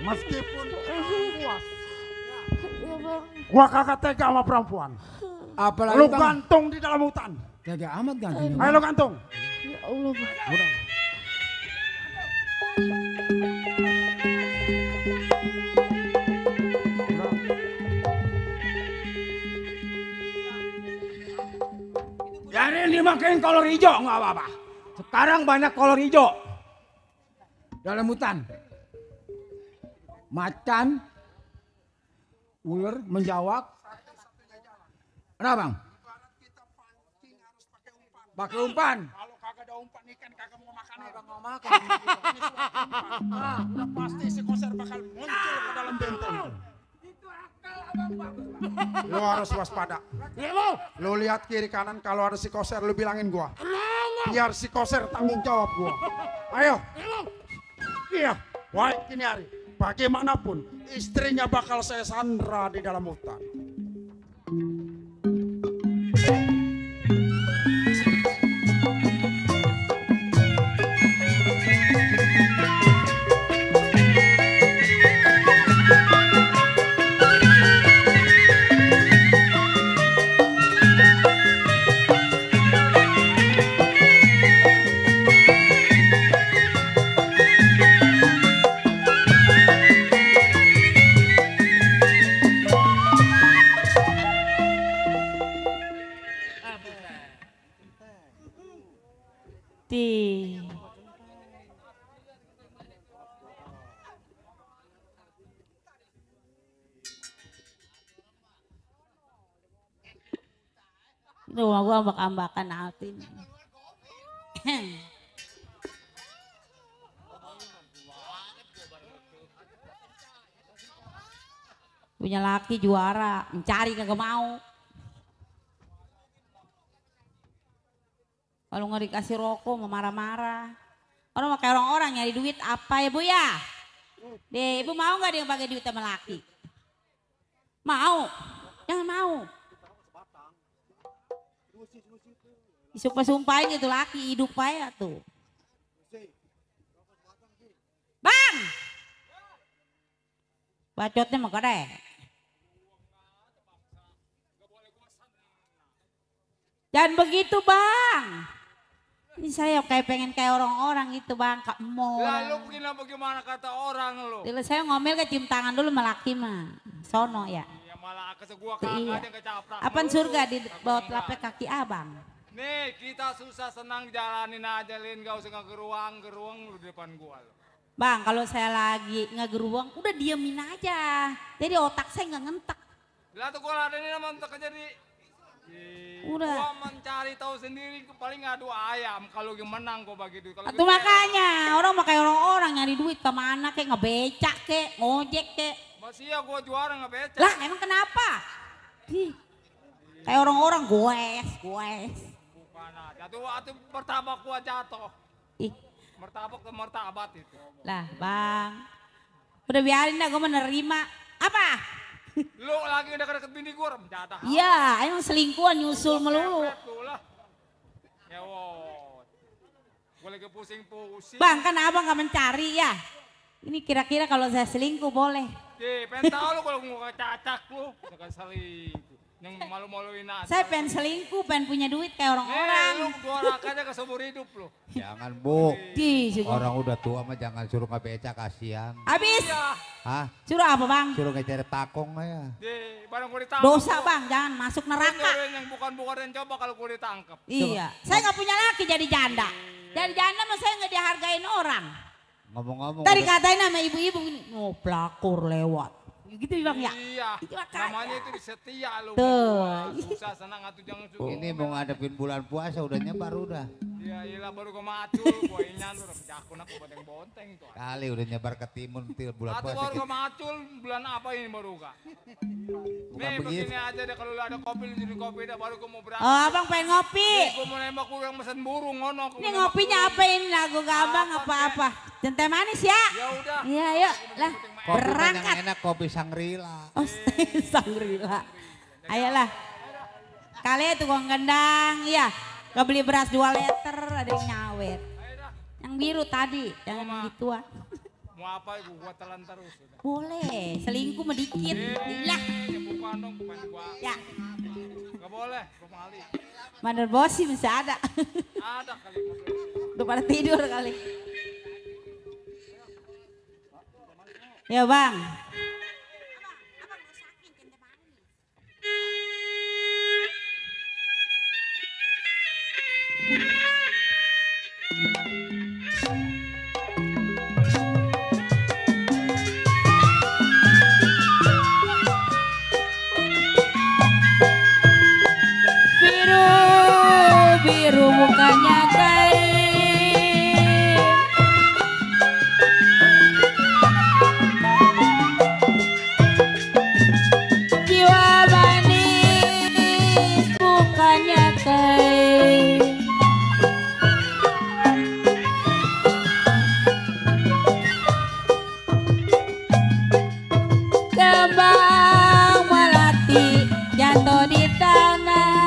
Meskipun puas. Gua kagak tega sama perempuan. Apalagi Lu Bang. gantung di dalam hutan. Tega amat gantungnya. Ayo lu gantung. Ya Allah, Bang. Udah. Biarin dimakan kolor hijau nggak apa-apa. Sekarang banyak kolor hijau dalam hutan. Macan, ular menjawab. Kenapa Bang? Pakai umpan. Kalau kagak ada umpan ikan kagak mau makan. Kagak mau makan. Nah, udah pasti si Koser bakal muncul ke dalam benteng. Lu harus waspada. Lu lihat kiri kanan kalau ada si Koser lu bilangin gua. Biar si Koser tanggung jawab gua. Ayo. Iya. Wah, ini hari. Bagaimanapun istrinya bakal saya sandra di dalam hutan. Rumah gua ambak-ambakan Alvin. Punya laki juara, mencari kagak mau. Kalau nggak dikasih rokok mau marah-marah. Orang pakai orang-orang nyari duit apa ya Bu ya? Deh, Ibu mau nggak dia pakai duit sama laki? Mau? Jangan mau. Disumpah-sumpahin gitu laki hidup aja tuh. Bang! Bacotnya mah gede. Jangan begitu Bang. Ini saya pengen kayak orang-orang itu Bang. Kak Mo. Lalu bagaimana kata orang lo? Saya ngomel ke cium tangan dulu sama laki mah. Sono ya. Ya malah kesel gua kagak ada kecaprak. Apaan surga di bawah telapak kaki abang. Nih kita susah senang jalanin aja Lin, gak usah ngegeruang lu di depan gua lo. Bang kalau saya lagi ngegeruang udah diemin aja. Jadi otak saya nggak ngentek. Lah tuh gua ada ini mentek jadi. Udah. Gua mencari tahu sendiri paling ngadu ayam kalau menang gua bagi duit. Itu makanya orang pakai orang-orang nyari duit kemana kek ngebecak kek ngojek kek. Masih ya gua juara ngebecak. Lah emang kenapa? Kayak orang-orang goes. Jatuh martabak gua jatuh. Ih. Martabak ke martabat itu. Lah bang. Udah biarin dah gua menerima. Apa? Lu lagi deket-deket bini gua jatah. Iya emang selingkuhan nyusul melulu. Ya wow. Gua lagi pusing-pusing. Bang kan abang gak mencari ya. Ini kira-kira kalau saya selingkuh boleh. Pengen tahu lu kalau gua cacak lu. Jangan selingkuh. Yang malu-maluin aja. Saya pengen selingkuh, pengen punya duit kayak orang-orang. Lu dua aja ke seumur hidup lu. Jangan Bu. Suruh. Orang udah tua mah jangan suruh ngebecak kasihan. Habis. Hah? Suruh apa Bang? Suruh ngejar takong ya. Barang gua ditangkap. Dosa Bang, jangan masuk neraka. Yang bukan yang coba kalau gua ditangkap. Iya. Saya nggak punya laki jadi janda. Jadi janda mah saya nggak dihargain orang. Ngomong-ngomong. Tadi katain sama ibu-ibu ini, oh pelakor lewat. Gitu Bang ya? Iya, namanya itu setia lu. Tuh. Susah senang atau jangan suka. Ini mau ngadepin bulan puasa udah nyebar udah. Iya, iyalah baru gua macul, gua inyan udah jakun aku bonteng-bonteng itu. Kali udah nyebar ke timun bulan Atau puasa. baru gua macul bulan apa ini baru Kak? Nih begini aja deh kalau ada kopi lu jadi kopi dah baru gua mau berangkat. Oh Abang pengen ngopi. Gua mau nembak gua yang mesen burung ngono. Ini ngopinya apa ini lagu Abang apa-apa? Centai manis ya? Ya udah. Iya yuk lah. Kopi Berangkat. yang enak kopi Sangrila. Oh Sangrila. Ayolah. Kali tukang gendang, iya. Gak beli beras 2 liter, ada yang nyawet. Yang biru tadi, jangan gituan. Mau apa ibu? Gua telan terus. Udah. Boleh, selingkuh mah dikit. Lah. Ya bukan dong, bukan gua. Ya. Gak boleh, gua mali. Mandor bos sih masih ada. Ada kali. Udah pada tidur kali. Ya bang. Biru bukannya kain, jiwa manis bukannya kain, kembang melati jatuh di tanah.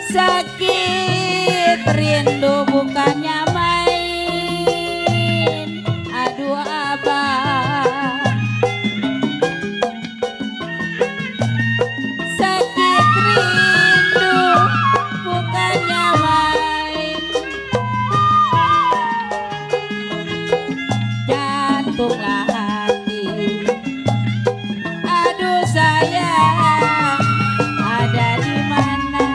Sakit rindu bukannya main, aduh abang. Sakit rindu bukannya main, jantunglah hati. Aduh sayang, ada di mana?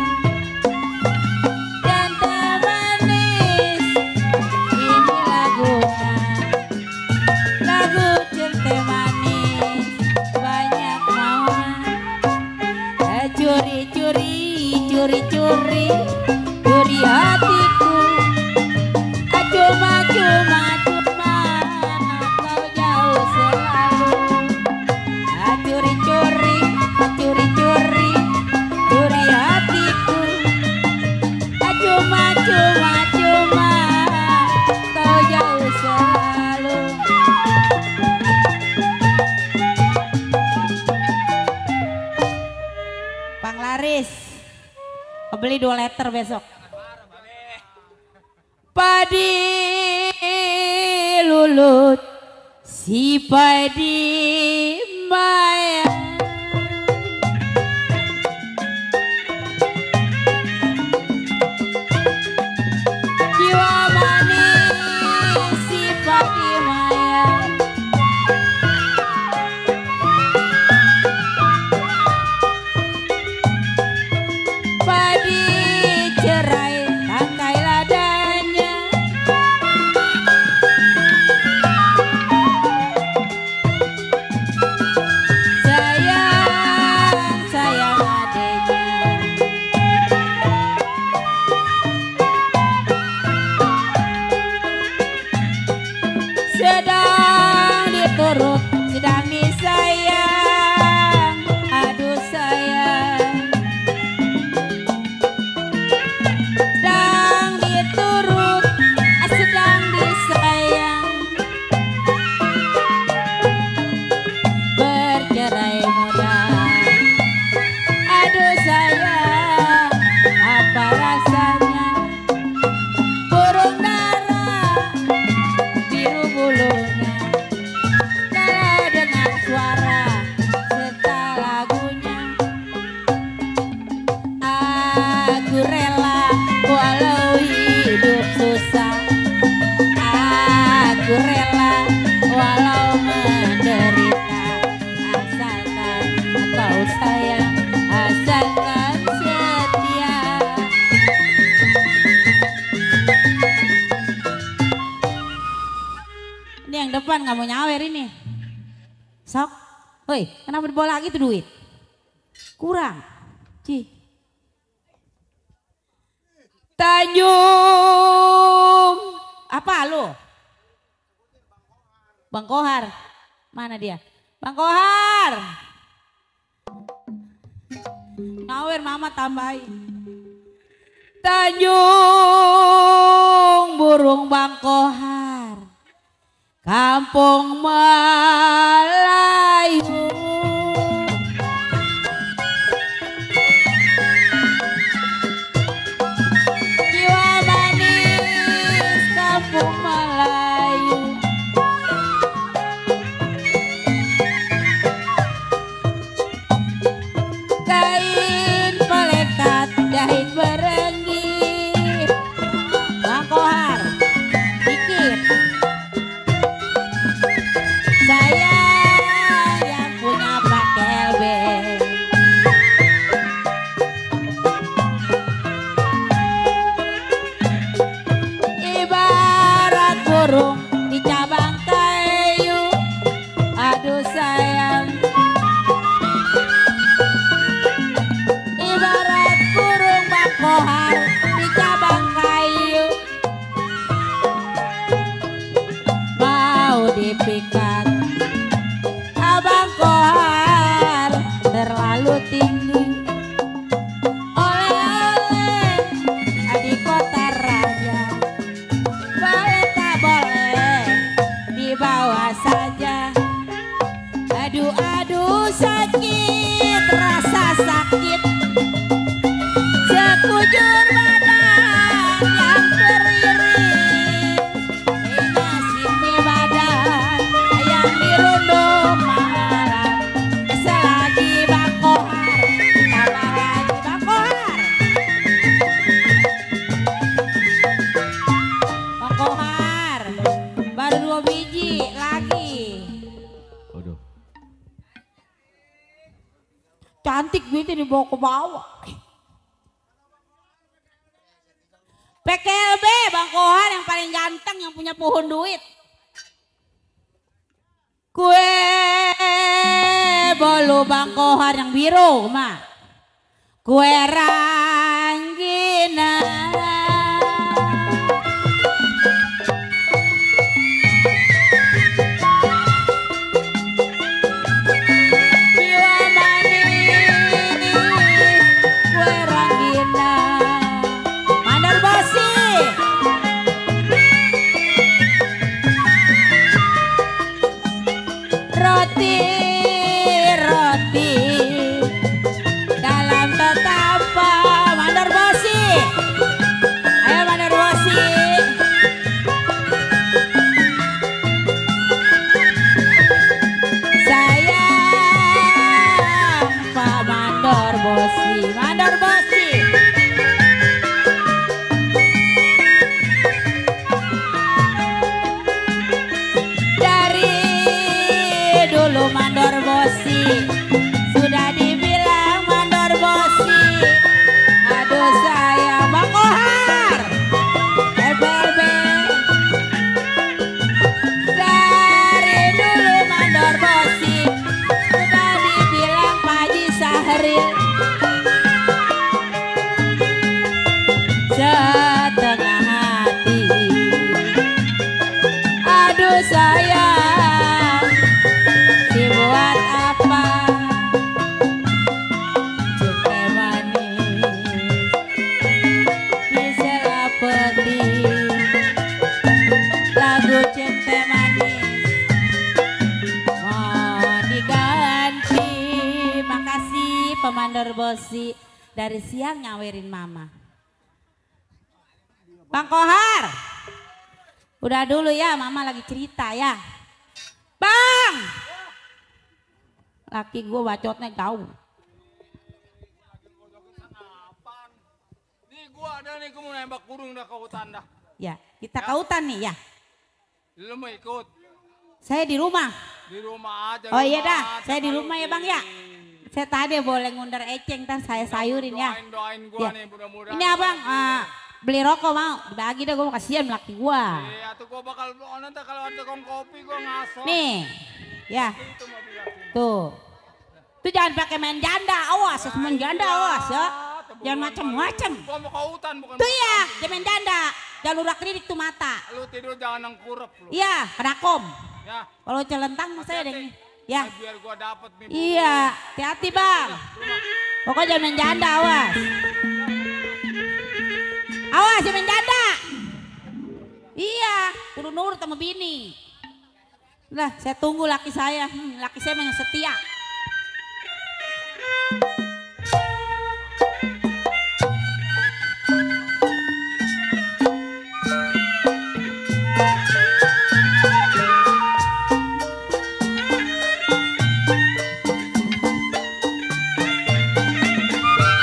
Curi-curi hatiku, cuma kau jauh selalu. Curi-curi hatiku, cuma kau jauh selalu. Panglaris beli 2 liter besok. Padi lulut si padi maya, jiwa manis si padi maya. Padi cerai tangkai ladanya, sayang adanya. Sedang diturut, sedang disayang, aduh sayang. Sedang diturut, sedang disayang, bercerai muda. Aduh sayang, apa rasanya? Burung dara biru bulunya, kalau dengan suara serta lagunya. Aku rela walau hidup susah, aku rela walau menderita, asalkan kau sayang, asalkan setia. Ini yang depan nggak mau nyawer ini. Sok, woi, kenapa dibawa lagi tuh duit? Kurang, Ci. Tanjung, apa lu? Bang Kohar, mana dia? Bang Kohar, nyawer mama tambahin. Tanjung Burung Bangkohar, Kampung Melayu. Jiwa manis Kampung Melayu. Kain pelekat, jahit berenggi. Bangkohar, dikit. Saya yang punya pakel bel. Ibarat burung di cabang kayu. Aduh sayang. Ibarat burung Bangkohar di cabang kayu. Mau dipikat Abang Kohar terlalu tinggi. Oleh-oleh di kota raja, boleh tak boleh dibawa saja. Aduh sakit, rasa sakit. Sekujur badan yang beriring. Nasib di badan yang dirundung malam. Selagi Bangkohar, tambah lagi Bangkohar. Bangkohar, baru 2 biji lagi. Waduh. Cantik gitu dibawa ke bawah. PKLB Bangkohar yang paling ganteng, yang punya pohon duit. Kue bolu Bangkohar yang biru mah. Kue ranggina. Jiwa manis, kue ranggina. Mandar Bosi. Roti dalam petapa. Mandar Bosi. Ayo Mandar Bosi. Sayang Pak Mandar Bosi. Mandar Bosi. Dari dulu Mandor Bosi sudah dibilang Mandor Bosi. Aduh sayang Bangkohar, FLB. Dari dulu Mandor Bosi sudah dibilang Pak Haji Sahril. Setengah hati. Aduh sayang, dibuat apa? Cinta manis di sela peti. Lagu cinta manis mau diganti. Makasih Pemandor Bosi, dari siang nyawerin mama. Bangkohar, udah dulu ya, mama lagi cerita ya. Bang, laki gue bacotnya gaul. Nih gua ada nih, gua mau nembak burung dah ke hutan dah. Ya, kita ke hutan nih ya. Lu mau ikut? Saya di rumah. Di rumah aja. Oh iya dah, saya di rumah ya bang ya. Saya tadi boleh ngundar eceng, ntar saya sayurin ya. Doain gua Ya. nih, mudah-mudahan. Ini abang, beli rokok mau, dibagi dah, gue kasihan laki gue. Iya tuh gua bakal nanti kalau ada kopi gua ngasok. Nih, ya. Tuh. Tuh jangan pakai main janda, awas, main janda awas ya. Jangan macem-macem. Gua mau ke hutan bukan. Tuh ya, jangan main janda. Jangan urak kridik tuh mata. Lu tidur jangan nengkurep lu. Iya, kedakom. Ya. Kalau celentang saya deh. Ya. Biar gua dapet nih. Iya, hati-hati bang. Pokoknya jangan main janda awas. masih menjanda. Iya, kudu nurut sama bini. Lah, saya tunggu laki saya. Laki saya memang setia.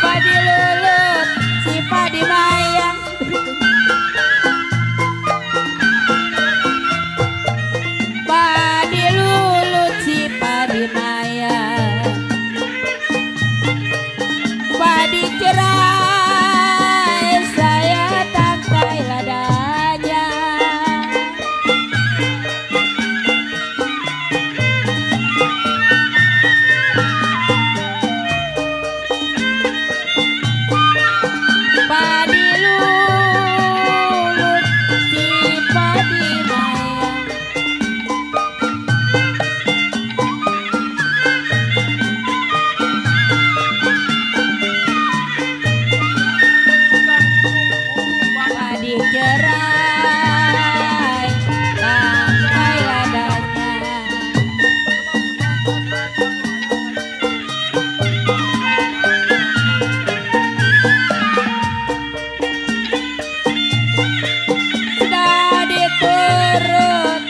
Padi lulut, si padi mayang. Padi lulut, si padi mayang. Padi cerai, saya tangkai ladanya. Padi lulut, si padi mayang. Padi cerai, tangkai ladanya. Sudah diturut,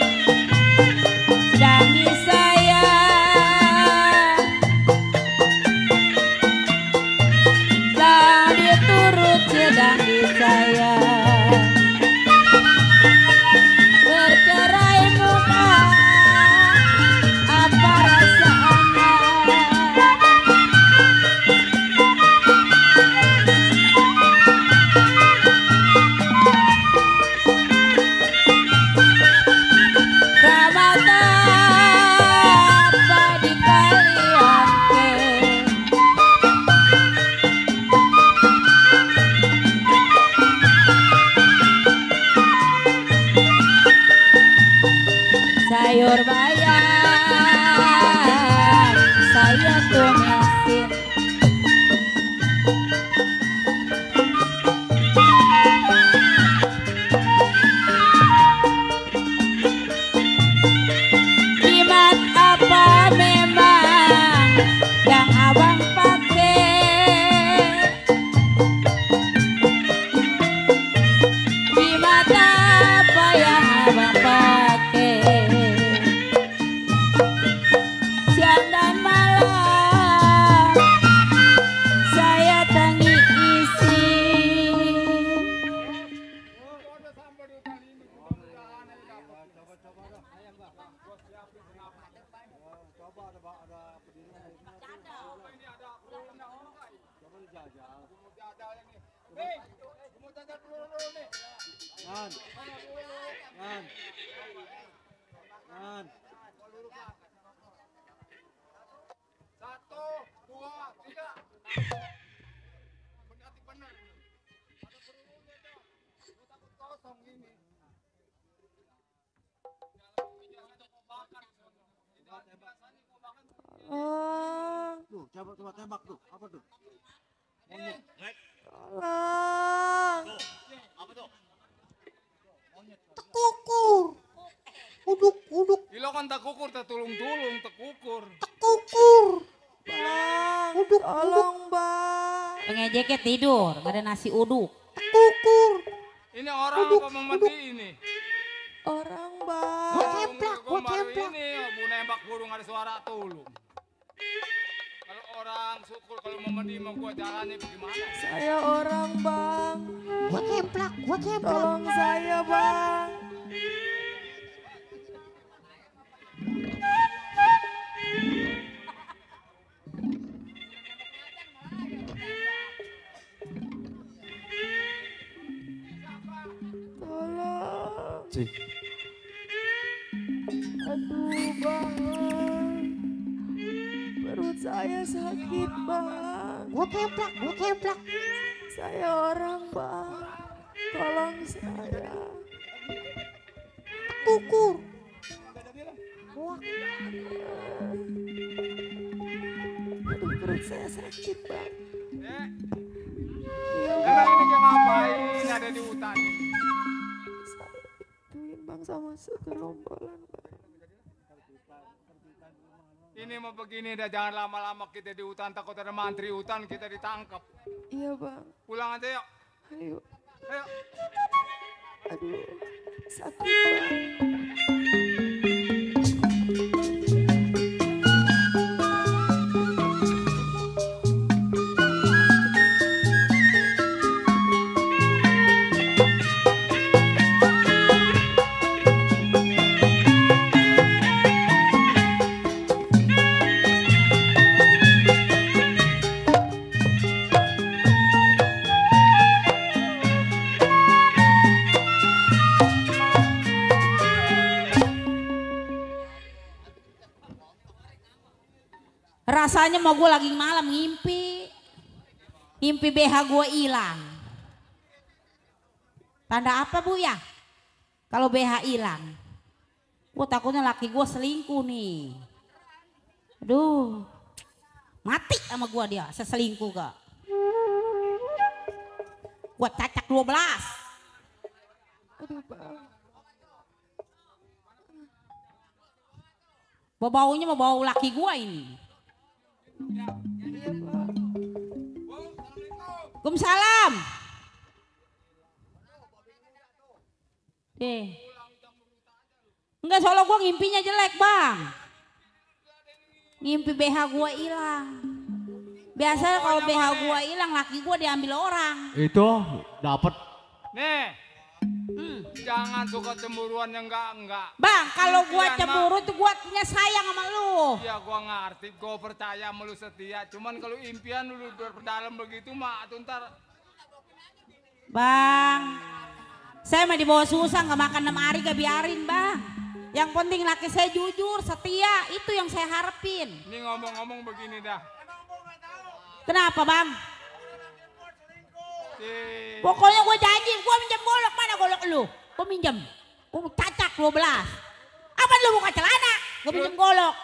sedang disayang. Sudah diturut, sedang disayang. Bercerai muka, apa rasanya? Ramata apa di kalian ke? Sayur bayam, saya tumisin. Jimat apa memang yang abang pakai? Jimat apa yang abang pakai? Siang dan malam saya tangi isi. Tuh, coba tembak tuh. Apa tuh? Tolong. Apa tuh? Tekukur. Uduk. Ilo kan tak kukur, tak tulung-tulung, tak kukur. Tekukur. Tolong bang. Pengejeknya tidur, nggak ada nasi uduk. Tekukur. Ini orang apa memati ini? Orang bang. Gua templak. Ini, bu nembak burung ada suara tulung. Kalau orang syukur kalau memedi mau gua jalannya bagaimana? Saya orang bang. Gua templak. Tolong saya bang. Tolong. Aduh bang. Perut saya sakit bang. Gua templak. Saya orang bang. Tolong saya. Kukur. Aduh perut saya sakit bang. Emang ini kayak ngapain ada di hutan? segerombolan. Ini mau begini dah, jangan lama-lama kita di hutan, takut ada mantri hutan kita ditangkap. Iya bang. Pulang aja yuk. Ayo. Ayo. Aduh, sakit bang. Rasanya mau gue lagi malam ngimpi. Ngimpi BH gue hilang. Tanda apa bu ya? Kalau BH hilang. Gue takutnya laki gue selingkuh nih. Aduh. Mati sama gue dia, seselingkuh gak. Gue cacak 12. Aduh bang. Bau-baunya mau bau laki gue ini. Waalaikumsalam. Enggak, soalnya gue ngimpinya jelek bang. Ngimpi BH gue hilang. Biasanya kalau BH gue hilang laki gue diambil orang. Itu dapat. Nih. Jangan suka cemburuan yang enggak. Bang, kalau gua cemburu tuh gua punya sayang sama lu. Iya, gua ngerti, gua percaya sama lu setia. Cuman kalau impian lu berdalam begitu mah tuh ntar. Bang, saya mah dibawa susah nggak makan 6 hari gak biarin bang. Yang penting laki saya jujur, setia, itu yang saya harapin. Ini ngomong-ngomong begini dah. Kenapa bang? Pokoknya gue janji, gue minjem golok, mana golok lu? Gue minjem, gue cacak 12. Apa lu buka celana? Gue minjem golok.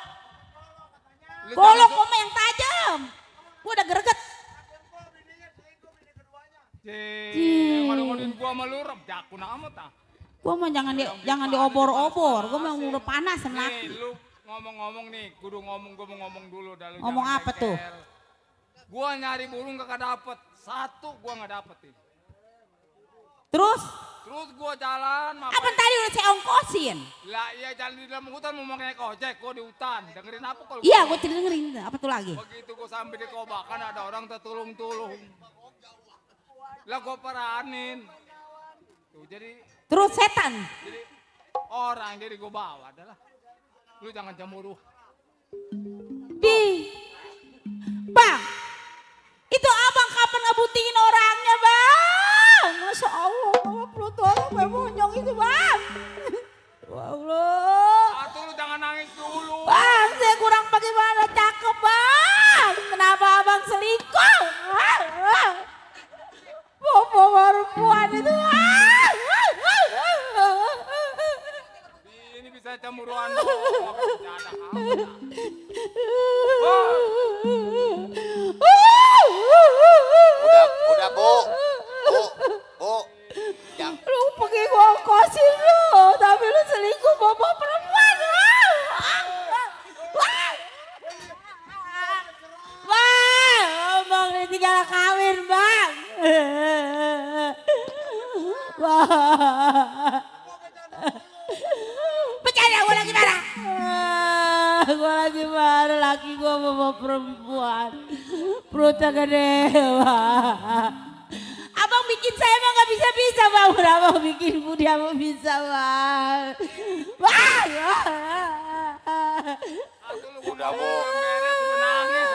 Golok gue mah yang tajam. Gue udah greget. Ngomongin gue sama lu, jaku amat ah. Gue mah jangan diobor-obor, gue mah udah panas sama laki. Lu ngomong-ngomong nih, kudu ngomong, gue mau ngomong dulu. Ngomong apa tuh? Gue nyari burung gak dapet, satu gue gak dapetin. Terus gue jalan. Apa tadi udah saya ongkosin? Lah iya jalan di dalam hutan mau pakai ojek, gue di hutan. Dengerin apa kalau? Iya gue dengerin, apa tuh lagi? Begitu gue sampai di kobakan ada orang tertulung-tulung. Lah gue peranin. Tuh jadi. Terus setan? Jadi orang jadi gue bawa adalah. Lu jangan cemburu. Bang, itu abang kapan ngebutingin orangnya bang? Masya Allah, perut orang memonyong itu bang. Ya Allah. Atuh lu jangan nangis dulu. Bang, saya kurang bagaimana cakep bang. Kenapa abang selingkuh? Bobo perempuan itu. Ini bisa cemburuan lu. Udah bu. Lu pergi gua kosin lu, tapi lu selingkuh bobo perempuan. Bang, abang ditinggal kawin bang. Bang. Bercanda gue lagi marah. Gue lagi marah, laki gue bawa perempuan. Perutnya gede bang. Abang bikin saya mah gak bisa-bisa bang. Abang bikin dia mah bisa bang. Bang. Udah bu. Beres lu nangis.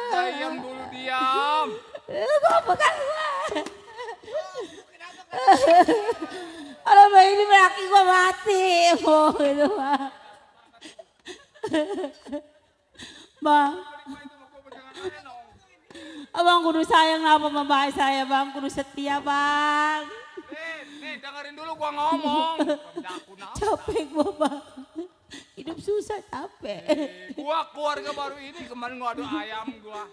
Diam dulu diam. Gue pegang bang. Kalau bang ini laki gue mati. Oh itu bang. Bang. Abang kudu sayang apa sama baik saya bang. Kudu setia bang. Nih dengerin dulu gua ngomong. Capek gua bang. Hidup susah capek. Gua keluarga baru ini kemarin gua adu ayam gua.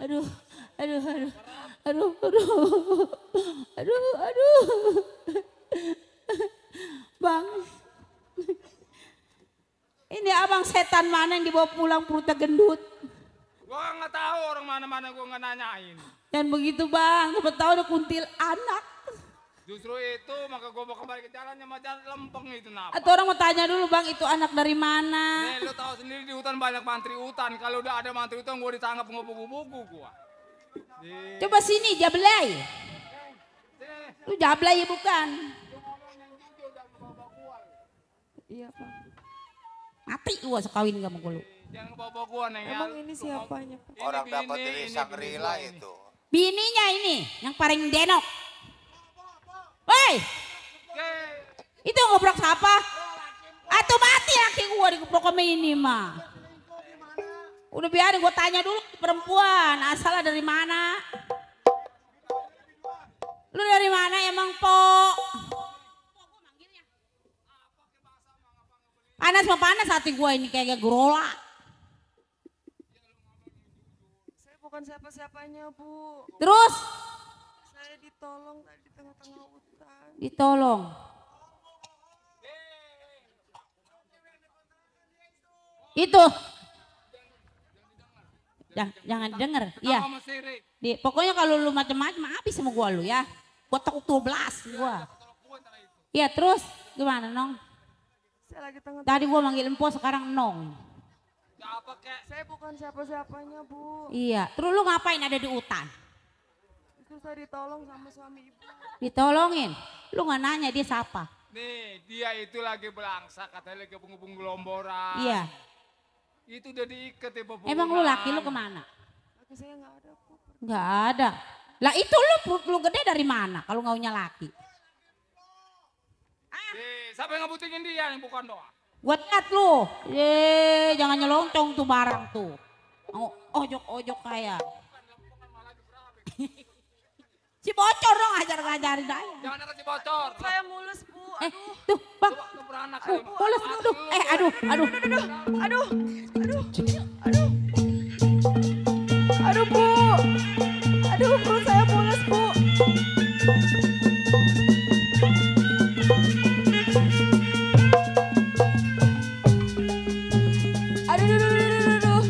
Aduh. Aduh, aduh. Aduh, aduh. Bang. Ini abang setan mana yang dibawa pulang perutnya gendut? Gua nggak tahu orang mana-mana gua nggak nanyain. Dan begitu bang, siapa tahu ada kuntil anak. Justru itu maka gua mau kembali ke jalannya macam lempeng itu napa. Atau orang mau tanya dulu bang, itu anak dari mana? Nih lu tahu sendiri di hutan banyak mantri hutan. Kalau udah ada mantri hutan gua ditangkap ngebuku-buku gua. Coba sini jablay. Lu jablay ya bukan? Iya pak. Mati gua sekawin gak mau gua lu. Jangan bawa gua neng. Emang ini siapanya pak? Orang dapat dari Sangrila itu. Bininya ini yang paling denok. Woi. Itu ngobrol siapa? Atau mati laki gua dikeprok sama ini mah. Udah biarin gua tanya dulu perempuan asalnya dari mana? Lu dari mana emang po? Panas mah panas hati gue ini kayak gerola. Saya bukan siapa-siapanya Bu. Terus? Saya ditolong tadi di tengah-tengah hutan. Ditolong. Itu. Jangan denger. Iya. Pokoknya kalau lu macam-macam habis sama gua lu ya. Gua takut 12 gua. Iya terus gimana Nong? Saya lagi tengah. Tadi gua manggil Empo sekarang Nong. Saya bukan siapa-siapanya Bu. Iya. Terus lu ngapain ada di hutan? Itu saya ditolong sama suami ibu. Ditolongin? Lu nggak nanya dia siapa? Nih dia itu lagi belangsa katanya lagi penghubung gelomboran. Iya. Itu udah diikat ya Bapak. Emang lu laki lu kemana? Laki saya nggak ada Bu. Nggak ada. Lah itu lu perut lu gede dari mana kalau nggak punya laki? Siapa yang ngebutingin dia yang bukan doa? Gua liat lu. Jangan nyeloncong tuh barang tuh. Ojok-ojok kayak. Si bocor dong ngajarin aja. Jangan ada si bocor. Saya mulus Bu. Tuh bang. Beranak. Mulus tuh. Aduh. Aduh Bu. Aduh perut saya mulus Bu. Aduh.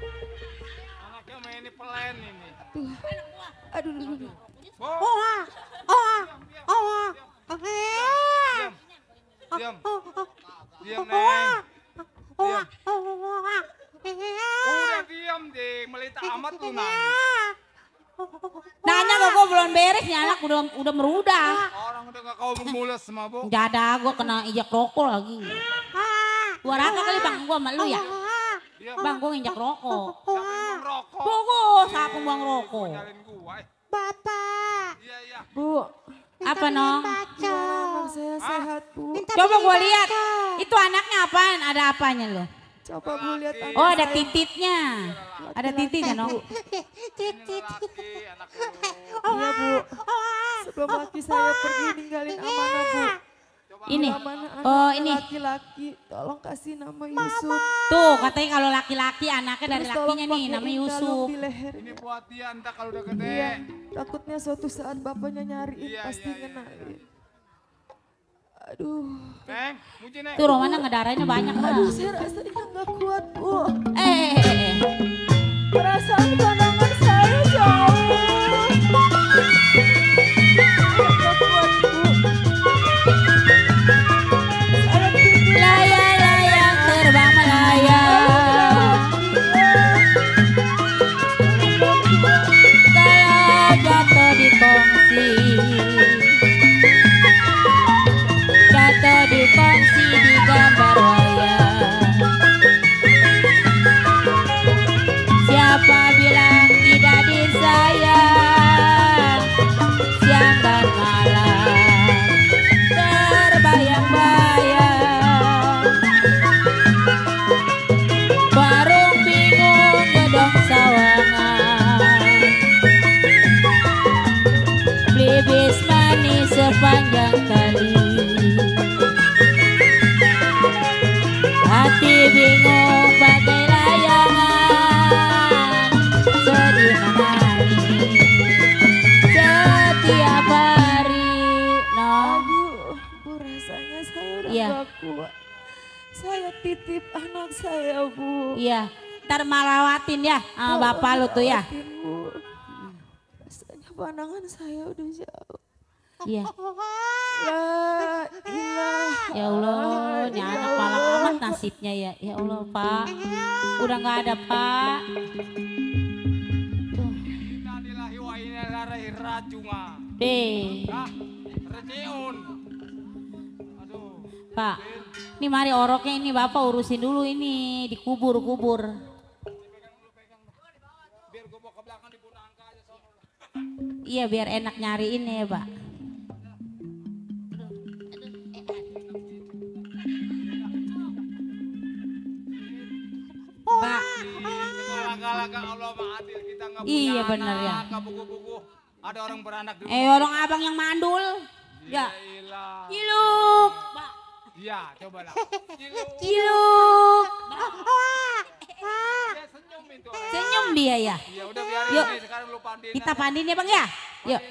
Anaknya main ini pelen ini. Aduh. Diam Neng. Udah diam deh, melita amat lu nangis. Nanya kok gue belum beres nih anak udah merudah. Orang udah gak kau mulus sama Bu. Jada gue kena injak rokok lagi. Dua raka kali bang gue sama lu ya. Bang gue nginjak rokok. Bagus aku buang rokok. Bapak. Bu. Apa Nong? Anak saya sehat Bu. Coba gue lihat. Itu anaknya apaan? Ada apanya lo? Coba Bu lihat anak Oh ada saya. tititnya. Ada tititnya Nong. Iya Bu. Sebelum laki saya pergi ninggalin amanah Bu. Ini. Amanah Oh anak ini. laki-laki. Tolong kasih nama Yusuf. Tuh katanya kalau laki-laki anaknya dari Terus tolong lakinya nih pakai namanya kalung Yusuf. di leher. Ini buat dia entah kalau udah gede. Iya. Takutnya suatu saat bapaknya nyariin Iya, pasti iya, ngenalin. Aduh. Neng, muji Neng. Tuh Romana ngedarahnya banyak lah. Aduh saya rasanya nggak kuat Bu. Eh. Perasaan pandangan saya jauh. Nggak kuat Bu. Layang-layang terbang melayang. Kalau jatuh di kongsi. Jatuh di kongsi di gambar wayang. Siapa bilang Iya. nggak kuat. Saya titip anak saya, Bu. Iya, ntar marawatin ya sama bapak lu tuh ya. Rawatin, Bu. Rasanya pandangan saya udah jauh. Iya. La ilaha Ya Allah, ini anak malah amat nasibnya ya. Ya Allah Pak, udah nggak ada Pak. Innalillahi wa inna ilaihi raji'un. Deh, Rajiun. Pak, ini mari oroknya ini Bapak urusin dulu ini, dikubur-kubur. Iya biar enak nyariin ya Pak. Pak. Galak-galak Allah Maha Adil, kita nggak punya Iya anak, bener ya. nggak buku-buku. Ada orang beranak di Orang abang yang mandul. Ya. Ilah. Ciluk. Iya, coba lah. Ciluk. Senyum itu. Senyum dia ya. Iya, udah biarin Yuk. nih, sekarang lu pandiin. Kita pandiin ya Bang ya. Yuk.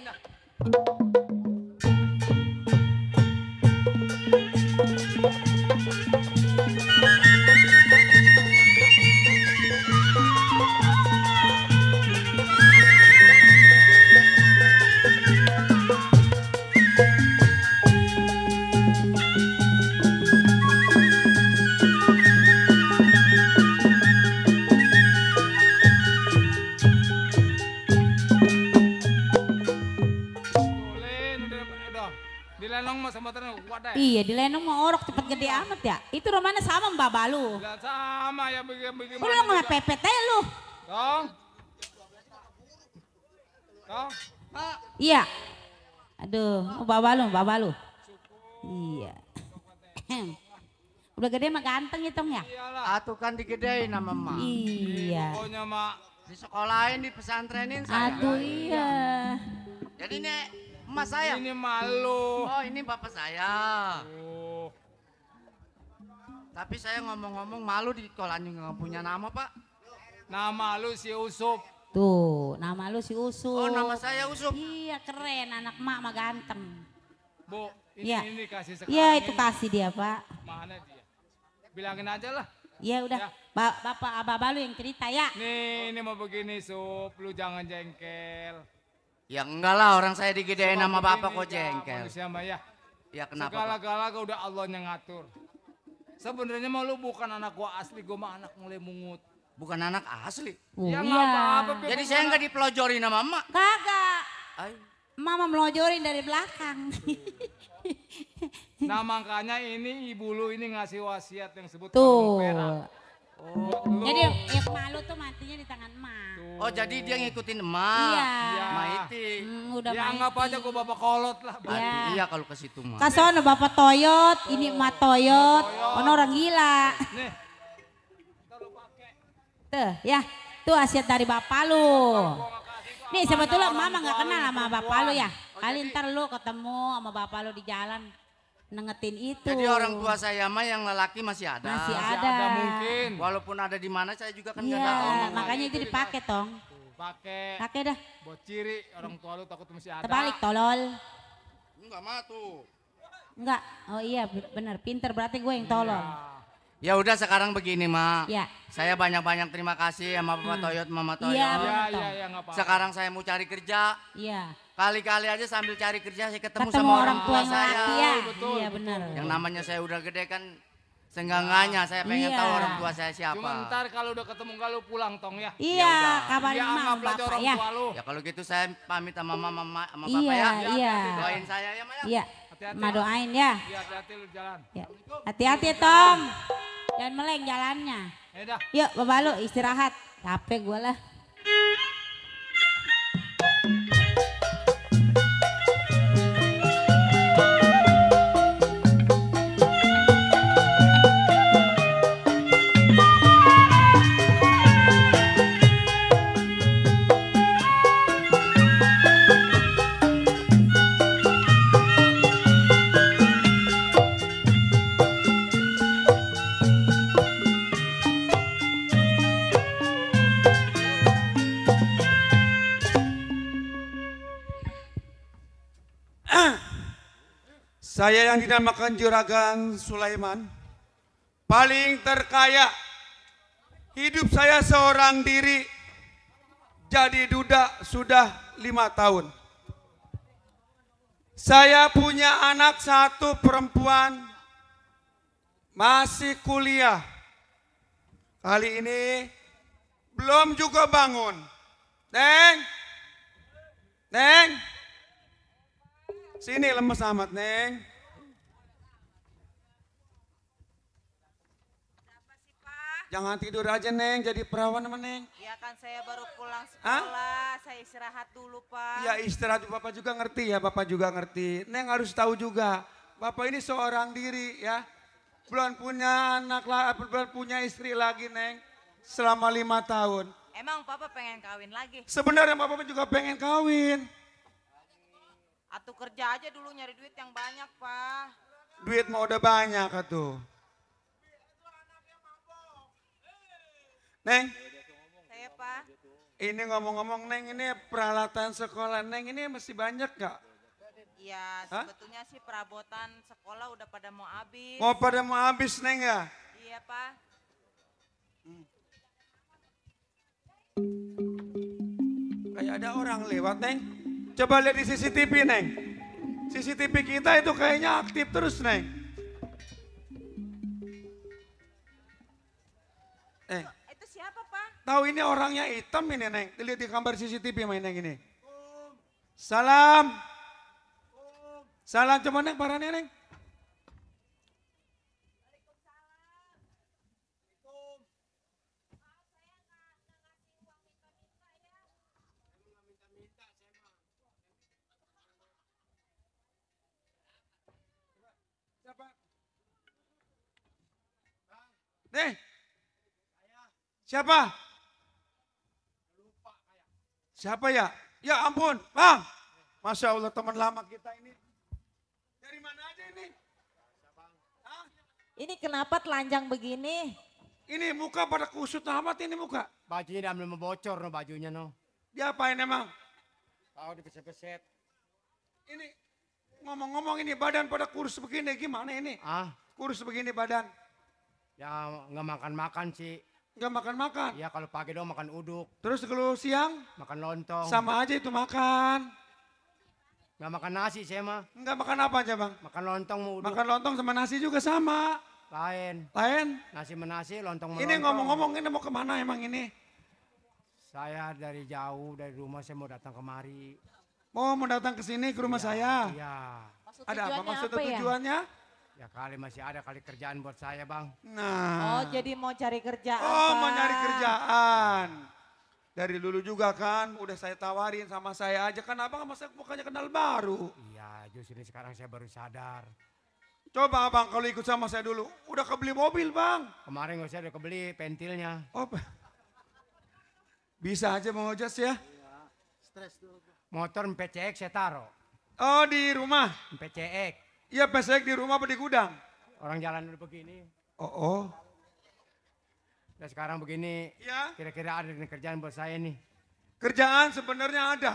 Dilenong mah sama terus wadah. Iya di Lenong mau orok cepet gede amat ya. Itu rumahnya sama Mbak Balu. Lah sama ya bagaimana. Udah nggak pepet aja lu. Dong. Dong. Iya. Aduh, Mbak Balu. Iya. Udah gede mah ganteng ya Tong ya? Atuh kan digedein sama emak. Iya. Pokoknya mak. Di sekolahin, di pesantrenin saya. Aduh iya. Jadi nih emas saya. Ini malu. Oh ini bapak saya. Oh. Tapi saya ngomong-ngomong malu di sekolahan juga nggak punya nama pak. Nama lu si Usup. Tuh, nama lu si Usup. Oh nama saya Usup. Iya keren, anak mak mah ganteng. Bu, Iya. ini kasih sekarang. Iya itu kasih dia Pak. Mana dia? Bilangin aja lah. Iya udah, Ya. Bapak Abah Balu yang cerita ya. Nih, ini mau begini Sup, lu jangan jengkel. Ya enggak lah orang saya digedein sama bapak kok begini, jengkel. Manusia mah ya. Ya kenapa pak? Segala-gala udah Allah yang ngatur. Sebenarnya mah lu bukan anak gua asli, gua mah anak mulai mungut. Bukan anak asli. Ya iya. nggak apa-apa. Jadi saya nggak dipelojorin sama emak. Kagak. Ay. Mama melojorin dari belakang. Nah makanya ini ibu lu ini ngasih wasiat yang sebut Tuh. kalung perak. Oh. Jadi yang malu tuh matinya di tangan emak. Oh jadi dia ngikutin emak. Iya. Maiti. Udah Ya anggap aja gua bapak kolot lah. Iya. Iya kalau ke situ mah. Kasono bapak Toyot, ini emak Toyot, ono orang gila. Nih. Tuh ya, tuh wasiat dari bapak lu. Nih sebetulnya mama nggak kenal sama bapak lu ya. Kali ntar lu ketemu sama bapak lu di jalan nengetin itu. Jadi orang tua saya mah yang lelaki masih ada. Masih ada. Mungkin. Walaupun ada di mana saya juga kan nggak Iya, tahu. makanya itu dipakai tong. Pakai. Pakai dah. Buat ciri orang tua lu takut masih ada. Terbalik tolol. Enggak mah tuh. Enggak. Oh iya bener pinter berarti gue yang tolol. Ya udah sekarang begini mak. Ya. Saya banyak-banyak terima kasih sama Bapak Toyot, Mama Toyot. Iya, Iya iya nggak apa-apa. Sekarang saya mau cari kerja. Iya. Kali-kali aja sambil cari kerja saya ketemu Ketemu sama orang tua yang saya. laki ya. Betul, Iya bener. Yang namanya saya udah gede kan senggangannya saya pengen Iya. tahu orang tua saya siapa. Cuma ntar kalau udah ketemu enggak lu pulang tong ya. Iya, udah. kabarin Ya mama anggap aja bapak orang ya. tua lu. Ya kalau gitu saya pamit sama mama sama Iya, bapak ya. iya. Doain saya ya Maya. Iya. Hati-hati. Ma doain ya. Iya hati-hati lu jalan. Ya. Hati-hati Tom. Jangan meleng jalannya. Ya dah. Yuk bapak lu istirahat. Capek gue lah. Saya yang dinamakan Juragan Sulaiman, paling terkaya. Hidup saya seorang diri, jadi duda sudah 5 tahun. Saya punya anak 1 perempuan, masih kuliah. Kali ini belum juga bangun. Neng, Neng, sini lemes amat Neng. Jangan tidur aja Neng, jadi perawan sama Neng. Ya kan saya baru pulang sekolah, saya istirahat dulu Pak. Ya istirahat, Bapak juga ngerti ya, Bapak juga ngerti. Neng harus tahu juga, Bapak ini seorang diri ya. Belum punya anak lah, belum punya istri lagi Neng. Selama 5 tahun. Emang Papa pengen kawin lagi? Sebenarnya Bapak juga pengen kawin. Atuh kerja aja dulu nyari duit yang banyak Pak. Duit mau udah banyak atuh. Neng. Saya Pak. Ini ngomong-ngomong Neng, ini peralatan sekolah Neng ini masih banyak gak? Ya sebetulnya sih perabotan sekolah udah pada mau habis. Mau pada mau habis Neng ya? Iya Pak. Kayak ada orang lewat Neng. Coba lihat di CCTV Neng. CCTV kita itu kayaknya aktif terus Neng. Itu siapa Pak? Tahu ini orangnya hitam ini Neng. Lihat di gambar CCTV main Neng ini. Salam. Salam coba Neng parahnya Neng. Nih, siapa? Siapa ya? Ya ampun, Bang. Masya Allah teman lama kita ini. Dari mana aja ini? Ini kenapa telanjang begini? Ini muka pada kusut amat ini muka. Bajunya udah mau bocor no bajunya no. Diapain emang? Tahu dipeset-peset. Ini ngomong-ngomong ini badan pada kurus begini gimana ini? Kurus begini badan. Ya nggak makan-makan sih. Nggak makan-makan? Iya kalau pagi doang makan uduk. Terus kalau siang? Makan lontong. Sama aja itu makan. Nggak makan nasi saya mah. Nggak makan apa aja Bang? Makan lontong mau uduk. Makan lontong sama nasi juga sama. Lain. Lain? Nasi menasi, lontong Ini melontong. ngomong-ngomong ini mau kemana emang ini? Saya dari jauh, dari rumah saya mau datang kemari. Oh mau datang ke sini ke rumah saya? Iya. Ada apa maksud apa ya? tujuannya? Ya kali masih ada kali kerjaan buat saya Bang. Nah. Oh jadi mau cari kerjaan. Oh mau Pak. nyari kerjaan. Dari dulu juga kan udah saya tawarin sama saya aja kan abang sama saya mukanya kenal baru. Iya justru ini sekarang saya baru sadar. Coba abang kalau ikut sama saya dulu. Udah kebeli mobil Bang. Kemarin saya udah kebeli pentilnya. Oh, bisa aja Bang Ojas ya. Stres tuh. Motor PCX saya taruh. Oh di rumah? PCX. Iya PCX di rumah apa di gudang? Orang jalan dulu begini. Oh. Dan sekarang begini. Ya. Kira-kira ada nih kerjaan buat saya nih. Kerjaan sebenarnya ada.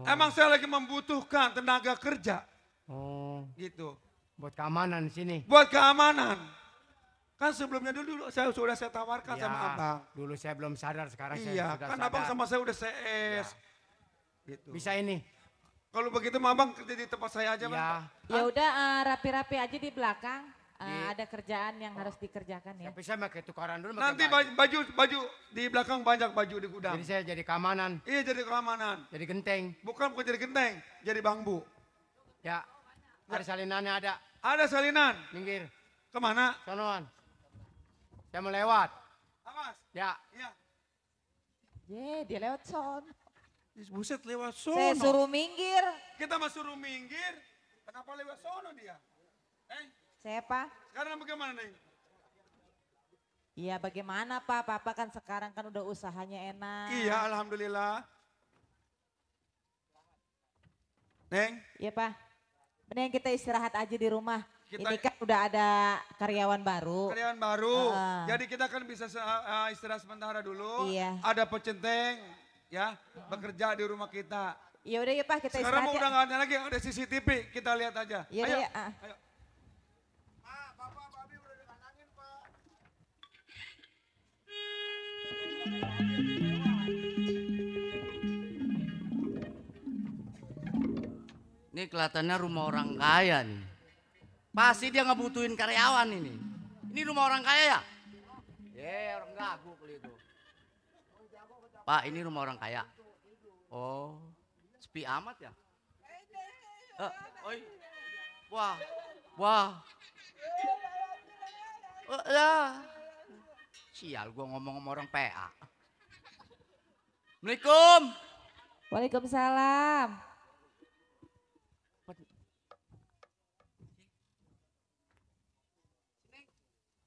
Emang saya lagi membutuhkan tenaga kerja. Oh. Gitu. Buat keamanan di sini. Buat keamanan. Kan sebelumnya dulu saya sudah saya tawarkan Ya, sama abang. dulu saya belum sadar, sekarang saya Iya, sudah kan sadar. abang sama saya udah CS. Gitu. Bisa ini. Kalau begitu mah abang kerja di tempat saya aja, Bang. Ya udah rapi-rapi aja di belakang. Ada kerjaan yang harus dikerjakan ya. Tapi saya pakai tukaran dulu. Nanti baju di belakang banyak baju di gudang. Jadi saya jadi keamanan. Iya jadi keamanan. Jadi genteng. Bukan jadi genteng, jadi bambu. Ya, ada salinannya ada. Ada salinan. Minggir. Kemana? Sonoan. Saya mau lewat. Awas. Ya. Iya. Dia lewat son. Buset lewat sono. Saya suruh minggir. Kita mah suruh minggir. Kenapa lewat sono dia? Saya Pak. Sekarang bagaimana Neng? Iya bagaimana Pak? Papa kan sekarang kan udah usahanya enak. Iya alhamdulillah. Neng. Iya Pak. Mending kita istirahat aja di rumah. Kita- Ini kan udah ada karyawan baru. Karyawan baru. Jadi kita kan bisa istirahat sementara dulu. Iya. Ada pecenteng ya bekerja di rumah kita. Ya udah ya Pak, kita Sekarang istirahat udah ya. nggak ada lagi, ada CCTV, kita lihat aja. Ya udah Ayo. ya. Ayo. Ini kelihatannya rumah orang kaya nih. Pasti dia ngebutuhin karyawan ini. Ini rumah orang kaya ya? Orang gagu kali itu. Pak, ini rumah orang kaya. Oh, sepi amat ya? Oi. Wah. Ya. Sial, gua ngomong sama orang PA. Assalamualaikum. Waalaikumsalam.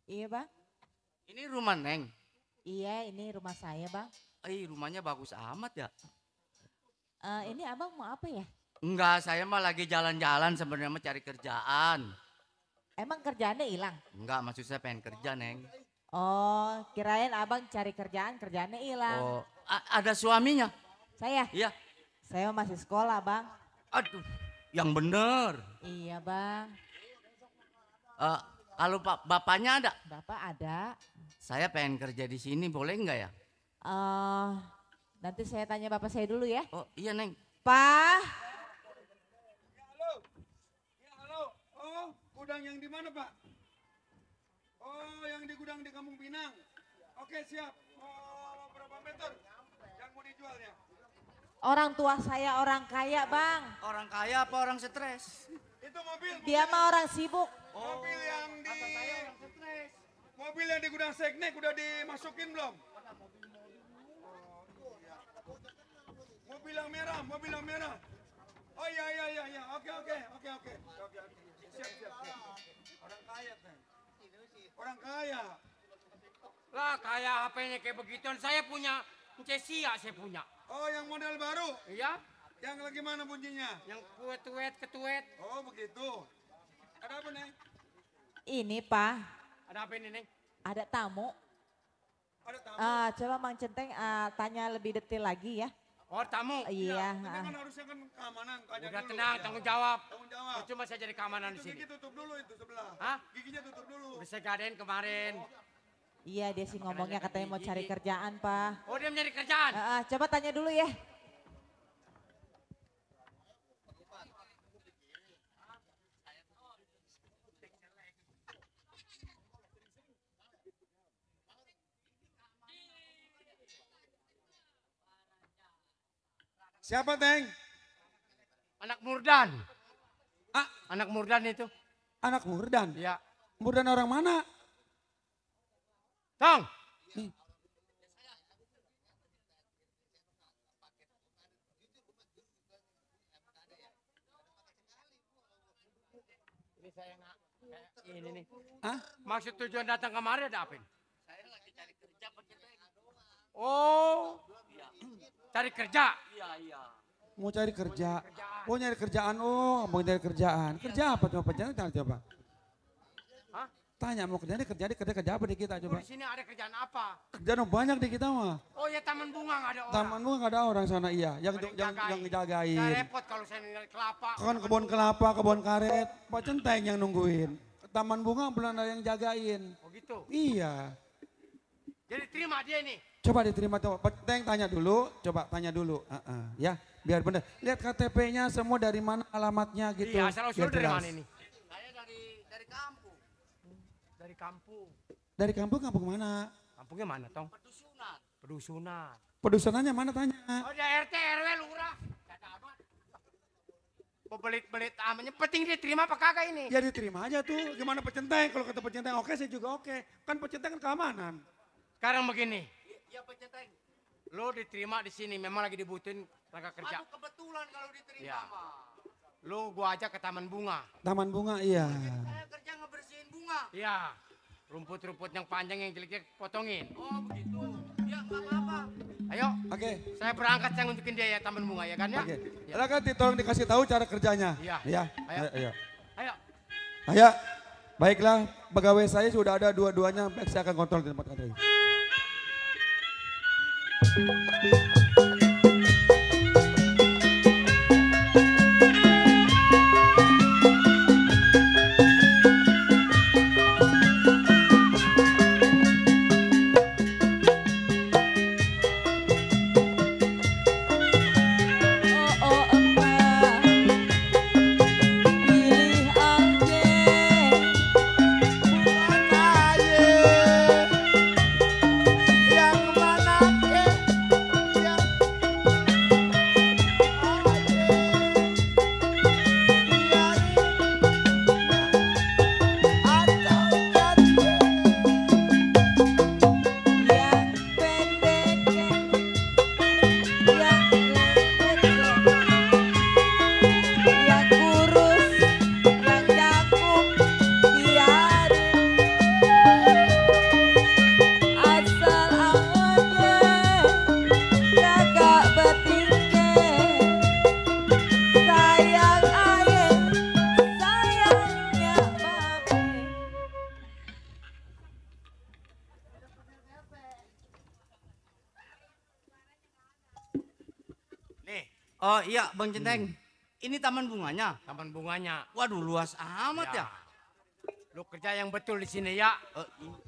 Iya Bang. Ini rumah Neng. Iya ini rumah saya Bang. Rumahnya bagus amat ya. Ini abang mau apa ya? Enggak, saya mah lagi jalan-jalan sebenarnya mau cari kerjaan. Emang kerjaannya hilang? Enggak, maksud saya pengen kerja, Neng. Oh, kirain abang cari kerjaannya hilang. Oh, ada suaminya? Saya? Iya. Saya masih sekolah Bang. Aduh, yang bener. Iya Bang. Kalau bapaknya ada? Bapak ada. Saya pengen kerja di sini, boleh enggak ya? Nanti saya tanya bapak saya dulu ya. Oh iya Neng. Pak. Halo. Oh, gudang yang di mana Pak? Oh, yang di gudang di Kampung Pinang. Oke siap. Oh, berapa meter yang mau dijualnya? Orang tua saya orang kaya Bang. Orang kaya apa orang stres? Itu mobil. Dia mah orang sibuk. Mobil yang di mobil yang di gudang Seknek udah dimasukin belum? Mobil yang merah. Oh iya. Oke. Siap. Orang kaya kan. Orang kaya. Lah kayak HP-nya kayak begituan. Saya punya Cesia saya punya. Oh yang model baru? Iya. Yang lagi mana bunyinya? Yang ketuet. Oh begitu. Ada apa Neng? Ini Pak. Ada apa ini Neng? Ada tamu. Ada tamu. Coba Mang Centeng tanya lebih detail lagi ya. Oh tamu? Iya. Tapi kan harusnya kan keamanan. Tanya Udah dulu. tenang, tanggung jawab. Tanggung jawab. Cuma saya jadi keamanan di Itu sini. gigi tutup dulu itu sebelah. Hah? Giginya tutup dulu. Udah saya gadain kemarin. Iya dia sih ngomongnya katanya mau cari kerjaan Pak. Oh dia mencari kerjaan? Coba tanya dulu ya. Siapa Teng? Anak Murdan. Anak Murdan itu. Anak Murdan? Iya. Murdan orang mana? Tong. Ini saya nggak ini nih. Hah? Maksud tujuan datang kemari ada apa ini? Saya lagi cari kerja Oh. Cari kerja? Iya. Mau cari kerja. Oh nyari kerjaan. Oh mau cari kerjaan. Kerja apa coba pencari coba. Hah? Tanya mau kerja apa di kita coba. Di sini ada kerjaan apa? Kerjaan banyak di kita mah. Oh ya taman bunga nggak ada orang. Taman bunga nggak ada orang sana iya. Yang ngejagain. Saya repot kalau saya nilai kelapa. Kan kebun kelapa, kebun karet. Pak Centeng yang nungguin. Taman bunga belum ada yang jagain. Oh gitu? Iya. Jadi terima dia nih. Coba diterima coba. Pak Centeng tanya dulu. Coba tanya dulu. Ya biar benar. Lihat KTP-nya semua dari mana alamatnya gitu. Iya asal usul biar dari jelas. mana ini? Saya dari kampung. Dari kampung. Dari kampung mana? Kampungnya mana Tong? Pedusunan. Pedusunan. Pedusunannya mana tanya? Oh di RT RW lurah. Belit-belit amatnya, penting dia terima apa kagak ini? Ya diterima aja tuh, gimana Pak Centeng? Kalau kata Pak Centeng oke, saya juga oke. Kan Pak Centeng kan keamanan. Sekarang begini, Iya Pak Centeng. lo diterima di sini, memang lagi dibutuhin tenaga kerja. Aduh kebetulan kalau diterima Iya. mah. Lo gua ajak ke taman bunga. Taman bunga iya. Saya kerja ngebersihin bunga. Iya, rumput-rumput yang panjang yang jelek potongin. Oh begitu. Ya nggak apa-apa. Ayo, Oke. saya berangkat, saya nunjukin dia ya taman bunga ya kan ya? Oke. Silakan tolong dikasih tahu cara kerjanya. Iya. Ya. Ayo. Ayo. Ayo. Ayo. Baiklah, pegawai saya sudah ada dua-duanya, baik saya akan kontrol di tempat kerja. Oh iya Bang Centeng, ini taman bunganya? Taman bunganya. Waduh luas amat ya. Lu kerja yang betul di sini ya.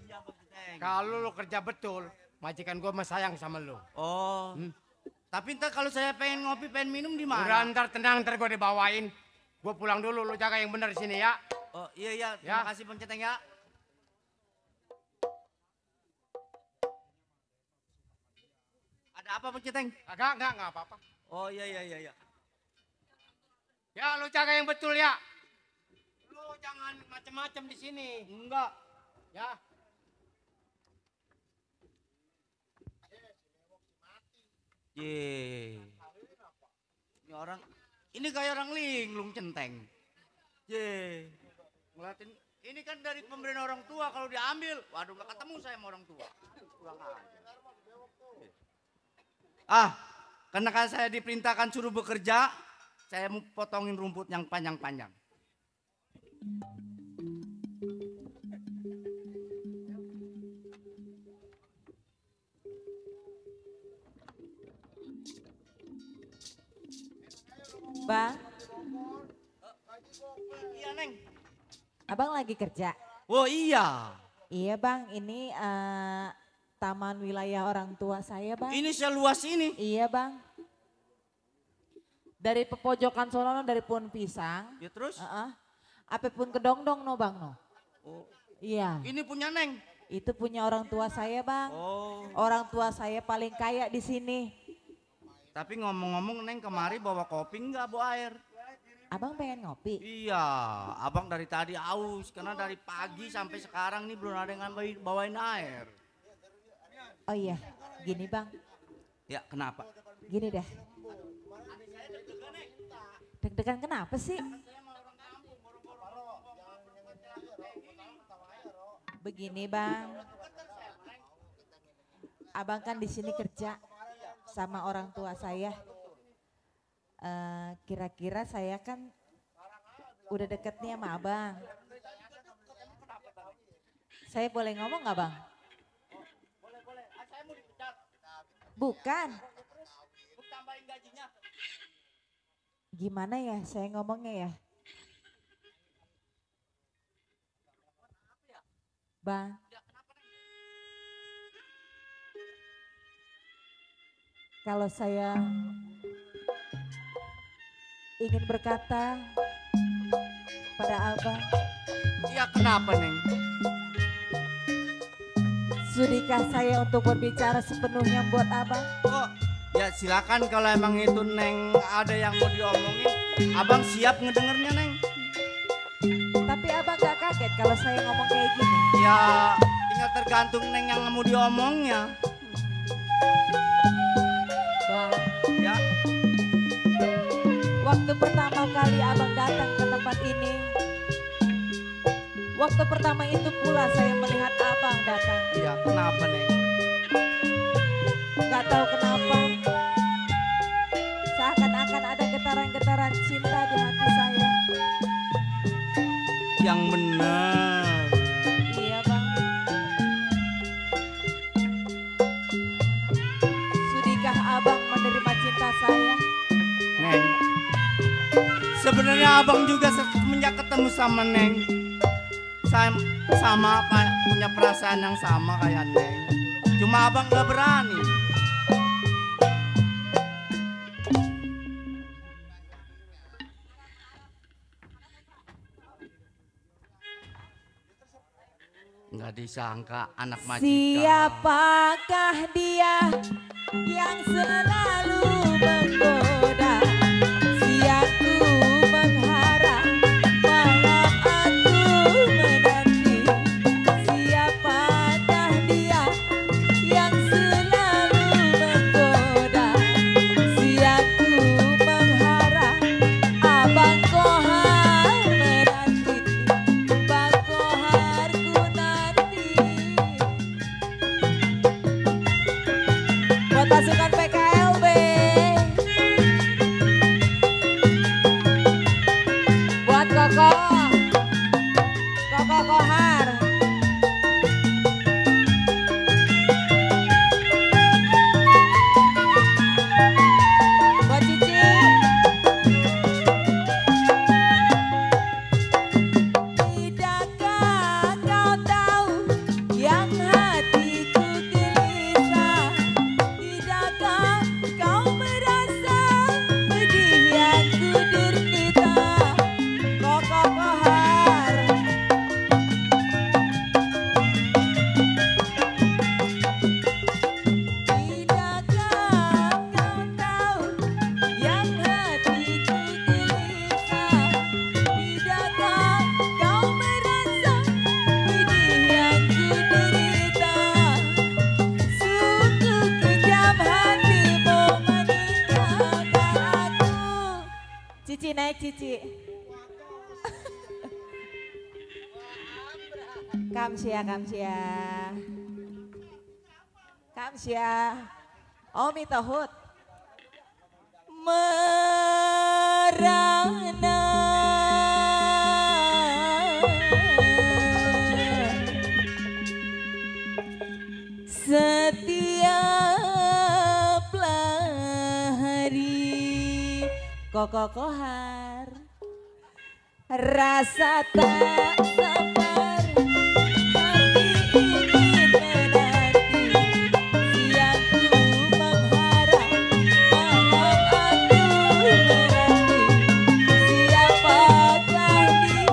Iya Bang Centeng. Kalau lu kerja betul, majikan gua mah sayang sama lu. Oh, tapi ntar kalau saya pengen ngopi, pengen minum di mana? Udah ntar tenang, ntar gua dibawain. Gua pulang dulu, lu jaga yang benar di sini ya. Oh iya, terima kasih Bang Centeng ya. Ada apa Bang Centeng? Enggak apa-apa. Oh iya. Ya lu jaga yang betul ya. Lu jangan macem-macem di sini. Enggak. Ya. Ye. Ini orang, ini kayak orang linglung Centeng. Ye. Ngeliatin, ini kan dari pemberian orang tua, kalau diambil, waduh gak ketemu saya sama orang tua. Pulang aja. Karena saya diperintahkan suruh bekerja, saya mau potongin rumput yang panjang-panjang. Bang, Iya Neng. abang lagi kerja? Oh iya. Iya bang, ini taman wilayah orang tua saya bang. Ini seluas ini? Iya bang. Dari pepojokan sono, dari pohon pisang. Ya terus? Apa pun kedongdong no bang no. Oh. Iya. Ini punya Neng? Itu punya orang tua saya bang. Oh. Orang tua saya paling kaya di sini. Tapi ngomong-ngomong Neng kemari bawa kopi enggak, bawa air? Abang pengen ngopi? Iya, abang dari tadi aus karena dari pagi sampai sekarang nih belum ada yang bawain air. Oh iya, gini bang. Ya kenapa? Gini deh. Deg-degan kenapa sih? Begini bang. Abang kan di sini kerja sama orang tua saya. Kira-kira saya kan udah deket nih sama abang. Saya boleh ngomong nggak bang? Boleh. Saya mau dipecat. Bukan. Tambahin gajinya. Gimana ya saya ngomongnya ya? Bang. Kalau saya ingin berkata pada abang. Iya kenapa Neng? Sudikah saya untuk berbicara sepenuhnya buat abang? Oh ya silakan kalau emang itu Neng ada yang mau diomongin. Abang siap ngedengernya Neng. Tapi abang gak kaget kalau saya ngomong kayak gini? Ya tinggal tergantung Neng yang mau diomongnya. Bang. Ya. Waktu pertama kali abang datang ke tempat ini, waktu pertama itu pula saya melihat abang datang. Iya, kenapa Neng? Gak tahu kenapa, seakan-akan ada getaran-getaran cinta di hati saya. Yang benar. Iya bang. Sudikah abang menerima cinta saya? Neng, sebenarnya abang juga semenjak ketemu sama Neng, sama apa punya perasaan yang sama kayak Neng. Cuma abang gak berani. Nggak disangka anak majikan. Siapakah dia yang selalu menggoda? Siangku mengharap, malam aku menanti. Siapakah dia yang selalu menggoda? Siangku mengharap, abang kohar menanti. Bang koharku nanti. Buat pasukan PKLB. Kamsia, kamsia. Kamsia. Omi tohut. Merana. Setiap hari koko kohar rasa tak sabar hati ingin menanti siang ku mengharap malam aku menanti siapakah dia.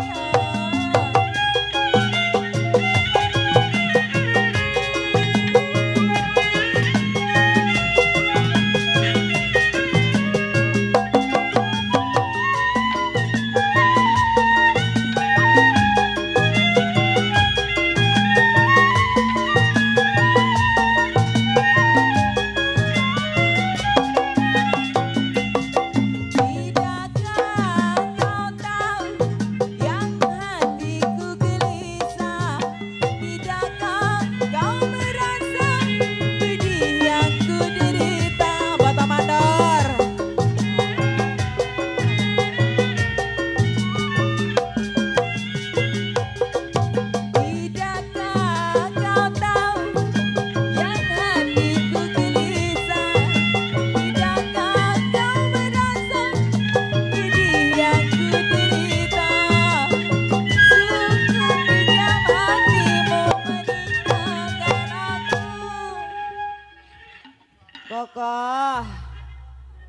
Kokoh,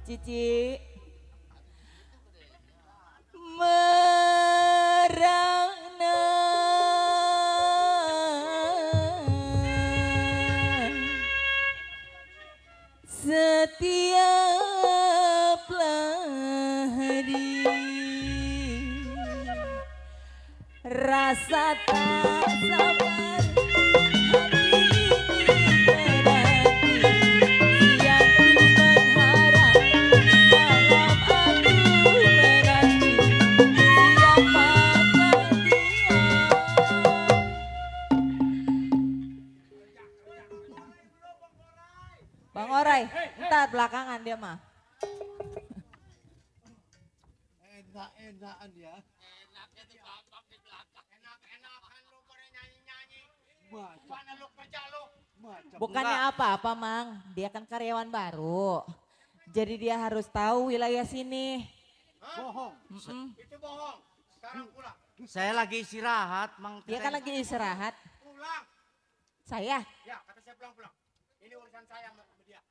Cici, merana setiap hari rasa tak sabar hati ingin menanti siang ku mengharap malam aku menanti siapakah dia. Bang Orai, ntar belakangan dia mah. Enak-enakan ya. Enaknya tuh bapak di belakang. Enak-enakan lu pada nyanyi-nyanyi. Mana lu kerja lu? Bukannya apa-apa, Mang. Dia kan karyawan baru. Jadi dia harus tahu wilayah sini. Bohong. Itu bohong. Sekarang pulang. Saya lagi istirahat, Mang. Dia kan lagi istirahat. Pulang. Saya? Ya, kata saya pulang-pulang. Ini urusan saya sama dia.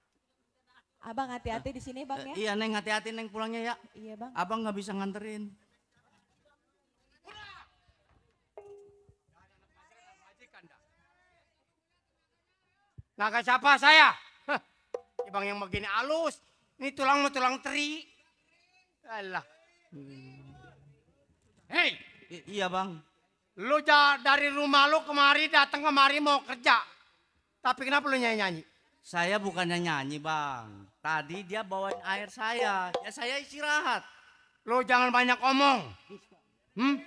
Abang hati-hati di sini, Bang ya. Iya, Neng, hati-hati Neng pulangnya ya. Iya, Bang. Abang nggak bisa nganterin. Naga siapa saya? Hah, Bang yang begini halus. Ini tulang mau tulang teri. Alah. Hei. Iya Bang. Lu dari rumah lu kemari datang kemari mau kerja. Tapi kenapa lu nyanyi-nyanyi? Saya bukannya nyanyi Bang. Tadi dia bawain air saya. Ya saya istirahat. Lu jangan banyak omong. Lu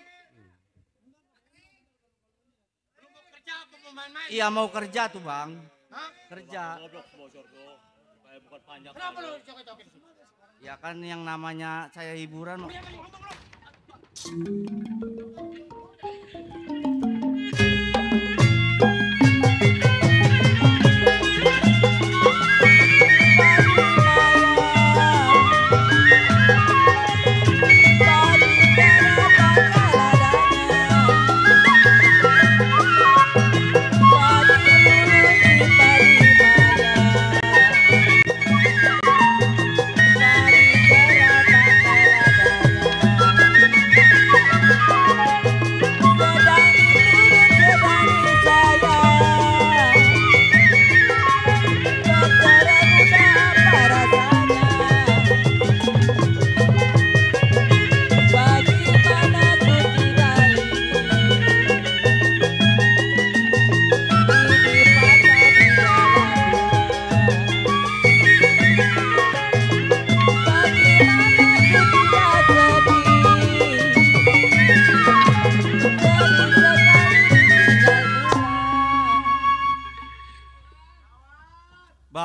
mau kerja apa mau main-main? Iya mau kerja tuh Bang. Hah? Kerja. Kenapa lu joget-joget? Ya kan yang namanya saya hiburan.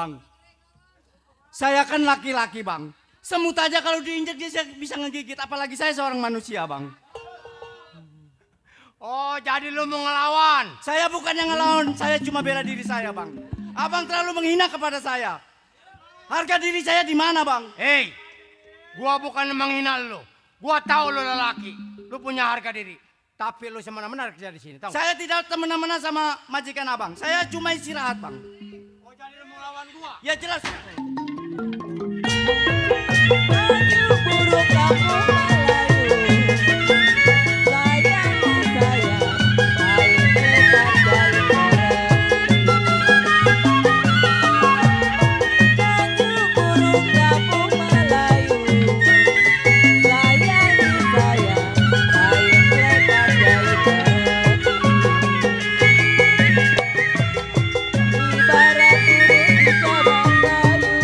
Bang, saya kan laki-laki bang. Semut aja kalau diinjek dia bisa ngegigit, apalagi saya seorang manusia bang. Oh, jadi lu mau ngelawan? Saya bukan yang ngelawan, saya cuma bela diri saya bang. Abang terlalu menghina kepada saya. Harga diri saya di mana bang? Hei, gua bukan menghina lu. Gua tahu lu lelaki, lu punya harga diri. Tapi lu semena-mena kerja di sini, tahu? Saya tidak semena-mena sama majikan abang. Saya cuma istirahat bang. Oh, jadi lu mau ngelawan gua? Ya jelas. Burung kampung Melayu, sayang sayang, air lebat dari burung kampung Melayu, sayang sayang, air lebat dari ibarat burung di cabang kayu.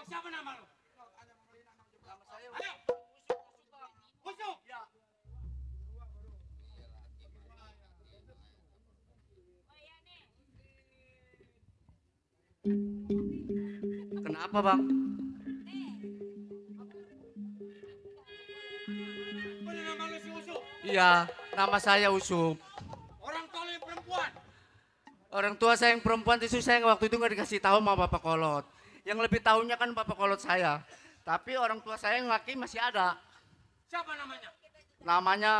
Siapa nama lu? Nama saya Ayo. Usuk. Ya. Kenapa bang? Bener nama lu si Usuk? Iya, nama saya Usup. Orang tua lu yang perempuan? Orang tua saya yang perempuan itu saya waktu itu nggak dikasih tahu sama Bapak Kolot. Yang lebih tahunya kan Bapak Kolot saya. Tapi orang tua saya yang laki masih ada. Siapa namanya? Namanya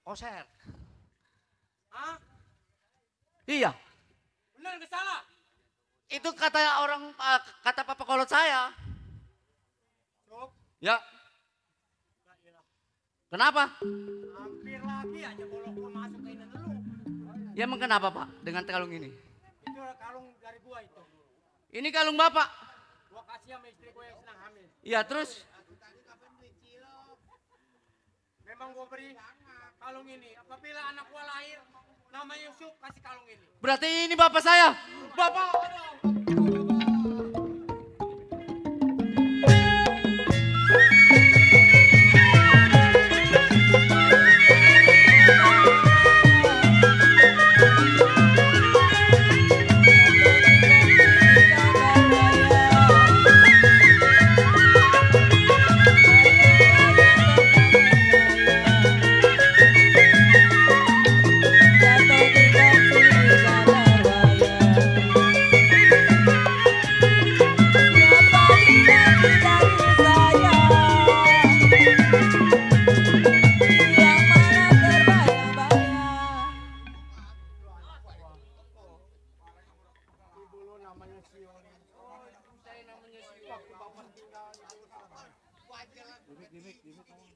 Oser. Hah? Iya. Bener nggak salah? Itu kata kata Bapak Kolot saya. Ya. Kenapa? Hampir lagi aja kalau gua masuk ke ini dulu. Ya emang kenapa Pak dengan kalung ini? Itu kalung dari gua itu. Ini kalung Bapak. Gua kasih sama istri gua yang senang hamil. Iya terus? Memang gua beri kalung ini. Apabila anak gua lahir, namanya Yusuf, kasih kalung ini. Berarti ini Bapak saya. Bapak.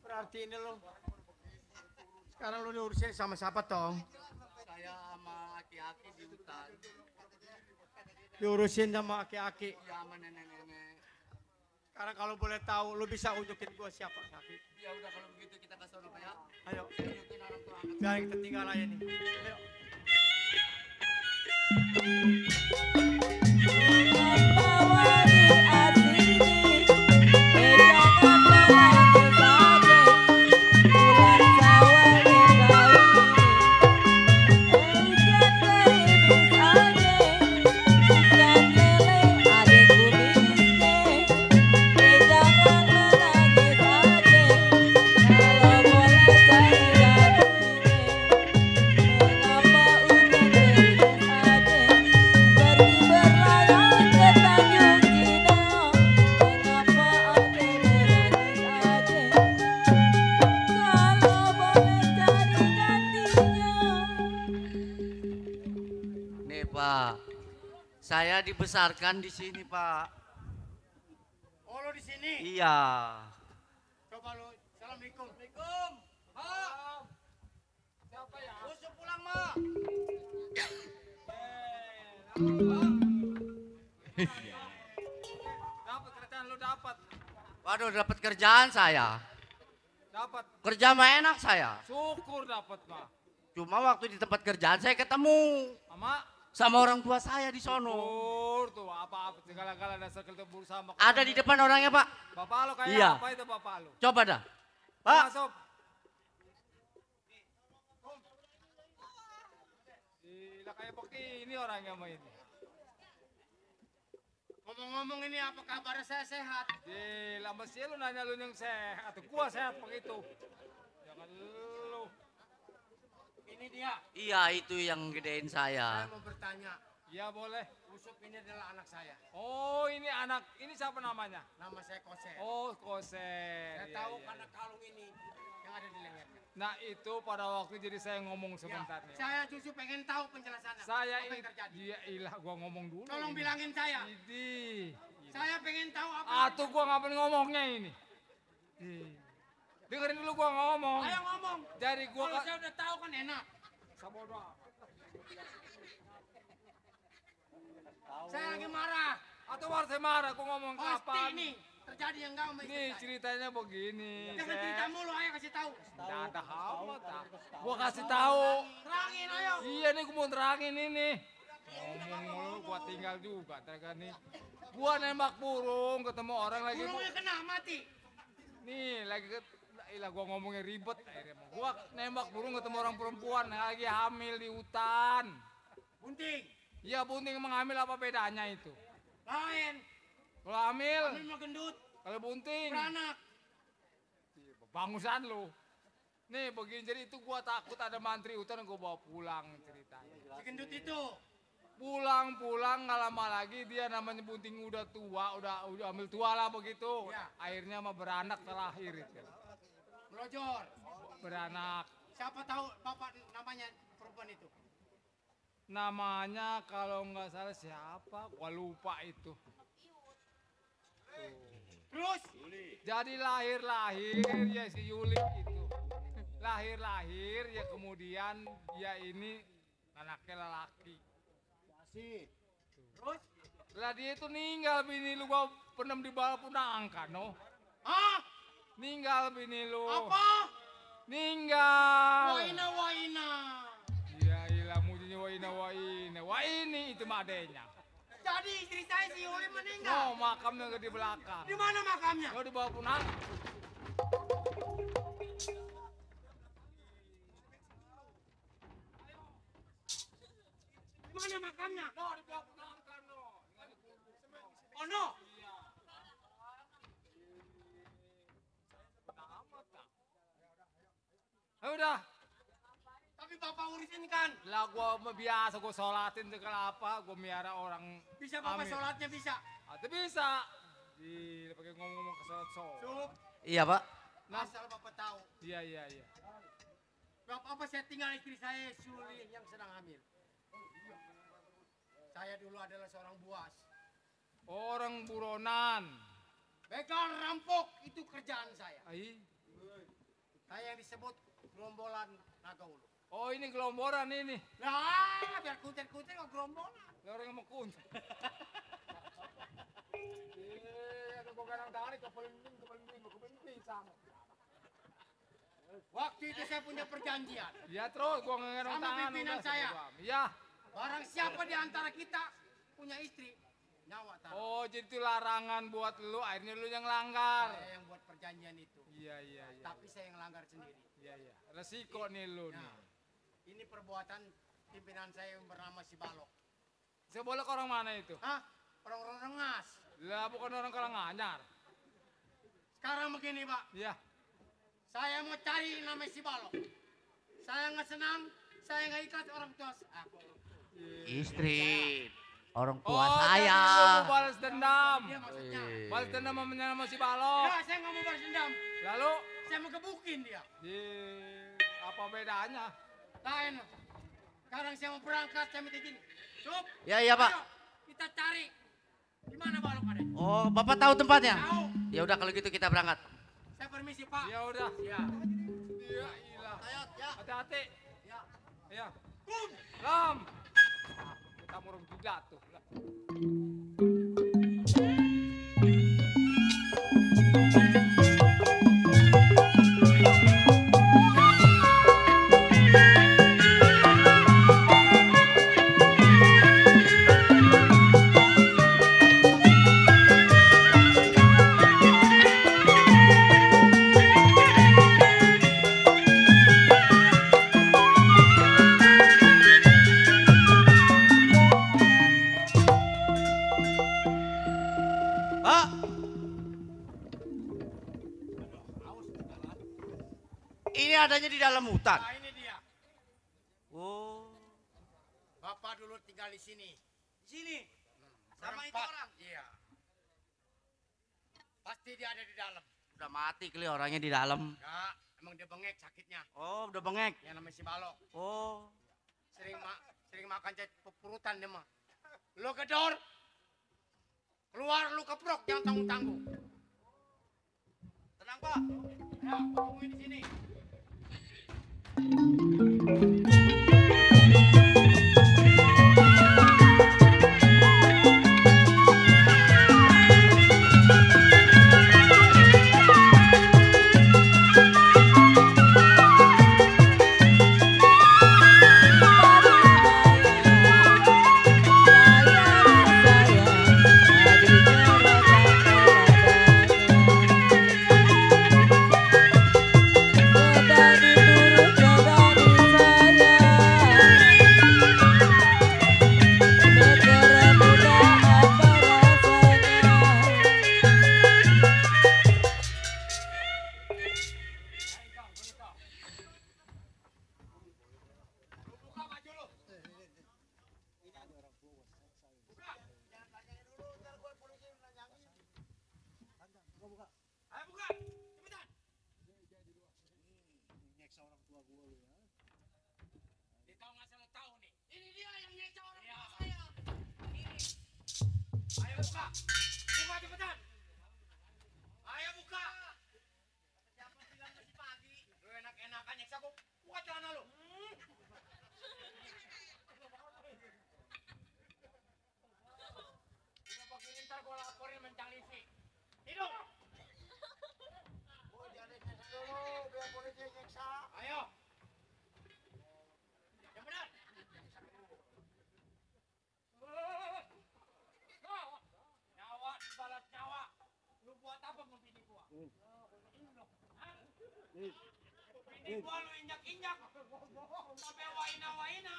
Berarti ini lo. Sekarang lo diurusin sama siapa, Tong? Saya sama aki-aki di hutan. Diurusin sama aki-aki. Iya sama nenek-nenek. Sekarang kalau boleh tahu, lo bisa unjukin gua siapa, Aki? Ya udah kalau begitu kita ke sono Pak ya. Ayo. Saya unjukin orang tua anak. Jangan kita tinggal aja nih. Ayo. Bulan sawal di kawin, hujan dari Saya dibesarkan di sini, Pak. Oh, lo di sini? Iya. Coba lo, Assalamualaikum. Assalamualaikum. Mak. Siapa ya? Usuk pulang, Mak. Dapat kerjaan lu dapat. Waduh, dapat kerjaan saya. Dapat. Kerja mah enak saya. Syukur dapat, Pak. Cuma waktu di tempat kerjaan saya ketemu sama orang tua saya di sono. Syukur tuh apa-apa segala-gala dasar ketemu sama. Ada di depan orangnya, Pak. Bapak lo kayak Iya. apa itu bapak lo? Coba dah. Pak. Masuk. Gila kayak begini orangnya mah ini. Ngomong-ngomong ini apa kabar saya sehat? Gila mesti lu nanya lu yang sehat. Gua sehat begitu. Jangan lu. Ini dia. Iya, itu yang gedein saya. Saya mau bertanya. Iya boleh. Usuk ini adalah anak saya. Oh ini anak, ini siapa namanya? Nama saya Koser. Oh Koser. Saya Iya, tahu iya. karena kalung ini yang ada di lehernya. Nah itu pada waktu jadi saya ngomong sebentar nih. Saya justru pengen tahu penjelasannya. Saya apa ini, yang terjadi. iya ilah gua ngomong dulu. Tolong ini. bilangin saya. Idi. Saya pengen tahu apa. Atuh gua ngapain ngomongnya ini. Dengerin dulu gua ngomong. Ayo ngomong. Dari gua Kalau saya udah tahu kan enak. Sabodo. Saya lagi marah. Atau saya marah gua ngomong Pasti kapan? ini terjadi yang enggak mau Nih ceritanya begini. Jangan cerita mulu, ayo kasih tahu. Tidak ada amat. Gua kasih tahu. Terangin ayo. Iya nih gua mau terangin ini. Ngomong mulu gua tinggal juga ternyata nih. Gua nembak burung ketemu orang lagi. Burungnya kena mati. Nih lagi ilah gua ngomongnya ribet akhirnya. Gua nembak burung ketemu orang perempuan yang lagi hamil di hutan. Bunting. Iya bunting emang hamil apa bedanya itu? Lain. Kalau hamil. Hamil mah gendut. Kalau bunting. Beranak. Bangusan lu. Nih begini jadi itu gua takut ada mantri hutan gua bawa pulang ceritanya. Si gendut itu. Pulang nggak lama lagi dia namanya bunting udah tua, udah ambil tua lah begitu. Ya. Akhirnya mah beranak terakhir itu. Melojor. Beranak. Siapa tahu bapak namanya perempuan itu? Namanya kalau nggak salah siapa? Gua lupa itu. Terus? Jadi lahir ya si Yuli itu. Lahir ya kemudian dia ini anaknya lelaki. Terus? Lah dia itu ninggal bini lu gua pendem di bawah punangkan no. Hah? Ninggal bini lu. Apa? Ninggal. Waina. Iya ilah mujinya waina. Waini itu mah adenya. Jadi istri saya si Yuli meninggal. Oh makamnya di belakang. Di mana makamnya? Oh di bawah punangkan. Di mana makamnya? No di bawah punangkan no. Oh no. Udah. Tapi bapak urusin kan? Lah gua biasa gua sholatin segala apa, gua miara orang. Bisa bapak amin. sholatnya bisa? Atau bisa. Di pakai ngomong ke sholat. Sup. Iya, Pak. Nah, asal bapak tahu. Iya. Bapak saya tinggal istri saya Sulin yang sedang hamil. Saya dulu adalah seorang buas. Orang buronan. Begal rampok itu kerjaan saya. Ai. Saya yang disebut gerombolan Nagaulu. Oh ini gelomboran ini. Nah, biar kuntir-kuntir kok gerombolan. Lah orang yang mau kunci. Ada gua kadang tarik ke penting sama. Waktu itu saya punya perjanjian. Ya terus gua ngerong sama tangan. pimpinan udah, saya. Iya. Barang siapa di antara kita punya istri, nyawa taruh. Oh jadi itu larangan buat lu, akhirnya lu yang langgar. Saya yang buat perjanjian itu. Iya. Tapi saya yang langgar sendiri. Iya. Resiko nih lu nih. Ini perbuatan pimpinan saya yang bernama si Balok. Si Balok orang mana itu? Hah? Orang-orang Rengas. Lah bukan orang Karanganyar. Sekarang begini Pak. Iya. Saya mau cari nama si Balok. Saya nggak senang, saya nggak ikhlas orang tua aku. Istri. Orang tua Oh, saya. jadi lu mau balas dendam. Dia maksudnya. Balas dendam sama si Balok. Enggak, saya nggak mau balas dendam. Lalu? Saya mau gebukin dia. Apa bedanya? Lain. Sekarang saya mau berangkat, saya minta izin. Sup. Ya, Pak. Ayo, Kita cari. Di mana balok ada? Oh, Bapak tahu tempatnya? Tahu. Ya udah kalau gitu kita berangkat. Saya permisi, Pak. Ya udah. Ya. Iya, ilah. Ayo, ya. Hati-hati. Ya. Ya. Lam. Kita murung juga tuh. Pak. Ini adanya di dalam hutan. Nah, ini dia. Oh. Bapak dulu tinggal di sini. Di sini. Sama itu Berempat. orang. Iya. Pasti dia ada di dalam. Udah mati kali orangnya di dalam. Enggak, emang dia bengek sakitnya. Oh, udah bengek. Yang namanya si balok. Oh. Sering makan pepurutan dia mah. Lu gedor. Keluar lu keprok, jangan tanggung-tanggung. Tenang, Pak. Ya, tungguin di sini. Ayo buka. Buka cepetan. Ayo buka. Siapa bilang masih pagi? Lu enak-enakan nyeksa gua. Buka celana lu. Udah begini ntar gua laporin mencalisi. Hidup. Gua jangan nyeksa dulu biar polisi nyeksa. Ayo. Cepetan. Nyawa dibalas nyawa. Lu buat apa membini gua? Bini gua lu injak-injak. Sampai waina-waina.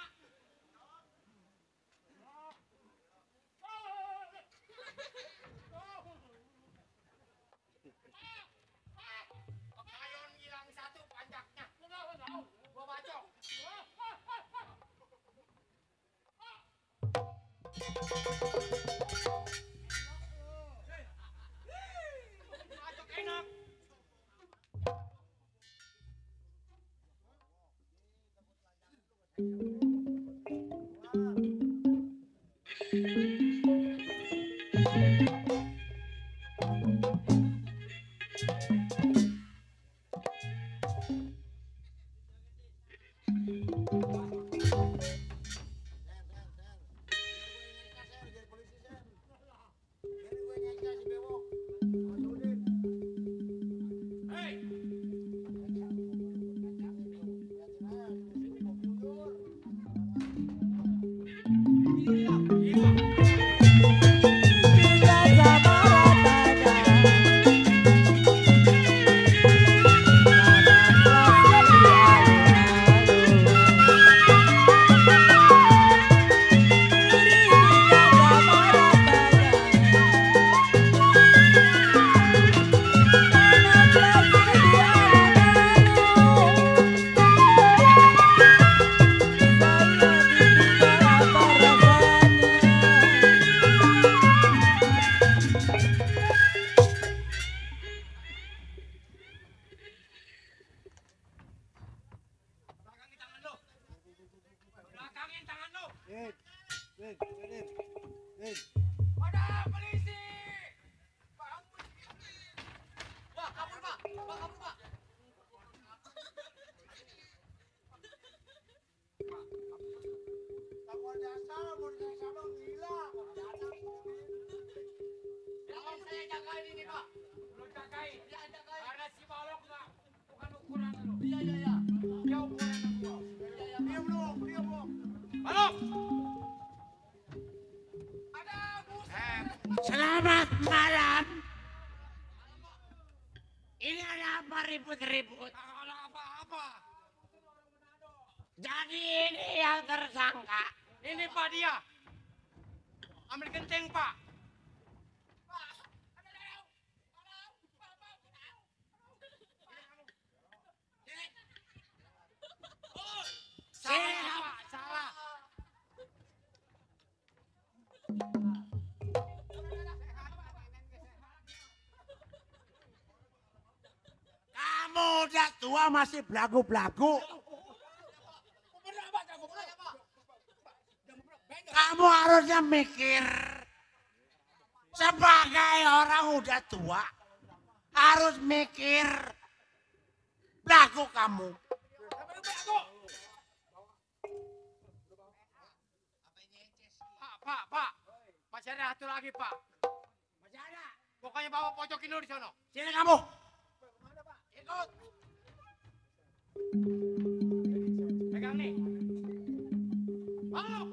Pekayon hilang satu panjaknya. Gua bacok. Bacok enak. Ada polisi. Wah, kabur Pak. Pak, kabur Pak. Jangan saya jagain ini Pak. Belum jagain. Ya jagain. Karena si balok nggak bukan ukuran lu. Iya. Dia ukuran gua. Iya. Diam lu. Balok. Ada bus. Selamat malam. Ini ada apa ribut-ribut? Ada apa-apa. Jadi ini yang tersangka. Ini Pak dia. Ambil genteng Pak. Salah Pak, salah. Kamu udah tua masih belagu-belagu. Kamu harusnya mikir. Sebagai orang udah tua, harus mikir. Belagu kamu. Pak. Masih ada satu lagi Pak. Masih ada. Pokoknya bawa pojokin dulu di sono. Sini kamu. Ikut. Pegang nih. Balok.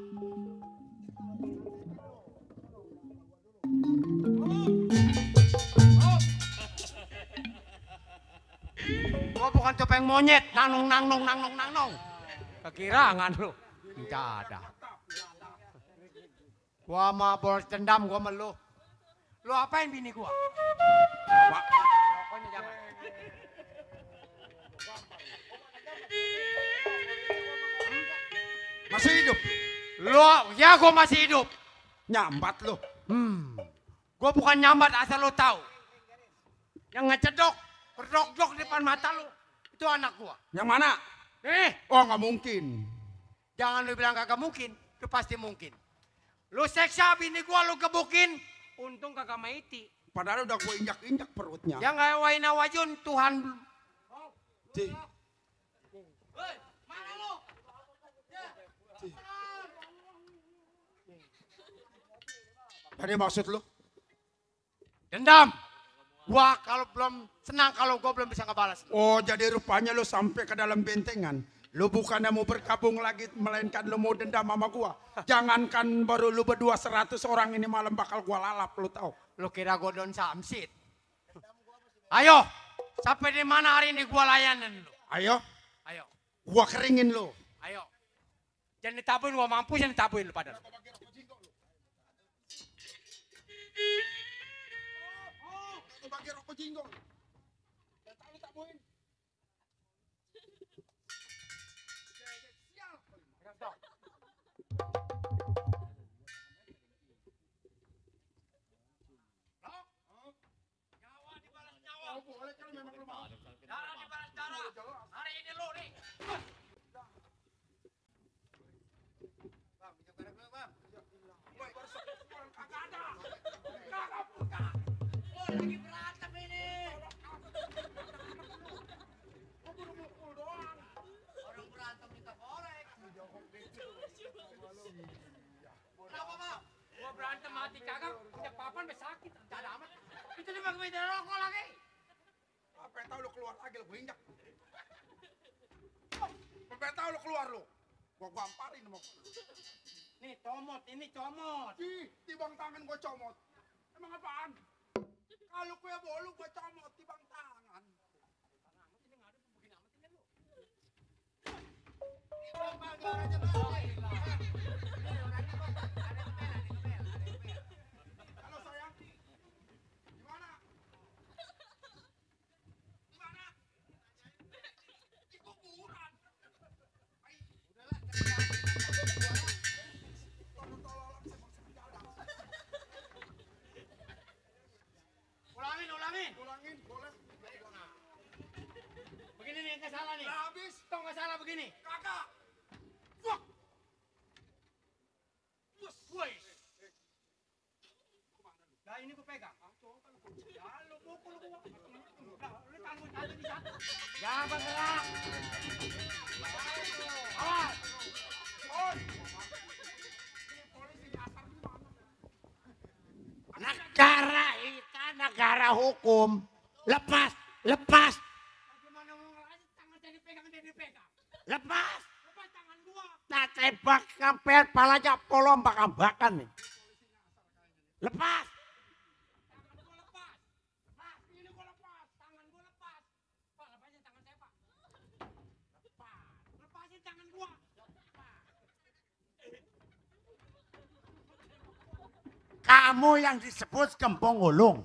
Gua bukan topeng monyet, nanong. Kekirangan lu. Enggak ada. Gua mah balas dendam gua sama lu. Lu apain bini gua? Pak. Pokoknya jangan. Masih hidup? Ya gua masih hidup. Nyambat lu. Gua bukan nyambat asal lu tahu. Yang ngecedok, berdok-dok depan mata lu. Itu anak gua. Yang mana? Oh nggak mungkin. Jangan lu bilang kagak mungkin. Itu pasti mungkin. Lu seksa bini gua, lu gebukin. Untung kagak maiti. Padahal udah gue injak-injak perutnya. Yang gak waina wajun Tuhan. Mana lu? Tadi maksud lu? Dendam. Gua kalau belum senang kalau gua belum bisa ngebalas. Oh jadi rupanya lu sampai ke dalam bentengan. Lu bukannya mau bergabung lagi, melainkan lu mau dendam sama gua. Jangankan baru lu berdua 100 orang ini malam bakal gua lalap, lu tahu. Lu kira gua Don Samsit? Ayo, sampai di mana hari ini gua layanin lu? Ayo. Gua keringin lu. Ayo. Jangan ditabuin, gua mampu jangan ditabuin lu pada. Bagi rokok jinggong. Hari ini lu nih. Lagi berantem ini. Orang berantem minta korek. Kenapa Pak? Gua berantem mati kagak, punya papan besakit, ada amat. Itu dia pakai meja rokok lagi. Apa yang tahu lu keluar lagi lu gue injak. Apa yang tahu lu keluar lu. Gua gamparin sama gua. Nih comot, ini comot. Tibang tangan gua comot. Emang apaan? Kalau gue bolu gua comot tibang tangan. Halo sayang. Gimana? Di kuburan. Ulangin, boleh. Begini nih, nggak salah nih. Habis. Tau nggak salah begini. Kakak. Woi. ini gue pegang. Ya lu pukul gua. Lu tanggung aja di satu. Jangan bergerak. Awas. Negara kita negara hukum. Lepas, lepas. Bagaimana mau ngelain tangan jadi pegang. Lepas. Lepas tangan gua. Tak tembak kampet palanya polom bakal-bakan nih. Lepas. Tangan gua lepas. Lepas, ini gua lepas. Tangan gua lepas. Pak, lepasin tangan saya, Pak. Lepas. Lepasin tangan gua. Kamu yang disebut Gempong Ulung.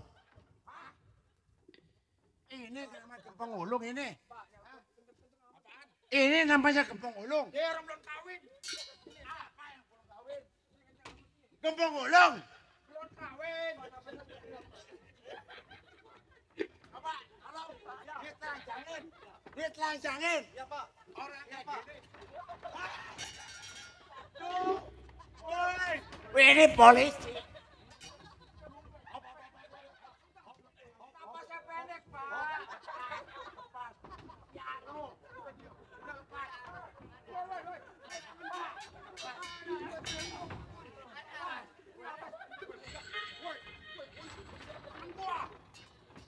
Ini namanya Gempong Ulung ini. Ini namanya Gempong Ulung. Dia orang belum kawin. Apa yang belum kawin? Gempong Ulung. Belum kawin. Apa? Halo, ditelanjangin. Ditelanjangin. Ya, Pak. Orang ya, kayak Pak. gini. Woi, ini polisi. Napasnya pendek, Pak.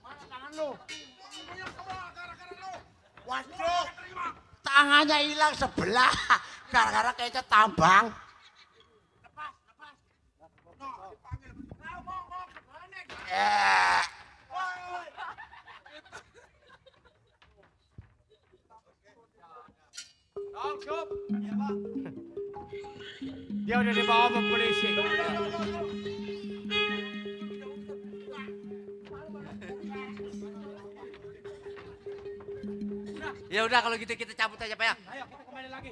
Mana tangan lu? Waduh, tangannya hilang sebelah gara-gara kayaknya tambang. Tangkap. Iya, Pak. Dia udah dibawa ke polisi. Ya udah kalau gitu kita cabut aja Pak ya. Ayo kita kembali lagi.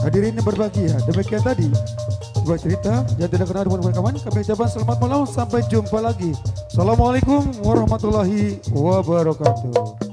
Hadirin yang berbahagia, demikian tadi sebuah cerita yang tidak kenal dengan kawan. Kami ucapkan selamat malam, sampai jumpa lagi. Assalamualaikum warahmatullahi wabarakatuh.